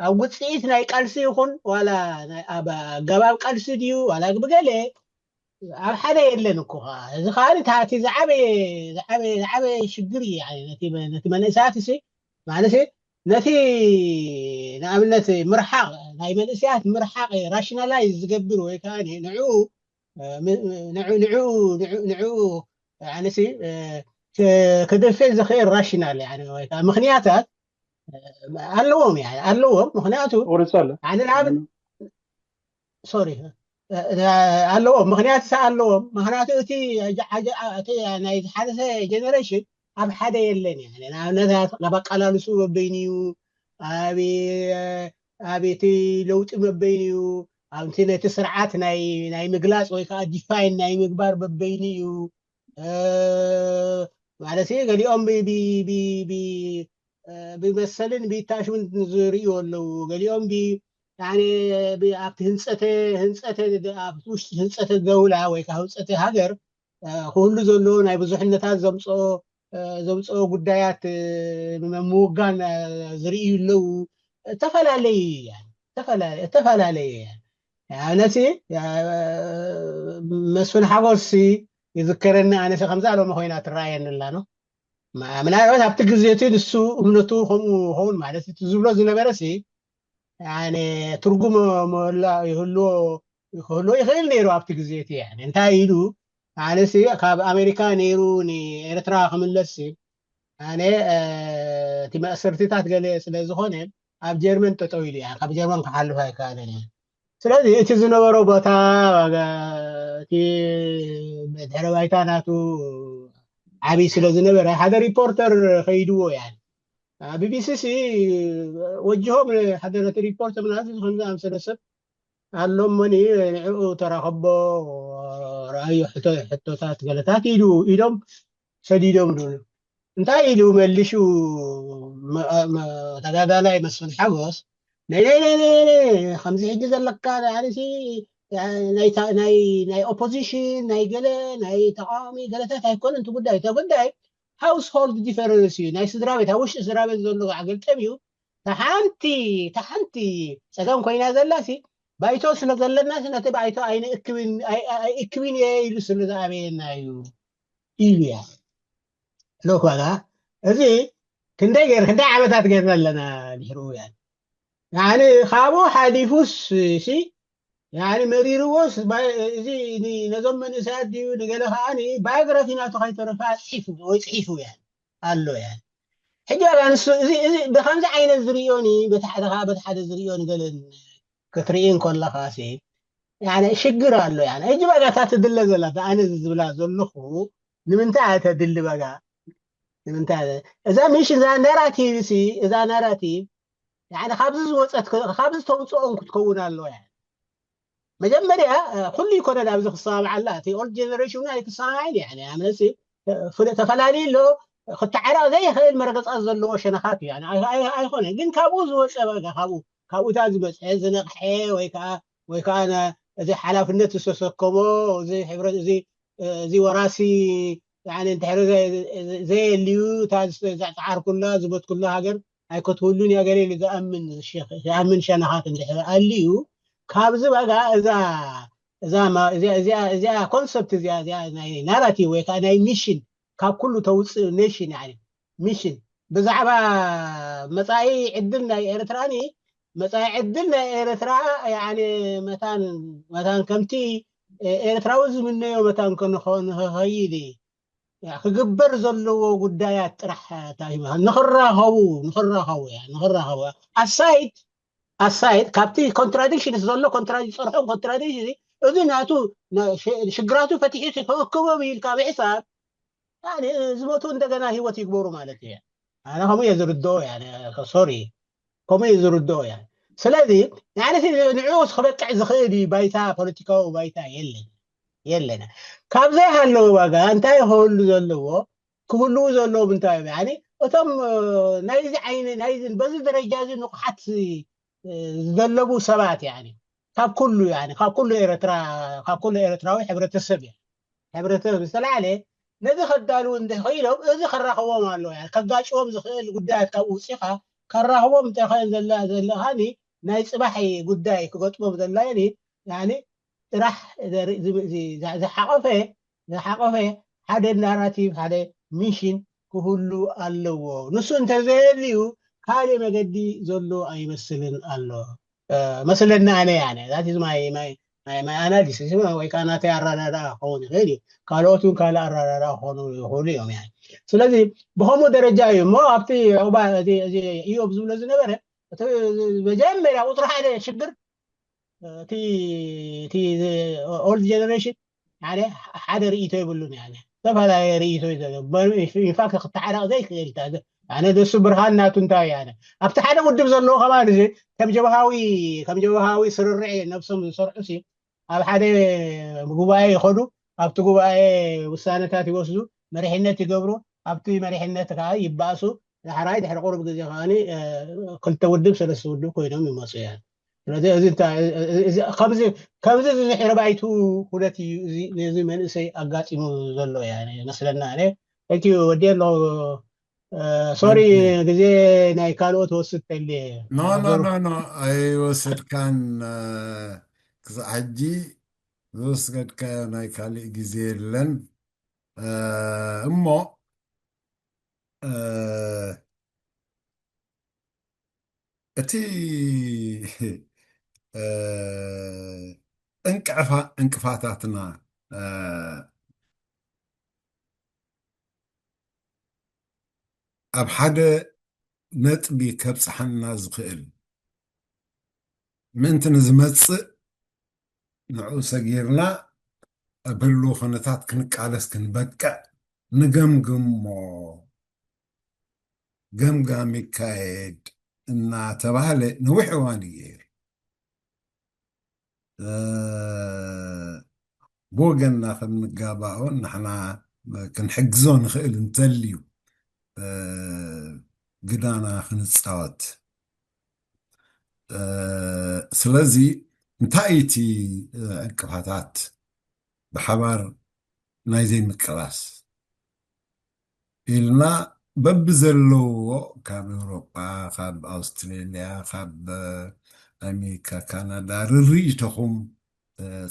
ኣብ ውፅኢት ናይ ቃልሲ ይኹን ዋላ ኣብ ኣገባብ ቃልሲ ድዩ ዋላ ብገለ ኣብ ሓደ የለን እኮ ከዓ እዚ ከዓ እቲ ዝዓበየ ዝዓበየ ዝዓበየ ሽግር እዩ ነቲ መንእሰያት ሲ ማለት ነቲ ንኣብነት ምርሓቕ ናይ መንእሰያት ምርሓቕ ራሽናላይዝ ዝገብር ወይ ከዓ ንዑ ንዑ ንዑ ንዑ ኣነሲ ክድፌ ዝኽእል ራሽናል ወይ ከዓ ምክንያታት ኣለዎም ኣለዎም ምክንያቱ ቁርፅ ኣሎ ንኣብን ሶሪ ኣለዎም ምክንያት ሳ ኣለዎም ምክንያቱ እቲ ናይ ሓደ ጀነሬሽን ኣብ ሓደ የለን ንኣብነታት ኣብ ኣቃላልሱ በበይኑ እዩ ኣብ ኣብ እቲ ለውጢ መበይኑ እዩ፣ ኣብቲ ነቲ ስርዓት ናይ ናይ ምግላፅ ወይ ከዓ ዲፋይን ናይ ምግባር መበይኑ እዩ። ማለት ገሊኦም ብመሰልን ብታሽውን ዝርእዩ ኣለዉ። ገሊኦም ኣብቲ ህንፀተ ህንፀተ ውሽጢ ህንፀተ ደውላ ወይ ከዓ ህንፀተ ሃገር ክህሉ ዘለዎ ናይ ብዙሕነታት ዘምፅኦ ዘምፅኦ ጉዳያት ምውጋን ዝርእዩ ኣለዉ። እተፈላለዩ እተፈላለየ እያ። ነሲ መስፍን ሓጎስ ይዝከረኒ። ኣነሲ ከምዛ ሎሚ ኮይና ትረኣየኒ ኣላ ነው። ምናልባት ኣብቲ ግዜ እቲ ንሱ እምነቱ ከምኡ ኸውን ማለት እቲ ዝብሎ ዝነበረ ሲ ትርጉም መላ ይህልዎ ክህልዎ ይኽእል ነይሩ ኣብቲ ግዜ እቲ። እንታይ ኢሉ ኣነሲ ካብ ኣሜሪካ ነይሩ ንኤርትራ ክምለስ ኣነ እቲ መእሰርትታት ገለ ስለ ዝኾነ ኣብ ጀርመን ጠጠው ኢሉ እያ። ካብ ጀርመን ክሓልፍ ኣይከኣለን እያ። ስለዚ እቲ ዝነበሮ ቦታ እቲ ድሕረ ባይታ ናቱ ዓብይ ስለ ዝነበረ ሓደ ሪፖርተር ከይድዎ እያ። ቢቢሲ ሲ ወጅሆም ሓደ ነቲ ሪፖርተር ምናልባት ከምዚ ኣምሰለ ሰብ ኣሎ እሞኒ ንዕኡ ተራኸቦ ረኣዮ ሕቶታት ገለታት ኢሉ ኢሎም ሰዲዶም ዶ እንታይ ኢሉ መሊሹ ተጋዳላይ መስፍን ሓጎስ ነይ ነይ ነይ ነይ ነይ ከምዚ ሕጂ ዘለካ ኣነሲ ናይ ኦፖዚሽን ናይ ገለ ናይ ተቃዋሚ ገለታት ኣይኮነ እቲ ጉዳይ እቲ ጉዳይ ሃውስሆልድ ዲፈረንስ እዩ ናይ ስድራ ቤት ኣብ ውሽጢ ስድራ ቤት ዘሎ ኣገልጠም እዩ። ተሓንቲ ተሓንቲ ፀገም ኮይና ዘላ ሲ ባይቶ ስለ ዘለና ነቲ ባይቶ ኣይንእክብን ኣይእክብን እየ ኢሉ ስለ ዝኣበየና እዩ ኢሉ እያ። ሎክ ዋጋ እዚ ክንደይ ገይር ክንደይ ዓመታት ገይርና ኣለና ድሕርኡ እያ። ያኒ ካብኡ ሓሊፉስ ሲ ያኒ መሪርዎስ እዚ ነዞም መንእሰያት ድዩ ንገለ ከዓ ባዮግራፊ ናቱ ከይተረፈ ኣፅሒፉ ወይ ፅሒፉ እያ ኣሎ እያ። ሕጂ ዋጋ ንሱ እዚ እዚ ብከምዚ ዓይነት ዝርእዮኒ በቲ ሓደ ከዓ በቲ ሓደ ዝርእዮን ገለን ክትርኢ እንከለካ ሲ ሽግር ኣሎ። ሕጂ በጋ እታ ትድለ ዘላ ኣነ ዝብላ ዘለኹ ንምንታይ እያ ተድሊ በጋ ንምንታይ እዛ ሚሽን እዛ ናራቲቭ ሲ እዛ ናራቲቭ ካብዚ ዝወፀት ካብዚ ተውፅኦን ክትከውን ኣለዋ። መጀመርያ ኩሉ ይኮነ ኣብዚ ክሰማምዓላ እቲ ኦልድ ጀነሬሽን ኣይክሰማማዕን እያ። ኣነሲ ተፈላለዩ ኣሎ ክተዓረቕ ዘይኽእል መረገፃት ዘለዎ ሸነኻት እዩ ኣይኮነ ግን ካብኡ ዝወፀ በጋ ካብኡ ካብኡታ ዝመፀ ዝነቕሐ ወይ ከዓ ወይ ከዓ እዚ ሓላፍነት ዝተሰከሞ እዚ ሕብረት እዚ እዚ ወራሲ እንድሕር ዘየልዩ እታ ዝፀዓርኩላ ዝበትኩላ ሃገር ኣይከትህሉን እያ ገለ ኢሉ ዝኣምን ዝኣምን ሸነኻት እንድሕር ኣልዩ ካብዚ በጋ እዛ እዛ እዚኣ ኮንሰፕት እዚኣ እዚኣ ናይ ናራቲቭ ወይ ከዓ ናይ ሚሽን ካብ ኩሉ ተውፅእ ኔሽን ሚሽን ብዛዕባ መፃኢ ዕድል ናይ ኤርትራኒ መፃኢ ዕድል ናይ ኤርትራ ያኒ መታን መታን ከምቲ ኤርትራዊ ዝምነዮ መታን ንኸኸይድ ክግበር ዘለዎ ጉዳያት ጥራሕ ንክራኸቡ ንክራኸቡ ንክራኸቡ ኣሳይድ ኣሳይድ ካብቲ ኮንትራዲክሽን ዘሎ ኮንትራዲክሽን ፀርሖም ኮንትራዲክሽን እዚ ናቱ ሽግራቱ ፈትሒ ክእክቦም ኢልካ ምሕሳብ ዝሞቱ እንደገና ህይወት ይግበሩ ማለት እዩ። ኣነ ከምኡ እየ ዝርድኦ ሶሪ ከምኡ እየ ዝርድኦ እያ። ስለዚ ንዓነት ንዕኡስ ክበቅዕ ዝኽእል እዩ ባይታ ፖለቲካዊ ባይታ የለን የለን ካብ ዘይሃለወ ዋጋ እንታይ ክህሉ ዘለዎ ክህልው ዘለዎም እንታይ እዮም ያኒ እቶም ናይዚ ዓይነ ናይዚ በዚ ደረጃ እዚ ንቑሓት ዘለቡ ሰባት ያኒ ካብ ኩሉ ያኒ ካብ ኩሉ ኤርትራ ካብ ኩሉ ኤርትራዊ ሕብረተሰብ እያ ሕብረተሰብ ዝተላዕለ ነዚ ከዳልው እንተኽኢሎም እዚ ከራኽቦም ኣለዎ ያኒ ከጋጭዎም ዝኽእል ጉዳያት ካብ ውፅኻ ከራኽቦም እንተኽእል ዘለኻኒ ናይ ፅባሕ ጉዳይ ክገጥሞም ዘላኒ ያኒ ጥራሕ ዝሓቆፈ ዝሓቆፈ ሓደ ናራቲቭ ሓደ ሚሽን ክህሉ ኣለዎ። ንሱ እንተዘየልዩ ካልእ መገዲ ዘሎ ኣይመስልን ኣሎ መስለኒ ኣነ ያነ that is my my my analysis ወይ ከዓ ናተይ ኣረዳድኣ ክኸውን ይኽእል እዩ። ካልኦት እውን ካልእ ኣረዳድኣ ክኾኑ ይኽእሉ እዮም። ስለዚ ብኸምኡ ደረጃ እዩ እሞ ኣብቲ ዑባ ኢዮብ ዝብሎ ዝነበረ መጀመርያ ቁፅሪ ሓደ ሽግር እቲ እቲ ኦልድ ጀነሬሽን ሓደ ሓደ ርእይቶ ይብሉን ያለ ዝተፈላለየ ርእይቶ እዩ ኢንፋክት ክተዓረቕ ዘይክእል ኣነ ደሱ ብርሃን ናቱ እንታይ ኣነ ኣብቲ ሓደ ውድብ ዘለዎ ከማን እዚ ከም ጀብሃዊ ከም ጀብሃዊ ስርርዕ ነብሶም ዝሰርዑ ሲ ኣብ ሓደ ጉባኤ ይኸዱ። ኣብቲ ጉባኤ ውሳነታት ይወስዱ፣ መሪሕነት ይገብሩ። ኣብቲ መሪሕነት ከዓ ይባእሱ። ዳሕራይ ድሕሪ ቁሩብ ግዜ ከዓ ክልተ ውድብ ሰለስተ ውድብ ኮይኖም ይመፁ እያ። ስለዚ እዚ እንታይ- እዚ- እዚ- ከምዚ ከምዚ ዝዝሕሪ ባይቱ ኩነት እዩ እዚ ነዚ መንእሰይ ኣጋጢሙ ዘሎ እያ ይመስለና። ኣነ ተንኪዩ ወዲ ኣሎ ሶሪ፣ ግዜ ናይ ካልኦት ወስድ ተልየ። ኖ ኖ ኖ ኖ፣ ኣይወሰድካን። ክሳዕ ሕጂ ዝወሰድካዮ ናይ ካልእ ግዜ የለን። እሞ እቲ እንቅፋታትና ኣብ ሓደ ነጥቢ ከብፅሓና ዝኽእል ምእንቲ ንዝመፅእ ንዕኡ ሰጊርና ኣብ ህልው ኩነታት ክንቃለስ ክንበቅዕ ንገምግሞ። ገምጋም ይካየድ እናተባህለ ነዊሕ እዋን እዩ ገይሩ። ብወገንና ከም ንጋባኦ ንሕና ክንሕግዞ ንኽእል እንተልዩ ግዳና ክንፃወት። ስለዚ እንታይ እቲ ዕንቅፋታት ብሓባር ናይ ዘይምቅላስ ኢልና በብዘለዎ ካብ ኤውሮጳ፣ ካብ ኣውስትሬልያ፣ ካብ ኣሜሪካ፣ ካናዳ ርርኢቶኹም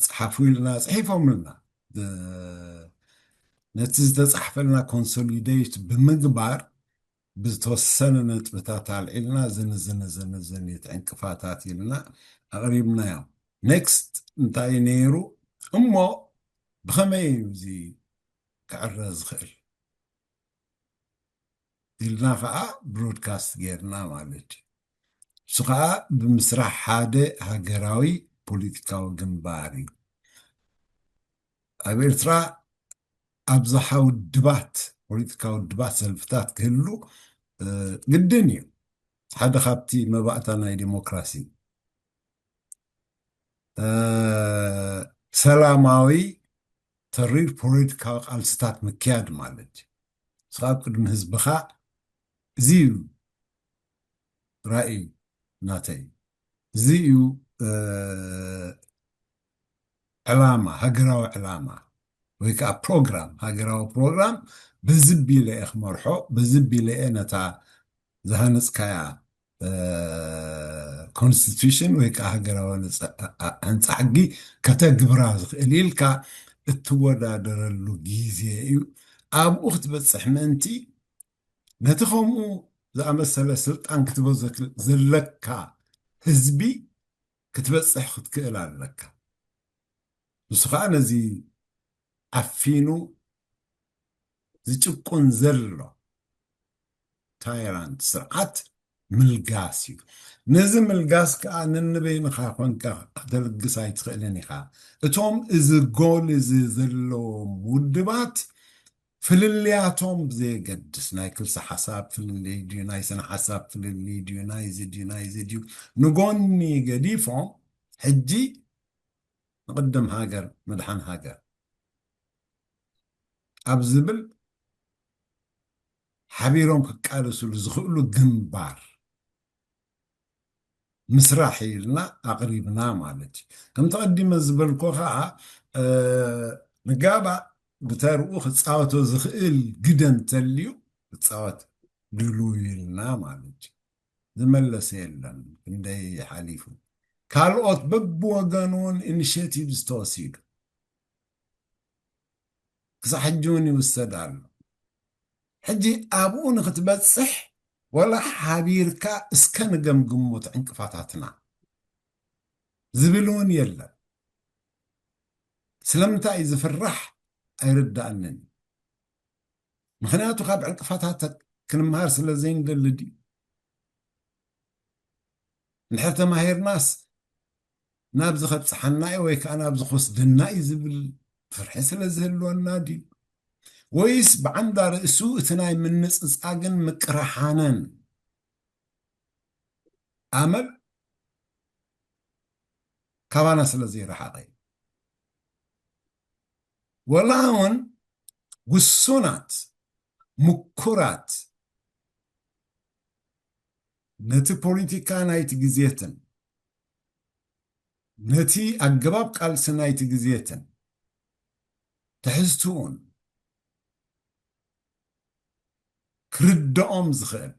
ፀሓፉ ኢልና ፅሒፎምልና። ነቲ ዝተፃሕፈልና ኮንሶሊዴት ብምግባር ብዝተወሰነ ነጥብታት ኣልዒልና ዝንዝን ዝንዝን እዩ ዕንቅፋታት ኢልና ኣቕሪብናዮም። ኔክስት እንታይ ነይሩ እሞ ብኸመይ እዩ እዚ ክዕረ ዝኽእል ኢልና ከዓ ብሮድካስት ጌርና ማለት እዩ። እሱ ከዓ ብምስራሕ ሓደ ሃገራዊ ፖለቲካዊ ግንባር እዩ። ኣብ ኤርትራ ኣብዝሓ ውድባት ፖለቲካዊ ውድባት ሰልፍታት ክህሉ ግድን እዩ። ሓደ ካብቲ መባእታ ናይ ዲሞክራሲ ሰላማዊ ተሪር ፖለቲካዊ ቃልስታት ምክያድ ማለት እዩ። ስኻ ኣብ ቅድሚ ህዝብኻ እዚ እዩ ራእይ ናተይ፣ እዚ እዩ ዕላማ፣ ሃገራዊ ዕላማ ወይ ከዓ ፕሮግራም፣ ሃገራዊ ፕሮግራም በዚ ቢለ እየ ክመርሖ፣ በዚ ቢለ እየ ነታ ዝሃነፅካያ ኮንስቲቱሽን ወይ ከዓ ሃገራዊ ህንፃ ሕጊ ከተግብራ ዝኽእል ኢልካ እትወዳደረሉ ግዜ እዩ። ኣብኡ ክትበፅሕ ምእንቲ ነቲ ከምኡ ዝኣመሰለ ስልጣን ክትበዘክ ዘለካ ህዝቢ ክትበፅሕ ክትክእል ኣለካ። ንሱ ከዓ ነዚ ዓፊኑ ዝጭቁን ዘሎ ታይራንት ስርዓት ምልጋስ እዩ። ነዚ ምልጋስ ከዓ ነንበይንኻ ኮንካ ክተልግስ ኣይትኽእልን ኢኻ። እቶም እዚ ጎል እዚ ዘለዎም ውድባት ፍልልያቶም ብዘየገድስ ናይ ክልሲ ሓሳብ ፍልልይ ድዩ ናይ ስነ ሓሳብ ፍልልይ ድዩ ናይዚ ድዩ ናይዚ ድዩ ንጎኒ ገዲፎም ሕጂ ንቕድም ሃገር ምድሓን ሃገር ኣብ ዝብል ሓቢሮም ክቃለስሉ ዝኽእሉ ግንባር ምስራሕ ኢልና ኣቕሪብና ማለት እዩ። ከምቲ ቀዲመ ዝበልኮ ከዓ ንጋባእ ብተርኡ ክፃወቶ ዝኽእል ግደ እንተልዩ ክፃወት ድልው ኢልና ማለት እዩ። ዝመለሰ የለን። ክንደይ ሓሊፉ ካልኦት በብወገኑ እውን ኢኒሽቲቭ ዝተወሲዱ ክሳብ ሕጂ እውን ይውሰድ ኣሎ። ሕጂ ኣብኡ ንክትበፅሕ ወላ ሓቢርካ እስከ ንገምግሞ እቲ ዕንቅፋታትና ዝብል እውን የለን። ስለምንታይ እዩ ዝፍራሕ ኣይርዳእንን። ምክንያቱ ካብ ዕንቅፋታት ክንምሃር ስለ ዘይንደሊ ድዩ? እንድሕር ተማሂርናስ ናብዚ ከብፅሓና እዩ ወይ ከዓ ናብዚ ክወስደና እዩ ዝብል ፍርሒ ስለ ዝህልወና ድዩ? ወይስ ብዓንዳ ርእሱ እቲ ናይ ምንጽጻግን ምቅርሓንን ኣመል ካባና ስለ ዘይረሓቐ እዩ? ወላ እውን ውሱናት፣ ምኩራት፣ ነቲ ፖለቲካ ናይቲ ግዜትን ነቲ ኣገባብ ቃልሲ ናይቲ ግዜትን ትሕዝትኡን ክርድኦም ዝኽእል፣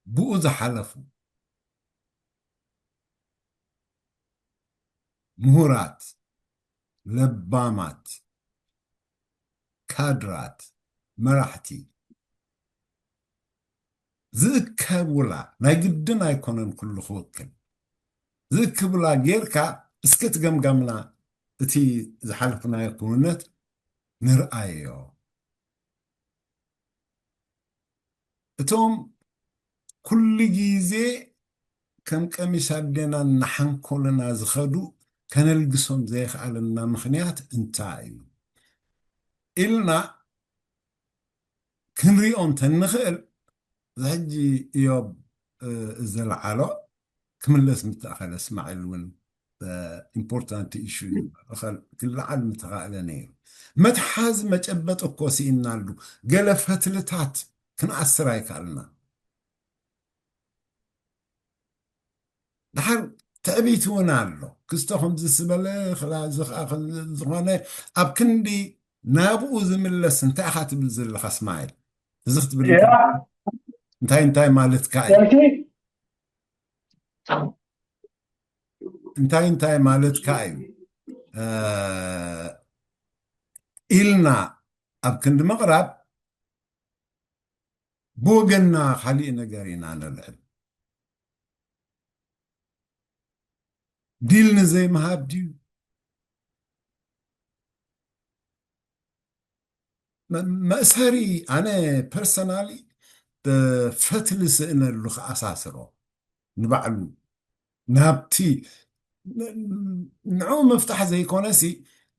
ብኡ ዝሓለፉ ምሁራት፣ ለባማት፣ ካድራት፣ መራሕቲ ዝእከቡላ፣ ናይ ግድን ኣይኮነን ኩሉ ክውክል፣ ዝእክቡላ ጌርካ፣ እስኪ እቲ ገምጋምና፣ እቲ ዝሓለፍናዮ ክውነት ንርኣዮ። እቶም ኩሉ ግዜ ከም ቀሚሽ ኣዴና እናሓንኮሉና ዝኸዱ፣ ከነልግሶም ዘይከኣለና ምኽንያት እንታይ እዩ ኢልና ክንሪኦ እንተንኽእል፣ እዚ ሕጂ እዮብ፣ እ፣ ዘልዓሎ ክምለስ ምተኣኸለ፣ እስማዒል እውን፣ እ፣ ኢምፖርታንት ኢሹ እዩ። ክል-፣ ክለዓል ምተኻእለ ነይሩ። መትሓዚ መጨበጢ እኮ ስኢናሉ። ገለ ፈትልታት ክንኣስር ኣይከኣልና። ደሓር ትዕቢት እውን ኣሎ። ክስቶ ከምዚ ዝበለ፣ ክላ-፣ እዚ ኸዓ ከምዚ ዝኾነ፣ ኣብ ክንዲ ናብኡ ዝምለስ እንታይ ኢኻ ትብል ዘለኻ እስማዒል? እዚ ክትብል ያ። እንታይ እንታይ ማለትካ እዩ? ሰልፊ እንታይ እንታይ ማለትካ እዩ? እ፣ ኢልና ኣብ ክንዲ ምቕራብ፣ ብወገንና ካሊእ ነገር ኢና ነልዕል። ዲል ንዘይምሃብ ድዩ? መ-፣ መእሰሪ፣ ኣነ ፐርሰናሊ ፈትሊ ስእነሉ ክኣሳስሮ ንባዕሉ ናብቲ ን-፣ ንዕኡ ምፍታሕ ዘይኮነሲ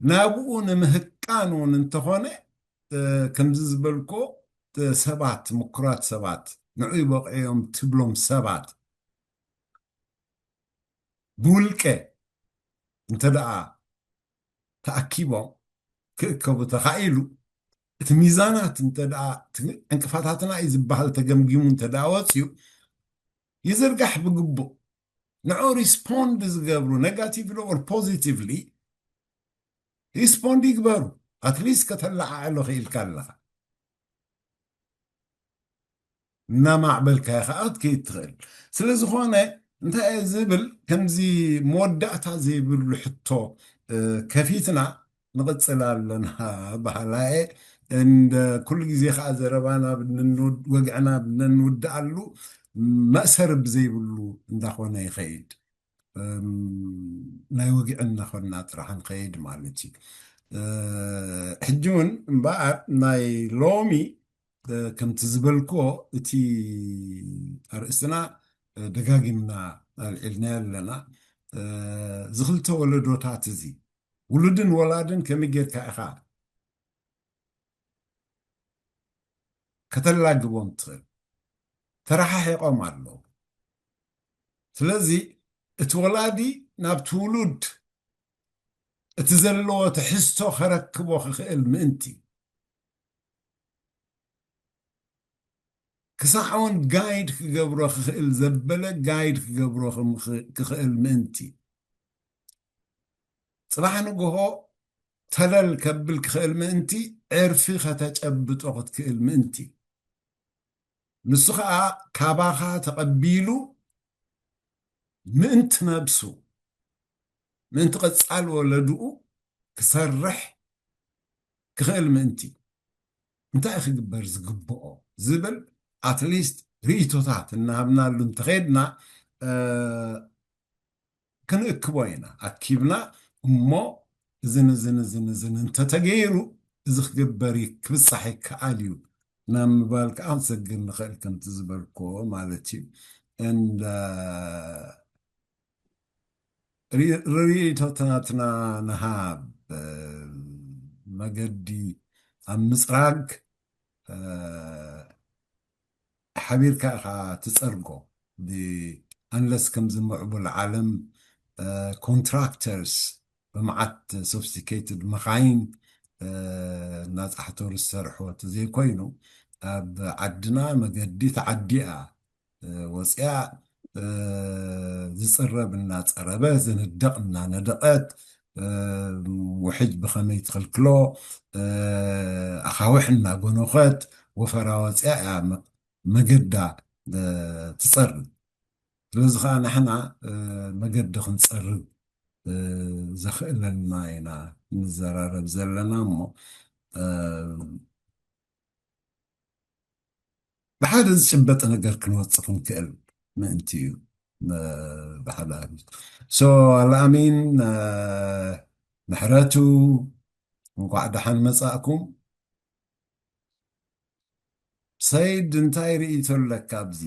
ናብኡ ንምህቃን እውን እንተኾነ፣ እ፣ ከምዚ ዝበልኮ፣ እ፣ ሰባት፣ ምኩራት ሰባት፣ ንዕኡ ይበቕዕዮም ትብሎም ሰባት ብውልቀ እንተ ደኣ ተኣኪቦም ክእከቡ ተኻኢሉ፣ እቲ ሚዛናት እንተ ደኣ፣ እቲ ዕንቅፋታትና እዩ ዝበሃል ተገምጊሙ እንተ ደኣ ወፅዩ፣ ይዝርጋሕ ብግቡእ። ንዑ ሪስፖንድ ዝገብሩ፣ ኔጋቲቭሊ ኦር ፖዚቲቭሊ ሪስፖንድ ይግበሩ። ኣትሊስት ከተለዓዕሎ ክኢልካ ኣለኻ። እናማዕበልካዮ ከዓ ክትከይድ ትኽእል። ስለ ዝኾነ፣ እንታይ እየ ዝብል፣ ከምዚ መወዳእታ ዘይብሉ ሕቶ፣ እ፣ ከፊትና ንቕጽል ኣለና በሃላይ እየ። እንደ ኩሉ ግዜ ከዓ ዘረባና ብነንውድ-፣ ወግዕና ብነንውድኣሉ መእሰሪ ብዘይብሉ እንዳኾነ ይኸይድ። እም፣ ናይ ወግዒ እናኾንና ጥራሕ ንኸይድ ማለት እዩ። እ፣ ሕጂ እውን እምበኣር ናይ ሎሚ፣ እ፣ ከምቲ ዝበልክዎ እቲ ኣርእስትና፣ እ፣ ደጋጊምና ኣልዒልናዮ ኣለና። እ፣ እዚ ክልተ ወለዶታት እዚ፣ ውሉድን ወላድን ከመይ ጌርካ ኢኻ ከተላግቦም ትኽእል? ተረሓሒቖም ኣለዉ። ስለዚ እቲ ወላዲ ናብቲ ውሉድ እቲ ዘለዎ ትሕዝቶ ከረክቦ ክኽእል ምእንቲ፣ ክሳዕ እውን ጋይድ ክገብሮ ክኽእል ዘበለ ጋይድ ክገብሮ ክም-፣ ክኽእል ምእንቲ፣ ጽባሕ ንግሆ ተለል ከብል ክኽእል ምእንቲ፣ ዕርፊ ከተጨብጦ ክትክእል ምእንቲ፣ ንሱ ኸኣ ካባኻ ተቐቢሉ ምእንቲ ነብሱ፣ ምእንቲ ቀጻል ወለድኡ ክሰርሕ ክኽእል ምእንቲ፣ እንታይ ክግበር ዝግብኦ ዝብል ኣትሊስት ርእይቶታት እናሃብናሉ እንተኸድና፣ እ፣ ክንእክቦ ኢና። ኣኪብና እሞ እዝን እዝን እዝን እዝን እንተተገይሩ፣ እዚ ክግበር ይ-፣ ክብጻሕ ይከኣል እዩ ናብ ምባል ከኣ ክንሰግር ንኽእል፣ ከምቲ ዝበልክዎ ማለት እዩ። እንዳ ሪ-፣ ርእይቶታትና ንሃብ፣ እ፣ መገዲ ኣብ ምፅራግ ሓቢርካ ኢኻ ትፀርጎ። ኣንለስ ከምዚ ምዕቡል ዓለም ኮንትራክተርስ ብመዓት ሶፊስቲኬትድ መኻይን እናፃሕተሩ ዝሰርሕዎ ዘይኮይኑ፣ ኣብ ዓድና መገዲ ተዓዲኣ ወፅያ ዝፅረብ እናፀረበ፣ ዝንደቕ እናነደቐት፣ ውሕጅ ብኸመይ ትኽልክሎ፣ ኣኻውሕ እናጎነኸት ወፈራ ወፅያ እያ መገዳ ትፀርግ። ስለዚ ከዓ ንሕና መገዲ ክንፀርግ ዘኽእለና ኢና ንዘራረብ ዘለና እሞ፣ ብሓደ ዝጭበጥ ነገር ክንወፅእ ክንክእል ምእንቲ እዩ። ብሓደ ሶ ኣልኣሚን ምሕረቱ እንኳዕ ደሓን መፃእኩም። ሰይድ እንታይ ርእይቶ ኣለካ ኣብዚ?